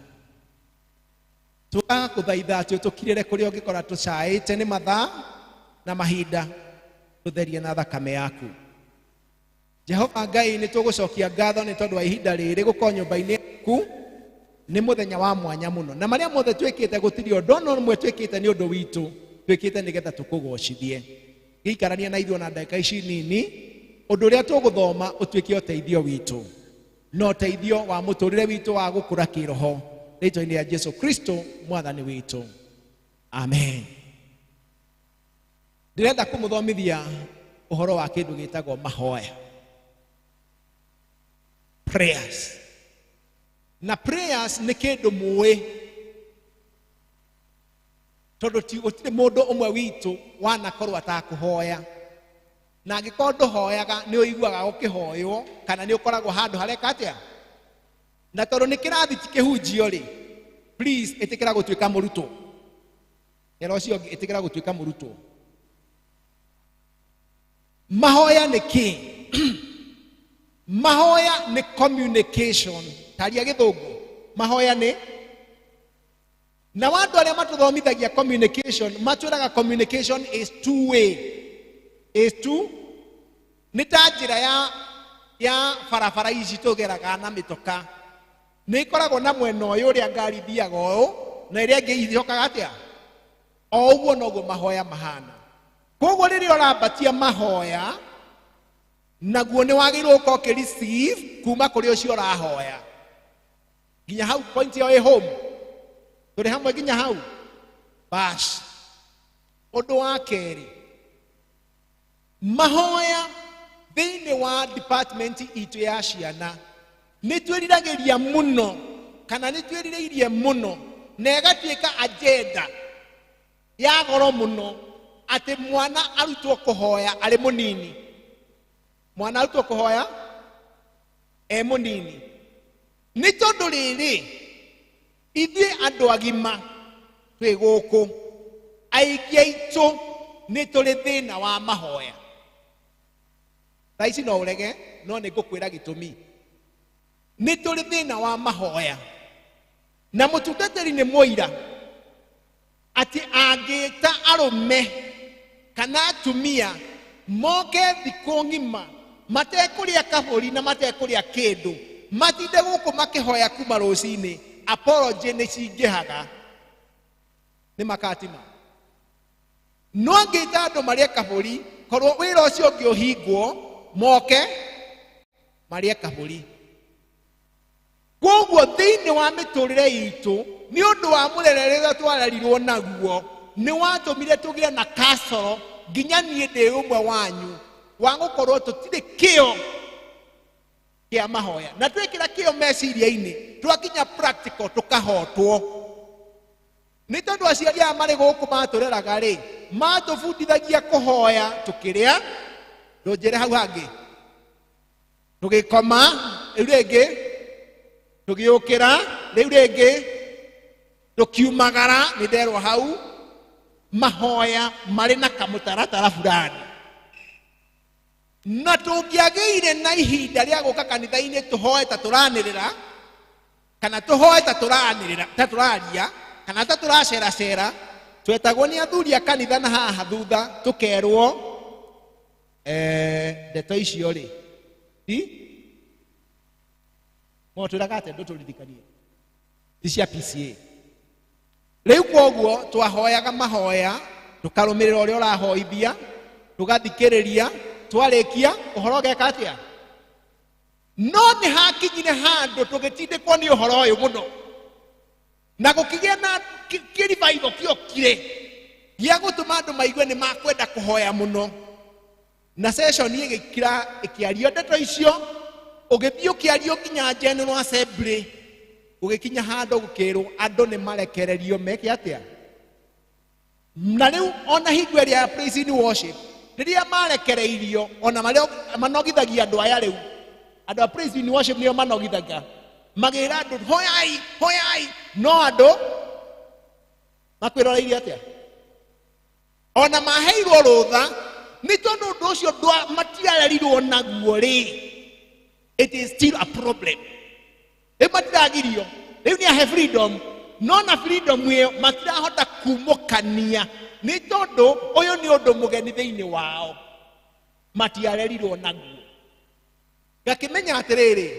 Tũgakũthaitha atĩ ũtũkirĩre kũrĩa ũngĩkora tũcaĩte nĩ mathaa na mahinda, tũtherie na thakame yaku. Jehova Ngai, nĩ tũgũcokia ngatho nĩ tondũ wa ihinda rĩrĩ gũkorwo nyũmba-inĩ yaku. Nĩ mũthenya wa mwanya mũno, na marĩa mothe twĩkĩte gũtirĩ ũndũ ona ũmwe twĩkĩte nĩ ũndũ witũ, twĩkĩte nĩgetha tũkũgocithie. Gĩikarania na ithuĩ ona ndagĩka ici nini, ũndũ ũrĩa tũgũthoma ũtuĩke ũteithio witũ na ũteithio wa mũtũrĩre witũ wa gũkũra kĩroho, rĩtwa-inĩ rĩa Jesu Kristo mwathani witũ, amen. Ndĩrenda kũmũthomithia ũhoro wa kĩndũ gĩtagwo mahoya, prayers. Na prayers nĩ kĩndũ mũĩ, tondũ ti gũtirĩ mũndũ ũmwe witũ wanakorwo atakũhoya. Na angĩkorwo ndũhoyaga nĩ ũiguaga gũkĩhoywo kana nĩ ũkoragwo handũ hareka atĩa. Na tondũ nĩ kĩrathi ti kĩhunjio rĩ, please ĩtĩkĩra gũtuĩka mũrutwo. Era ũcio ũngĩ ĩtĩkĩra gũtuĩka mũrutwo. Mahoya nĩ kĩ? Mahoya nĩ communication. Taria gĩthũngũ. Mahoya nĩ na andũ arĩa matũthomithagia communication matwĩraga communication is two way, is two, nĩ ta njĩra ya barabara ici tũgeraga na mĩtoka, nĩ ikoragwo na mwena ũyũ ũrĩa ngari ithiaga ũũ na ĩrĩa ĩngĩ icokaga atĩa o ũguo noguo mahoya mahana. Koguo rĩrĩa ũrambatia mahoya naguo nĩ wagĩrĩirwo gũkorwo ũkĩ receive kuma kũrĩ ũcio ũrahoya. Nginya hau point ĩyo ĩ home, tũrĩ hamwe nginya hau bash. Ũndũ wa kerĩ, mahoya thĩinĩ wa department itũ ya ciana nĩ twĩriragĩria mũno kana nĩ twĩrirĩirie mũno na ĩgatuĩka agenda ya goro mũno atĩ mwana arutwo kũhoya arĩ mũnini. Mwana arutwo kũhoya e mũnini nĩ tondũ rĩrĩ ithuĩ andũ agima twĩ gũkũ aingĩ aitũ nĩ tũrĩ thĩna wa mahoya. Thaa ici no ũrege no nĩ ngũkwĩra gĩtũmi. Nĩ tũrĩ thĩna wa mahoya na mũtungatĩri nĩ mũira atĩ angĩta arũme kana atumia moke thikũ ng'ima matekũrĩa kabũri na matekũrĩa kĩndũ matinde gũkũ makĩhoya kuma rũcinĩ, apology nĩ cingĩhaga nĩ makatima. No angĩta andũ marĩe kabũri, korwo wĩra ũcio ũngĩ ũhingwo moke marĩe kabũri. Koguo thĩinĩ wa mĩtũrĩre itũ nĩ ũndũ wa mũrerere ũrĩa twarerirwo naguo nĩ watũmire tũgĩe na kasoro nginya niĩ ndĩ ũmwe wanyu wa gũkorwo tũtirĩ kĩo kĩa mahoya na twĩkĩra kĩo meciria-inĩ twakinya practical tũkahotwo. Nĩ tondũ aciari aya marĩ gũkũ matũreraga rĩ matũbundithagia kũhoya tũkĩrĩa, ndũnjĩre hau hangĩ, tũgĩkoma rĩu rĩngĩ, tũgĩũkĩra rĩu rĩngĩ, tũkiumagara nĩ nderwo hau mahoya marĩ na kamũtaratara fulani. Na tũngĩagĩire na ihinda rĩa gũka kanitha-inĩ tũhoe ta tũranĩrĩra kana tũhoe ta tũranĩrĩra ta tũraria kana ta tũraceracera, twetagwo nĩ athuri a kanitha na haha thutha tũkerwo ndeto icio rĩ ti mwatwĩraga atĩa ndũtũririkanie ti cia PCA. Rĩu koguo twahoyaga mahoya tũkarũmĩrĩra ũrĩa ũrahoithia tũgathikĩrĩria twarĩkia ũhoro ũgeka atĩa. No nĩ hakinyire handũ tũgĩtindĩkwo nĩ ũhoro ũyũ mũno na gũkĩgĩa na kĩribaitho kĩokire gĩa gũtũma andũ maigue nĩ makwenda kũhoya mũno, na session ĩgĩkira ĩkĩario ndeto icio ũgĩthiĩ ũkĩario nginya General Assembly gũgĩkinya handũ gũkĩrwo andũ nĩ marekererio meke atĩa. Na rĩu ona hingo ĩrĩa ya praise and worship rĩrĩa marekereirio ona marĩa manogithagia andũ aya rĩu andũ a praise and worship nĩo manogithagia magĩra andũ hoyai hoyai, no andũ makwĩroreirie atĩa ona maheirwo rũtha nĩ tondũ ũndũ ũcio matiarerirwo naguo rĩ, it is still a problem. Rĩu matiragirio, rĩu nĩ ahe freedom, no na freedom ĩyo matirahota kumũkania nĩ tondũ ũyũ nĩ ũndũ mũgeni thĩinĩ wao matiarerirwo naguo. Ngakĩmenya atĩrĩrĩ,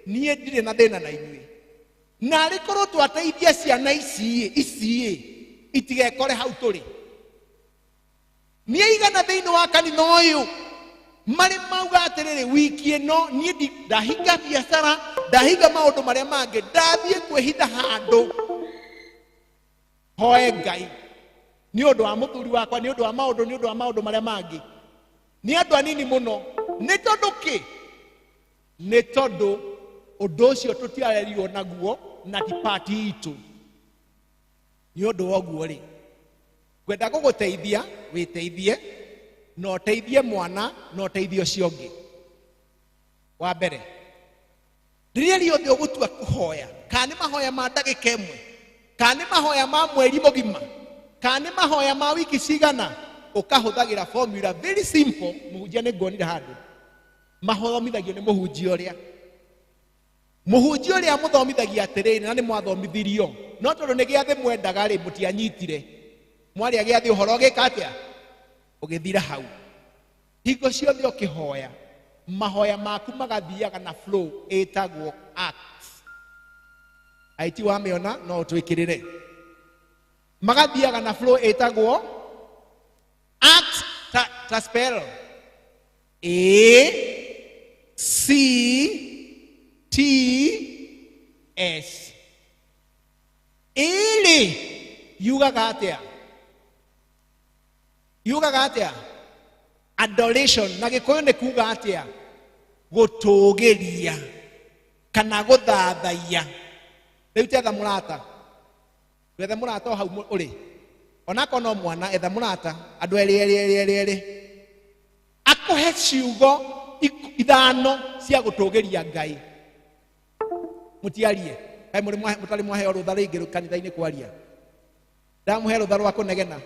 niĩ ndirĩ na thĩna na inyuĩ, na arĩ korwo twateithia ciana ici ici itigekore hau tũrĩ. Nĩ aigana thĩinĩ wa kanitha ũyũ marĩ mauga atĩrĩrĩ, wiki ĩno niĩ ndahinga biacara, ndahinga maũndũ marĩa mangĩ, ndathiĩ kwĩhitha handũ hoe Ngai nĩ ũndũ wa mũthuri wakwa, nĩ ũndũ wa maũndũ, nĩ ũndũ wa maũndũ marĩa mangĩ. Nĩ andũ anini mũno. Nĩ tondũ kĩ? Nĩ tondũ ũndũ ũcio tũtiarerirwo naguo na ti part itũ. Nĩ ũndũ wa ũguo rĩ, ngwenda gũgũteithia wĩteithie na ũteithie mwana na ũteithie ũcio ũngĩ. Wa mbere, rĩrĩa rĩothe ũgũtua kũhoya, kana nĩ mahoya ma ndagĩka ĩmwe, kana nĩ mahoya ma mweri mũgima, Kana nĩ mahoya ma wiki cigana, ũkahũthagĩra formula very simple. Mũhunjia nĩ nguonire handũ mathomithagio nĩ mũhunjia ũrĩa, mũhunjia ũrĩa mũthomithagia atĩrĩrĩ, na nĩ mwathomithirio, no tondũ nĩ gĩathĩ mwendaga rĩ, mũtianyitire. Mwarĩa gĩathĩ ũhoro ũgĩka atĩa? Ũgĩthira hau. Hingo ciothe ũkĩhoya, mahoya maku magathiaga na flow ĩtagwo Acts. IT wamĩona no ũtwĩkĩrĩre. Magathiaga na flow ĩtagwo Acts, ta spell A C T S. Ĩrĩ yugaga atĩa? Yugaga atĩa? Adoration. Na Gĩkũyũ nĩ kuga atĩa? Gũtũgĩria kana gũthathaiya. Rĩu tetha mũrata, wethe mũrata o hau ũrĩ, onakorwo no mwana, etha mũrata, andũ erĩ erĩ erĩ erĩ erĩ, akũhe ciugo ithano cia gũtũgĩria Ngai. Mũtiarie. Kaĩ mũrĩ mũtarĩ mwaheo rũtha rĩngĩ kanitha-inĩ kwaria? Ndamũhe rũtha rwa kũnegena.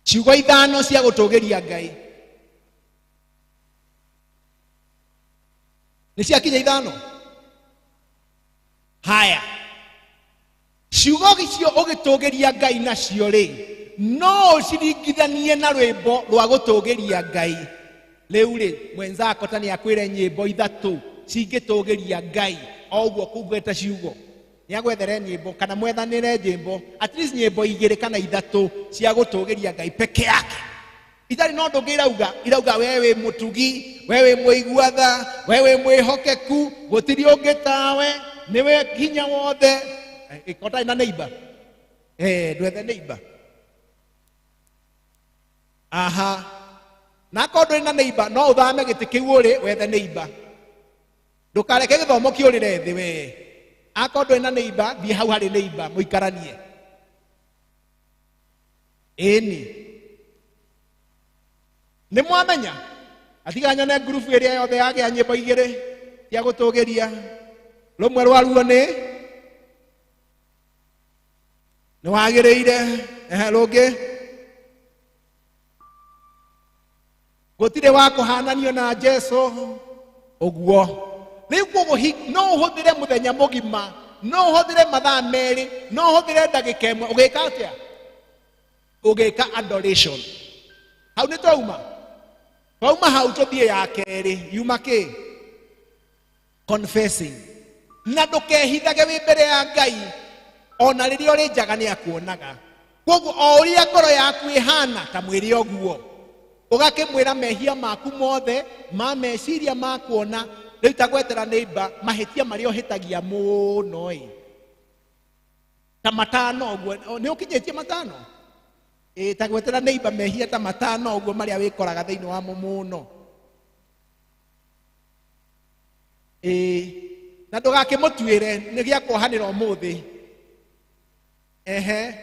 Ciugo ithano cia gũtũgĩria Ngai. Nĩ ciakinya ithano? Haya, ciugo icio ũgĩtũgĩria Ngai nacio rĩ, no ũciringithanie na rwĩmbo rwa gũtũgĩria Ngai. Rĩu rĩ, mwenzako ta nĩ akwĩre nyĩmbo ithatũ cingĩtũgĩria Ngai, o ũguo kugweta ciugo. Nĩ agwethere nyĩmbo kana mwethanĩre nyĩmbo, at least nyĩmbo igĩrĩ kana ithatũ cia gũtũgĩria Ngai peke yake. Itarĩ na ũndũ ũngĩ irauga, irauga we wĩ mũtugi, we wĩ mũigua tha, we wĩ mwĩhokeku, gũtirĩ ũngĩ tawe, nĩwe hinya wothe. Ũtarĩ na neighbor? Ndwethe neighbor. Aha. Na akorwo ndũrĩ na neighbor, no ũthame gĩtĩ kĩu ũrĩ, wethe neighbor. Ndũkareke gĩthomo kĩũrĩre thĩ we. Akorwo ndũrĩ na neighbor, thiĩ hau harĩ neighbor, mũikaranie. Ĩni. Nĩ mwamenya? Atiga nyone ngurubu ĩrĩa yothe yagĩa nyĩmbo igĩrĩ cia gũtũgĩria. Rũmwe rwaruo nĩ nĩ wagĩrĩire, ehe, rũngĩ gũtirĩ wa kũhananio na Jesu ũguo. Rĩu koguo no ũhũthĩre mũthenya mũgima, no ũhũthĩre mathaa merĩ, no ũhũthĩre ndagĩka ĩmwe ũgĩka atĩa? Ũgĩka adoration. Hau nĩ twauma? Twauma hau tũthiĩ ya kerĩ, yuma kĩ? Confessing. Na ndũkehithage wĩ mbere ya Ngai, ona rĩrĩa ũrĩ njaga nĩ akuonaga. Koguo o ũrĩa ngoro yaku ĩhana, ta mwĩre ũguo. Ũgakĩmwĩra mehia maku mothe, ma meciria ma kuona, rĩu ta gwetera neighbor, mahĩtia marĩa ũhĩtagia mũno ĩ. Ta matano ũguo, nĩ ũkinyĩtie matano? Ĩ, ta gwetera neighbor mehia ta matano ũguo marĩa wĩkoraga thĩinĩ wamo mũno. Ĩ, na ndũgakĩmũtuĩre, nĩ gĩa kuohanĩra ũmũthĩ. Ehe.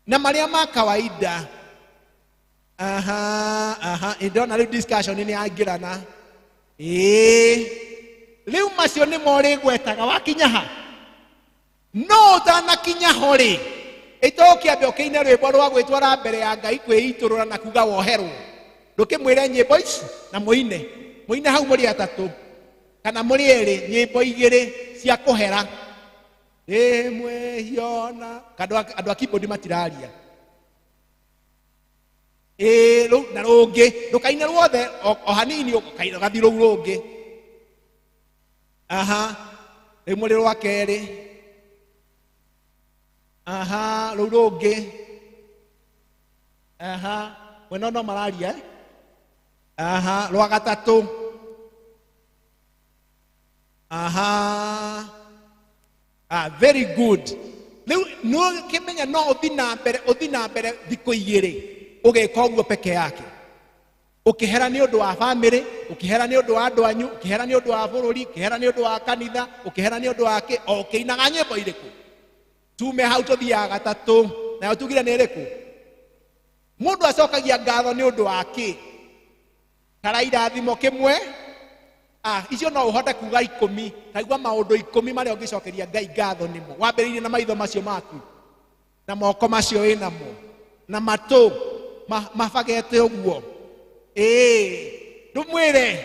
Na marĩa ma kawaida. Aha, aha, ndona rĩu discussion nĩ yaingĩrana. Ĩ, rĩu macio nĩmo ũrĩgwetaga wakinya ha? No ũtanakinya ho rĩ, ĩtũkĩambe ũkĩine rwĩmbo rwa gwĩtwara mbere ya Ngai kwĩitũrũra na kuga woherwo. Ndũkĩmwĩre nyĩmbo ici na mũine. Mũine hau mũrĩ atatũ kana mũrĩ erĩ, nyĩmbo igĩrĩ cia kũhera. Ĩmwe hiona. Andũ a keyboard matiraria. Ĩ, rũu na rũngĩ, ndũkaine ruothe, o hanini ũkaina ũgathiĩ rũu rũngĩ. Aha, rĩu mũrĩ rwa kerĩ. Aha, rũu rũngĩ. Aha, mwena no mararia, eh? Aha, rwa gatatũ. Aha. Ah, very good. Rĩu nĩũkĩmenya no ũthi na mbere, ũthi na mbere thikũ igĩrĩ ũgĩka ũguo peke yake. Ũkĩhera nĩ ũndũ wa family, ũkĩhera nĩ ũndũ wa andũ anyu, ũkĩhera nĩ ũndũ wa bũrũri, ũkĩhera nĩ ũndũ wa kanitha, ũkĩhera nĩ ũndũ wa kĩ, o ũkĩinaga nyĩmbo irĩkũ? Tume hau tũthiĩ ya gatatũ, nayo tugire nĩ ĩrĩkũ? Mũndũ acokagia ngatho nĩ ũndũ wa kĩ? Tara irathimo kĩmwe. Ah, icio no ũhote kuga ikũmi. Taigua maũndũ ikũmi marĩa ũngĩcokeria Ngai ngatho nĩmo. Wambĩrĩirie na maitho macio maku. Na moko macio wĩnamo na matũ mabagete ũguo. Ĩĩ, ndũmwĩre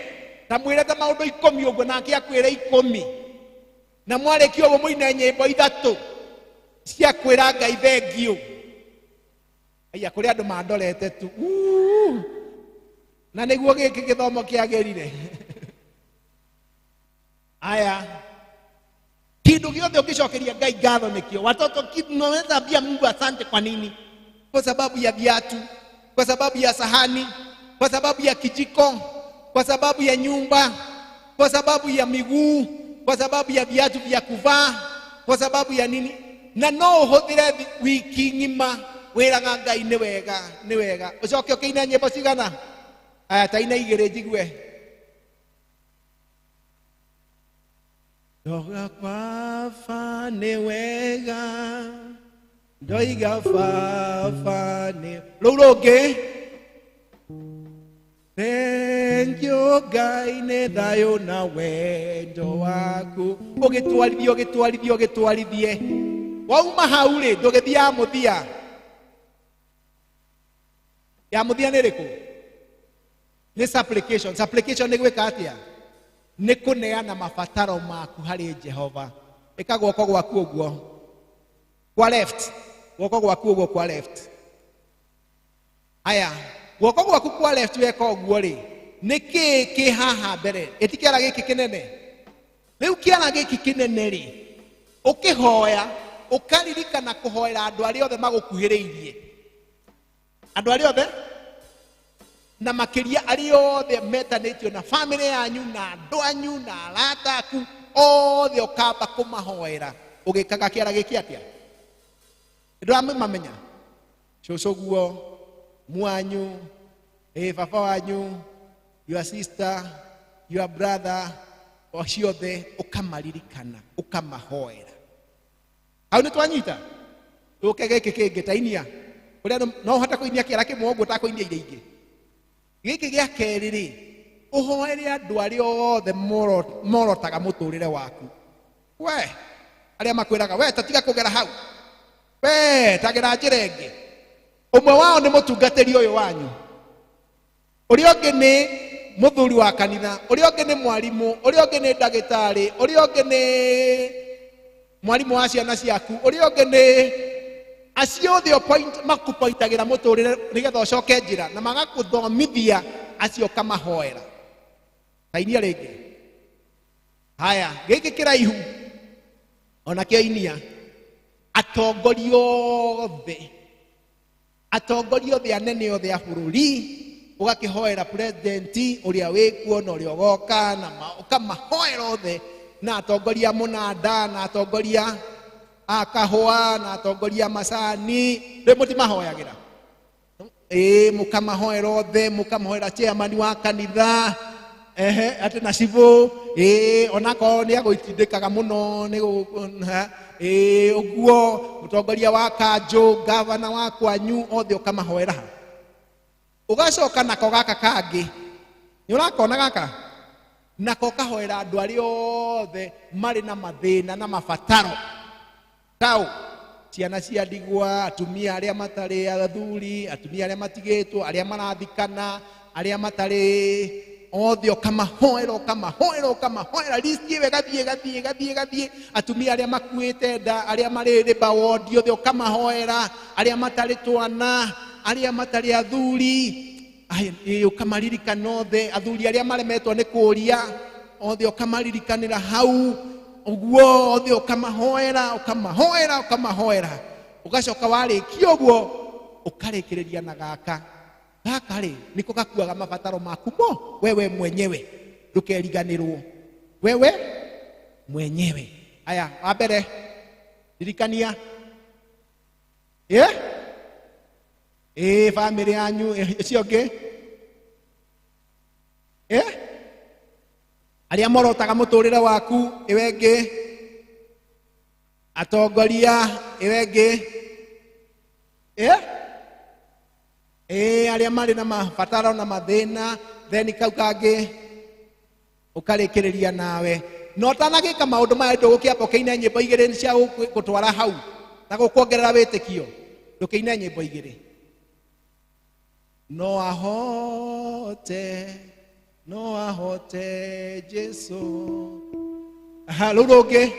ta mwĩre ta maũndũ 10 ũguo nake akwĩre 10. Na mwarĩkia ũguo mũine nyĩmbo 3 cia kwĩra Ngai thengiũ. Aya kũrĩ andũ mandorete tu. Uu. Na nĩguo gĩkĩ gĩthomo kĩagĩrire. Aya, kĩndũ gĩothe ũngĩcokeria Ngai ngatho nĩkĩo. Watoto, tunaweza ambia Mungu asante kwa nini? Kwa sababu ya viatu, kwa sababu ya sahani, kwa sababu ya kijiko, kwa sababu ya nyumba, kwa sababu ya miguu, kwa sababu ya viatu vya kuvaa, kwa sababu ya nini? Na no ũhũthĩre wiki ng'ima wĩraga Ngai nĩ wega, nĩ wega. Ũcoke ũkĩine nyĩmbo cigana? Aya, ta ina 2 njigue. Ndoiga baba nĩ wega, ndoiga baba nĩ. Rũu rũngĩ. Thank you Ngai nĩ thayũ na wendo waku. Ũgĩtwarithie, ũgĩtwarithie, ũgĩtwarithie. Wauma hau rĩ, ndũgĩthiĩ ya mũthia. Ya mũthia nĩ ĩrĩkũ? Nĩ supplication. Supplication nĩ gwĩka atĩa? Nĩ kũneana mabataro maku harĩ Jehova. Ĩka guoko gwaku ũguo kwa left, guoko gwaku ũguo kwa left. Aya, guoko gwaku kwa left weka ũguo rĩ, nĩ kĩĩ kĩ haha mbere? Ĩti kĩara gĩkĩ kĩnene. Rĩu kĩara gĩkĩ kĩnene rĩ, ũkĩhoya ũkaririkana kũhoera andũ arĩa othe magũkuhĩrĩirie. Andũ arĩa othe na makĩria arĩa othe metanĩtio na famĩlĩ yanyu na andũ anyu na arata aku othe ũkamba kũmahoera. Ũgĩkaga kĩara gĩkĩ atĩa? Ndũramamenya? Cũcũ guo, mwanyu, baba wanyu, your sister, your brother, acio othe ũkamaririkana, ũkamahoera. Hau nĩ twanyita? Tũke gĩkĩ kĩngĩ ta inia. Kũrĩa no ũhote kũinia kĩara kĩmwe ũguo ũtakũinia iria ingĩ. Gĩkĩ gĩa kerĩ rĩ, ũhoere andũ arĩa othe morotaga mũtũrĩre waku. We, arĩa makwĩraga, we ta tiga kũgera hau. We, tagera njĩra ĩngĩ. Ũmwe wao nĩ mũtungatĩri ũyũ wanyu. Ũrĩa ũngĩ nĩ mũthuri wa kanitha, ũrĩa ũngĩ nĩ mwarimũ, ũrĩa ũngĩ nĩ ndagĩtarĩ, ũrĩa ũngĩ nĩ mwarimũ wa ciana ciaku, ũrĩa ũngĩ nĩ acio othe makũpointagĩra mũtũrĩre nĩgetha ũcoke njĩra na magakũthomithia acio ũkamahoera. Ta inia rĩngĩ. Haya, gĩkĩ kĩraihu onakĩo inia. Atongoria othe, atongoria othe anene othe a bũrũri, ũgakĩhoera president ũrĩa wĩkuo na ũrĩa ũgoka, na ũkamahoera othe, na atongoria mũnanda, na atongoria a kahũa, na atongoria macani. Rĩu mũtimahoyagĩra? Ĩĩ, mũkamahoera othe, mũkamahoera chairman wa kanitha, ehe, atĩ na cibũ, ĩĩ, onakorwo nĩ agũitindĩkaga mũno, nĩ ĩĩ, ũguo, mũtongoria wa kanjũ, gavana wa kwanyu, othe ũkamahoera. Ũgacoka nako gaka kangĩ, nĩ ũrakona gaka? Nako ũkahoera andũ arĩa othe marĩ na mathĩna na mabataro. Tau, ciana cia ndigwa, atumia arĩa matarĩ athuri, atumia arĩa matigĩtwo, arĩa marathikana, arĩa matarĩ, othe ũkamahoera, ũkamahoera, ũkamahoera. List ĩyo ĩgathiĩ, ĩgathiĩ, ĩgathiĩ, ĩgathiĩ. Atumia arĩa makuĩte nda, arĩa marĩ labour ward, othe ũkamahoera, arĩa matarĩ twana, arĩa matarĩ athuri, ĩĩ, ũkamaririkana othe, athuri arĩa maremetwo nĩ kũũria, othe ũkamaririkanĩra hau, ũguo othe ũkamahoera, ũkamahoera, ũkamahoera. Ũgacoka warĩkia ũguo, ũkarĩkĩrĩria na gaka. Gaka rĩ, nĩko gakuaga mabataro maku mo, wewe mwenyewe, ndũkeriganĩrwo. Wewe mwenyewe. Aya, wa mbere, ririkania. Ĩ? Ĩ, famĩlĩ yanyu, ĩcio ĩngĩ? Ĩ? Arĩa morotaga mũtũrĩre waku, ĩwe ĩngĩ. Atongoria, ĩwe ĩngĩ. Ĩ? Ĩ, arĩa marĩ na mabataro na mathĩna, then kau kangĩ ũkarĩkĩrĩria nawe. Na ũtanagĩka maũndũ maya ndũgũkĩamba ũkĩine nyĩmbo igĩrĩ cia gũtwara hau. Na gũkuongerera wĩtĩkio, ndũkĩine nyĩmbo igĩrĩ. No ahote, no ahote Jesu. Aha, rũu rũngĩ,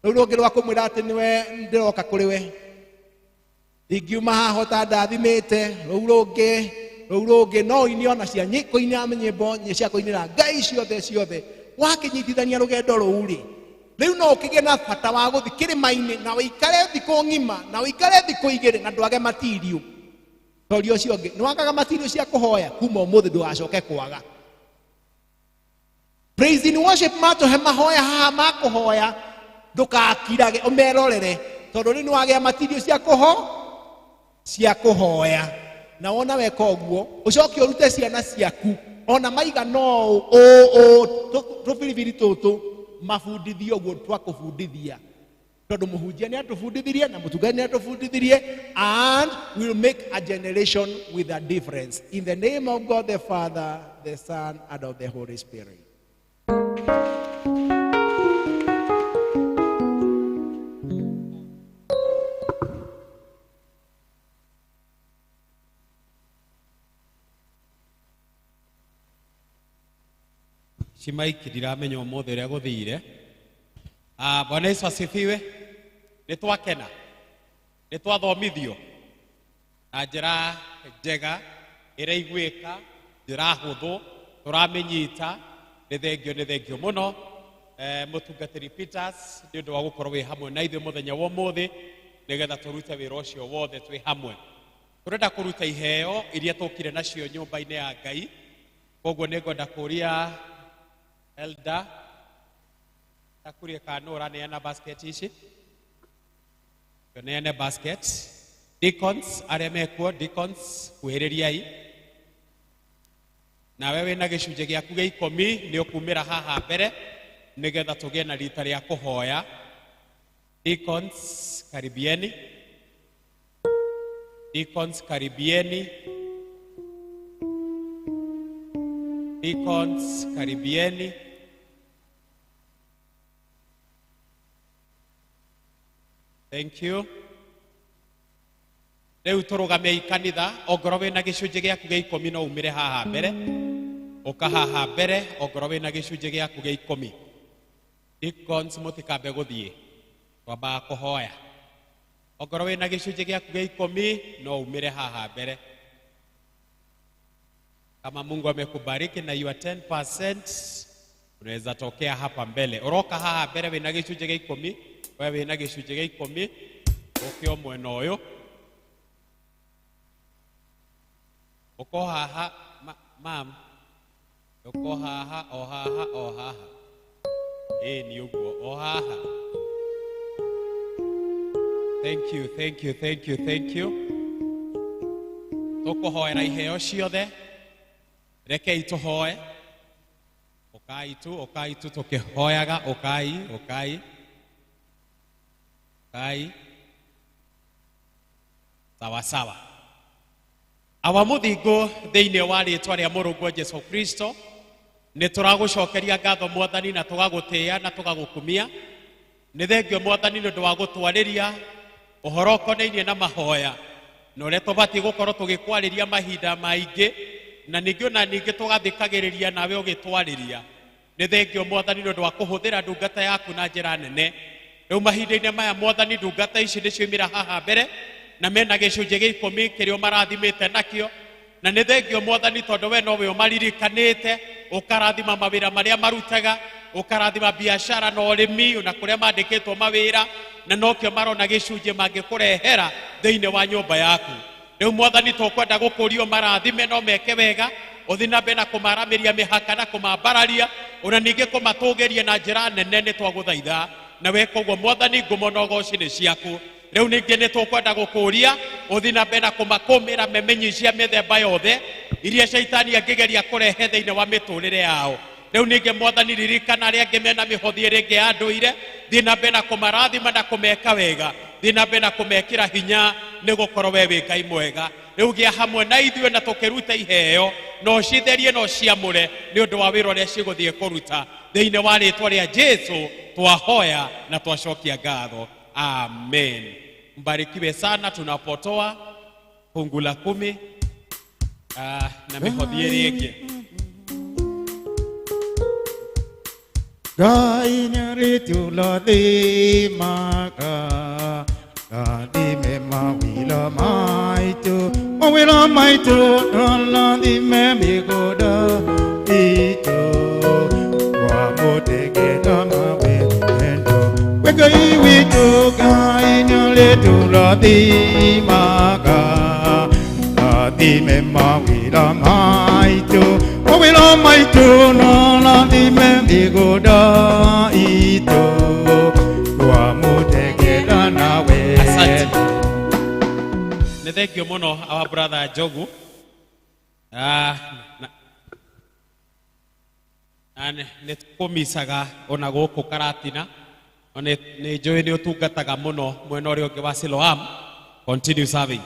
rũu rũngĩ rwa kũmwĩra atĩ nĩwe ndĩroka kũrĩ we. Ndingiuma haha ũtandathimĩte. Rũu rũngĩ, rũu rũngĩ no ũine ona cia kũina nyĩmbo cia kũinĩra Ngai ciothe ciothe. Wakĩnyitithania rũgendo rũu rĩ, rĩu no ũkĩgĩe na bata wa gũthiĩ kĩrĩma-inĩ na ũikare thikũ ng'ima na ũikare thikũ igĩrĩ na ndwage matirio. Toria ũcio ũngĩ, nĩ wagaga matirio cia kũhoya, kuma ũmũthĩ ndũgacoke kwaga. Praise and worship matũhe mahoya haha ma kũhoya, ndũgakirage, ũmerorere, tondũ rĩu nĩ wagĩa matirio cia kũho cia kũhoya. Na wona weka ũguo, ũcoke ũrute ciana ciaku ona maigana ũũ ũũ tũbiribiri tũtũ, mabundithie ũguo twakũbundithia, tondũ mũhunjia nĩ atũbundithirie na mũtungati nĩ atũbundithirie, and will make a generation with a difference. In the name of God the Father, the Son, and of the Holy Spirit. Cimaiki ndiramenya ũmũthĩ ũrĩa gũthire. Ah, Bwana Yesu asifiwe. Nĩ twakena, nĩ twathomithio na njĩra njega ĩraiguĩka, njĩra hũthũ tũramĩnyita. Nĩ thengio, nĩ thengio mũno, mũtungatĩri Peters, nĩ ũndũ wa gũkorwo wĩ hamwe na ithuĩ mũthenya wa ũmũthĩ, nĩgetha tũrute wĩra ũcio wothe twĩ hamwe. Tũrenda kũruta iheo iria tũkire nacio nyũmba-inĩ ya Ngai. Koguo nĩ ngwenda kũria elder takurie kana nũ ũraneana basket ici. Neane basket. Deacons arĩa mekuo, deacons kuhĩrĩriai. Nawe wĩna gĩcunjĩ gĩaku gĩa ikũmi nĩ ũkumĩra haha mbere, nĩgetha tũgĩe na rita rĩa kũhoya. Deacons karibieni, deacons karibieni, deacons karibieni. Thank you. Rĩu tũrũgamei kanitha, ongorwo wĩna gĩcunjĩ gĩaku gĩa ikũmi no umĩre haha mbere. Ũka haha mbere ongorwo wĩna gĩcunjĩ gĩaku gĩa ikũmi. Deacons mũtikambe gũthiĩ, twambaga kũhoya. Ongorwo wĩna gĩcunjĩ gĩaku gĩa ikũmi no umĩre haha mbere. Kama Mungu amekubariki na your 10%, unaweza tokea hapa mbele. Ũroka haha mbere wĩna gĩcunjĩ gĩa ikũmi, we wĩna gĩcunjĩ gĩa ikũmi, ũke o mwena ũyũ. Ũko haha, ma'am, ũko haha, o haha, o haha. Ĩĩ nĩ ũguo, o haha. Thank you, thank you, thank you, thank you. Tũkũhoera iheo ciothe. Rekei tũhoe. Ũkai tu, ũkai tu tũkĩhoyaga, ũkai, ũkai. Ũkai. Sawa sawa. Awa mũthingu thĩinĩ wa rĩtwa rĩa mũrũguo Jesu Kristo, nĩ tũragũcokeria ngatho mwathani, na tũgagũtĩĩa na tũgagũkumia. Nĩ thengio mwathani nĩ ũndũ wa gũtwarĩria ũhoro ũkonainie na mahoya, na ũrĩa tũbatiĩ gũkorwo tũgĩkwarĩria mahinda maingĩ, na ningĩ ona ningĩ tũgathikagĩrĩria nawe ũgĩtwarĩria. Nĩ thengio mwathani nĩ ũndũ wa kũhũthĩra ndungata yaku na njĩra nene. Rĩu mahinda-inĩ maya mwathani, ndungata ici nĩcio imĩra haha mbere na mena gĩcunjĩ gĩa ikũmi kĩrĩa ũmarathimĩte nakĩo, na nĩ thengio mwathani tondũ we nowe ũmaririkanĩte, ũkarathima mawĩra marĩa marutaga, ũkarathima biacara na ũrĩmi na kũrĩa mandĩkĩtwo mawĩra, na nokĩo marona gĩcunjĩ mangĩkũrehera thĩinĩ wa nyũmba yaku. Rĩu mwathani tũkwenda gũkũrio marathime no meke wega, ũthiĩ na mbere na kũmaramĩria mĩhaka na kũmambararia, ona ningĩ kũmatũgĩria na njĩra nene. Nĩ twagũthaitha na weka ũguo mwathani, ngumo na ũgoci nĩ ciaku. Rĩu ningĩ nĩ tũkwenda gũkũria ũthiĩ na mbere na kũmakũmĩra memenyi cia mĩthemba yothe iria caitani angĩgeria kũrehe thĩinĩ wa mĩtũrĩre yao. Rĩu ningĩ mwathani, ririkana arĩa angĩ mena mĩhothi ĩrĩa ĩngĩ ya ndũire, thiĩ na mbere na kũmarathima na kũmeka wega, thiĩ na mbere na kũmekĩra hinya, nĩ gũkorwo we wĩ Ngai mwega. Rĩu gĩa hamwe na ithuĩ na tũkĩruta iheo, na ũcitherie na ũciamũre nĩ ũndũ wa wĩra ũrĩa cigũthiĩ kũruta. Thĩinĩ wa rĩtwa rĩa Jesu twahoya na twacokia ngatho. Amen. Mbarikiwe sana tunapotoa fungu la 10 na mĩhothi ĩrĩa ĩngĩ. Ngai nĩarĩtũrathimaga, rathime mawĩra maitũ, mawĩra maitũ, rathime mĩgũnda itũ, wamũtegera mawendo. We Ngai witũ, Ngai nĩarĩtũrathimaga, rathime mawĩra maitũ, mawĩra maitũ, na rathime mĩgũnda itũ, twamũtegera na wendo. Asante. Nĩ thank you mũno our brother Njogu. Na nĩ tũkũmicaga ona gũkũ Karatina. No nĩ njũĩ nĩ ũtungataga mũno mwena ũrĩa ũngĩ wa Siloam. Continue serving.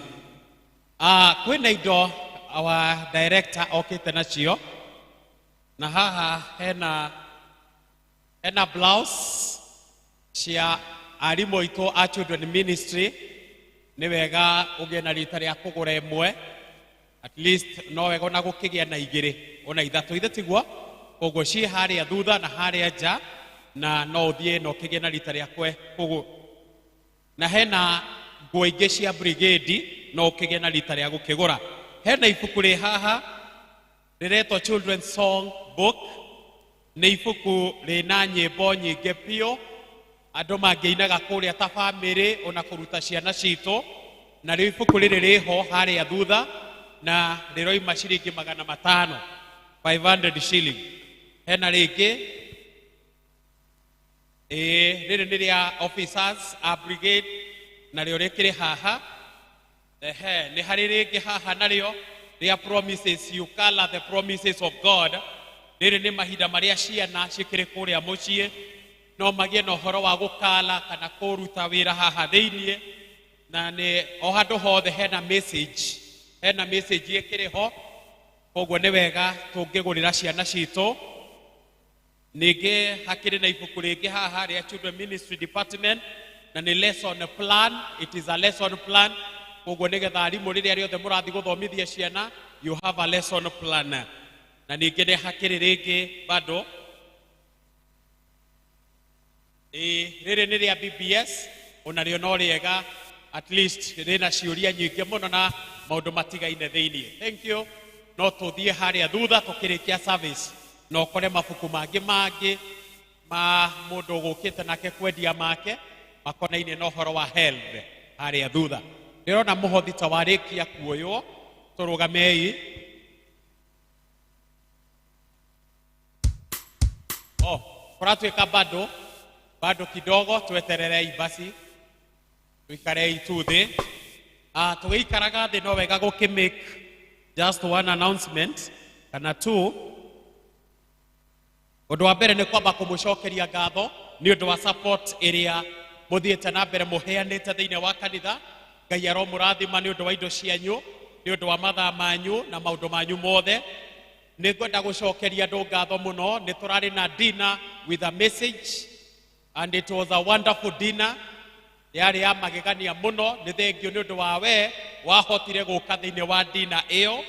Kwĩna indo our director okĩte nacio, na haha hena blouse cia arimũ aitũ a children ministry. Nĩ wega ũgĩe na rita rĩa kũgũra ĩmwe, at least no wega ona gũkĩgĩa na igĩrĩ ona ithatũ, ithe tiguo? Koguo ciĩ harĩa thutha na harĩa nja, na no ũthiĩ na ũkĩgĩe na rita rĩa kũgũ. Na hena nguo ingĩ cia brigade, no ũkĩgĩe na rita rĩa gũkĩgũra. Hena ibuku rĩ haha rĩretwo Children's Song Book. Nĩ ibuku rĩna nyĩmbo nyingĩ biũ andũ mangĩinaga kũrĩa ta bamĩrĩ ona kũruta ciana citũ. Na rĩu ibuku rĩrĩ rĩho harĩa thutha na rĩroima ciringi 500, 500 shilling. Hena rĩngĩ, ĩĩ, rĩrĩ nĩ rĩa officers a brigade, narĩo rĩkĩrĩ haha. Ehe, nĩ harĩ rĩngĩ haha narĩo rĩa promises, you color the promises of God. Rĩrĩ nĩ mahinda marĩa ciana cikĩrĩ kũrĩa mũciĩ no magĩe na ũhoro wa gũkala kana kũruta wĩra haha thĩiniĩ, na nĩ o handũ hothe hena message, hena message ĩkĩrĩ ho. Koguo nĩ wega tũngĩgũrĩra ciana citũ. Ningĩ hakĩrĩ na ibuku rĩngĩ haha rĩa Children Ministry Department, na nĩ lesson plan. It is a lesson plan. Koguo nĩgetha arimũ rĩrĩa rĩothe mũrathiĩ gũthomithia ciana, you have a lesson plan. Na ningĩ nĩ hakĩrĩ rĩngĩ bado, ĩĩ, rĩrĩ nĩ rĩa BBS, onarĩo no rĩega, at least rĩna ciũria nyingĩ mũno na maũndũ matigaine thĩiniĩ. Thank you. No tũthiĩ harĩa thutha tũkĩrĩkia service na ũkore mabuku mangĩ mangĩ ma mũndũ ũgũkĩte nake kwendia make makonainie na ũhoro wa health harĩa thutha. Ndĩrona mũhothi ta warĩkia kuoywo, tũrũgamei. Oh, kũratuĩka bado bado kidogo, twetererei basi, tuikarei tu thĩ. Tũgĩikaraga thĩ no wega gũkĩ make just one announcement kana two. Ũndũ wa mbere nĩ kwamba kũmũcokeria ngatho nĩ ũndũ wa support ĩrĩa mũthiĩte na mbere mũheanĩte thĩinĩ wa kanitha. Ngai aromũrathima nĩ ũndũ wa indo cianyu, nĩ ũndũ wa mathaa manyu na maũndũ manyu mothe. Nĩ ngwenda gũcokeria andũ ngatho mũno. Nĩ tũrarĩ na dinner with a message, and it was a wonderful dinner, yarĩ ya magegania mũno. Nĩ thengio nĩ ũndũ wa we wahotire gũka thĩinĩ wa dinner ĩyo,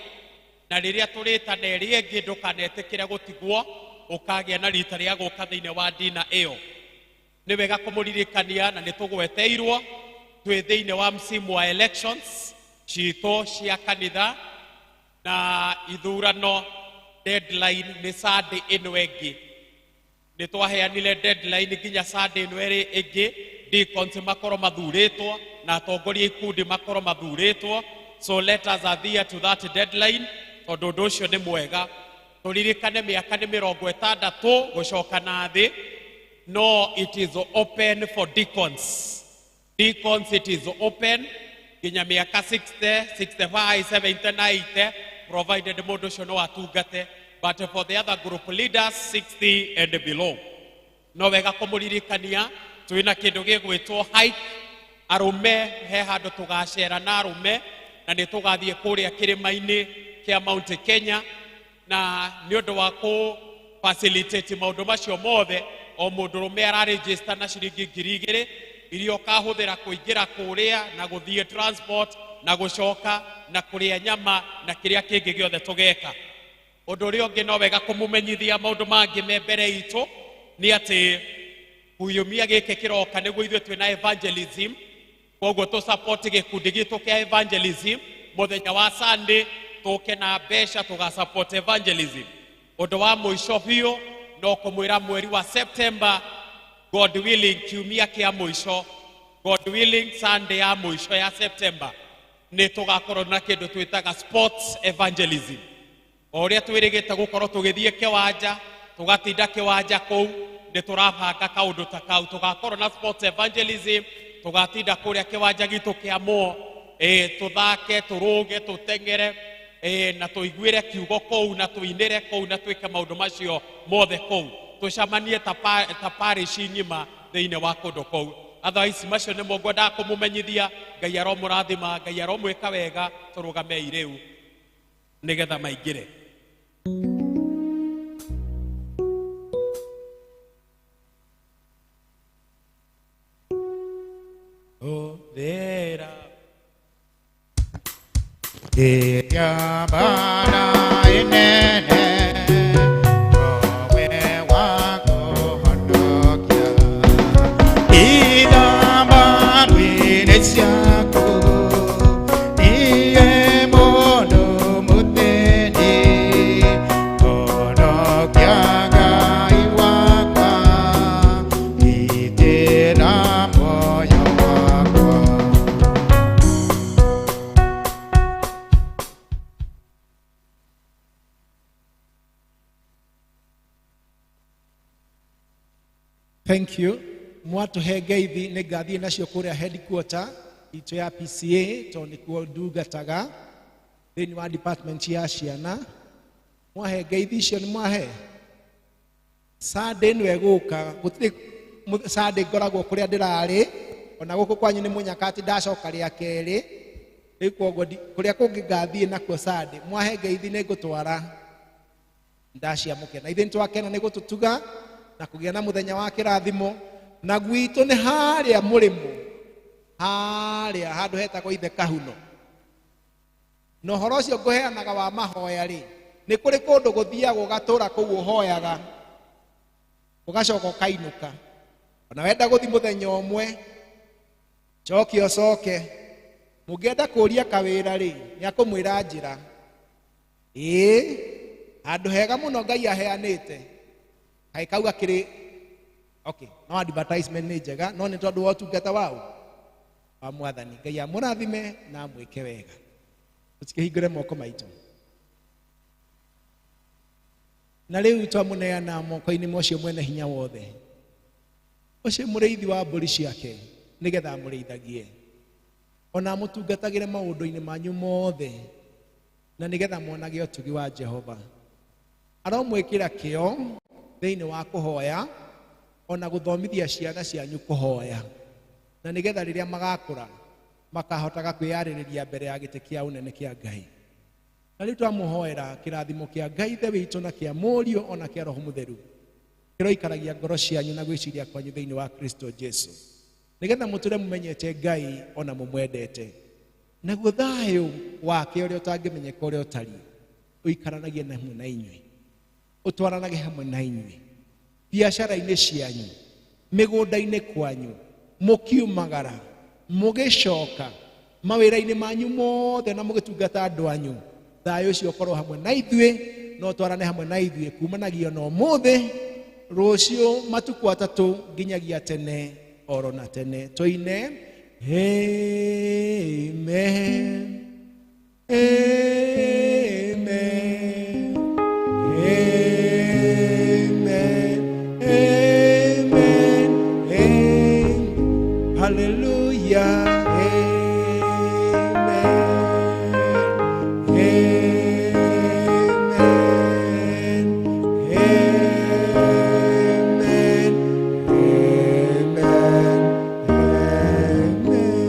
na rĩrĩa tũrĩtana ĩrĩa ĩngĩ ndũkanetĩkĩre gũtigwo, ũkagĩa na rita rĩa gũka thĩinĩ wa dinner ĩyo. Nĩ wega kũmũririkania na nĩ tũgweteirwo twĩ thĩinĩ wa msimu wa elections citũ cia kanitha, na ithurano deadline nĩ Sunday ĩno ĩngĩ. Nĩ twaheanire deadline nginya Sunday ĩno ĩrĩ ĩngĩ deacons makorwo mathurĩtwo na atongoria ikundi makorwo mathurĩtwo. So let us adhere to that deadline, tondũ ũndũ ũcio nĩ mwega. Tũririkane mĩaka nĩ 60 gũcoka na thĩ. No it is open for deacons. Deacons, it is open nginya mĩaka 60, 65, 70 na 80, provided mũndũ ũcio no atungate. But for the other group leaders, 60 and below. No wega kũmũririkania twĩna kĩndũ gĩgwĩtwo hike. Arũme he handũ tũgacera na arũme, na nĩ tũgathiĩ kũrĩa kĩrĩma-inĩ kĩa Mount Kenya, na nĩ ũndũ wa kũ facilitate maũndũ macio mothe, o mũndũrũme araregister na ciringi 2,000. iria ũkahũthĩra kũingĩra kũrĩa na gũthiĩ transport na gũcoka na kũrĩa nyama na kĩrĩa kĩngĩ gĩothe tũgeka. Ũndũ ũrĩa ũngĩ no wega kũmũmenyithia maũndũ mangĩ me mbere itũ nĩ atĩ kiumia gĩkĩ kĩroka nĩguo ithuĩ twĩna evangelism, koguo tũ support gĩkundi gitũ kĩa evangelism mũthenya wa Sunday tũke na mbeca tũga support evangelism. Ũndũ wa mũico biũ no kũmwĩra mweri wa September, God willing, kiumia kĩa mũico, God willing, Sunday ya mũico ya September nĩ tũgakorwo na kĩndũ twĩtaga sports evangelism. O ũrĩa twĩrĩgĩte gũkorwo tũgĩthiĩ kĩwanja, tũgatinda kĩwanja kũu, nĩ tũrabanga kaũndũ ta kau. Tũgakorwo na sports evangelism, tũgatinda kũrĩa kĩwanja gitũ kĩa Mo, tũthake, tũrũge, tũteng'ere, na tũiguĩre kiugo kũu, na tũinĩre kũu, na twĩke maũndũ macio mothe kũu, tũcemanie ta parish ng'ima thĩinĩ wa kũndũ kũu. Otherwise macio nĩmo ngwendaga kũmũmenyithia. Ngai aromũrathima, Ngai aromwĩka wega, tũrũgamei rĩu nĩgetha maingĩre. Ũthera Ĩrĩa mbara ĩnene nowe wa kũhonokia, ithambarũ-inĩ ciaku niĩ mũndũ mũthĩni, honokia Ngai wakwa, gitĩra muoyo wakwa. Thank you. Mwatũhe ngeithi nĩ ngathiĩ nacio kũrĩa headquarter itũ ya PCA tondũ nĩkuo ndungataga thĩinĩ wa department ya ciana. Mwahe ngeithi icio nĩ mwahe. Sunday nĩwe gũka, gũtirĩ Sunday ngoragwo kũrĩa ndĩrarĩ, ona gũkũ kwanyu nĩ mũnyaka atĩ ndacoka rĩa kerĩ. Rĩu koguo kũrĩa kũngĩ ngathiĩ nakuo Sunday. Mwahe ngeithi nĩ ngũtwara ndaciamũkĩra. Na ithuĩ nĩtwakena nĩ gũtũtuga na kũgĩa na mũthenya wa kĩrathimo. Na gwitũ nĩ harĩa mũrĩmo, harĩa handũ hetagwo Ithe Kahuno. Na ũhoro ũcio ngũheanaga wa mahoya rĩ, nĩ kũrĩ kũndũ gũthiagwo ũgatũra kũu ũhoyaga, ũgacoka ũkainũka. Ona wenda gũthiĩ mũthenya ũmwe, coke ũcoke. Mũngĩenda kũũria kawĩra rĩ, nĩ akũmwĩra njĩra. Ĩĩ, handũ hega mũno Ngai aheanĩte. Kaĩ kau gakĩrĩ okay, no advertisement nĩ njega, no nĩ tondũ wa ũtungata wao wa Mwathani. Ngai amũrathime na amwĩke wega. Tũtikĩhingũre moko maitũ. Na rĩu twamũneana moko-inĩ ma ũcio mwene hinya wothe, ũcio mũrĩithi wa mbũri ciake, nĩgetha amũrĩithagie, ona amũtungatagĩre maũndũ-inĩ manyu mothe, na nĩgetha monage ũtugi wa Jehova. Aromwĩkĩra kĩo thĩinĩ wa kũhoya, ona gũthomithia ciana cianyu kũhoya, na nĩgetha rĩrĩa magakũra makahotaga kwĩyarĩrĩria mbere ya gĩtĩ kĩa ũnene kĩa Ngai. Na rĩu twamũhoera kĩrathimo kĩa Ngai Ithe witũ na kĩa Mũriũ ona kĩa Roho Mũtheru, kĩroikaragia ngoro cianyu na gwĩciria kwanyu thĩinĩ wa Kristo Jesu, nĩgetha mũtũre mũmenyete Ngai ona mũmwendete. Naguo thayũ wake ũrĩa ũtangĩmenyeka ũrĩa ũtariĩ ũikaranagie hamwe na inyuĩ, ũtwaranage hamwe na inyuĩ biacara-inĩ cianyu, mĩgũnda-inĩ kwanyu, mũkiumagara, mũgĩcoka mawĩra-inĩ manyu mothe na mũgĩtungata andũ anyu. Thayũ ũcio ũkorwo hamwe na ithuĩ, no twarane hamwe na ithuĩ kumanagia na ũmũthĩ, rũciũ, matukũ atatũ nginyagia tene oro na tene. Tũine amen, amen, amen, amen, amen. Hallelujah. Amen, amen, amen, amen, amen.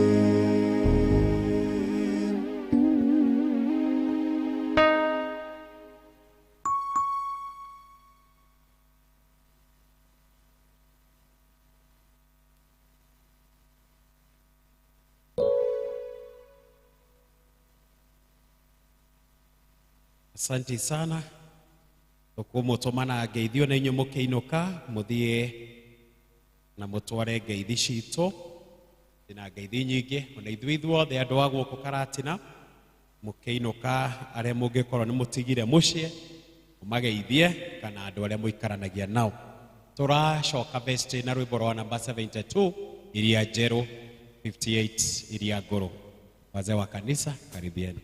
Asante sana tũkũmũtũmana ngeithio na inyuĩ mũkĩinũka mũthiĩ na mũtware ngeithi citũ na ngeithi nyingĩ ona ithuĩ ithuothe andũ a gũkũ Karatina mũkĩinũka arĩa mũngĩkorwo nĩ mũtigire mũciĩ mũmageithie kana andũ arĩa mũikaranagia nao. Tũracoka vestry na rwĩmbo rwa namba 72 iria njerũ, 58 iria ngũrũ. Wazee wa kanisa, karibieni.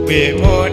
Be more.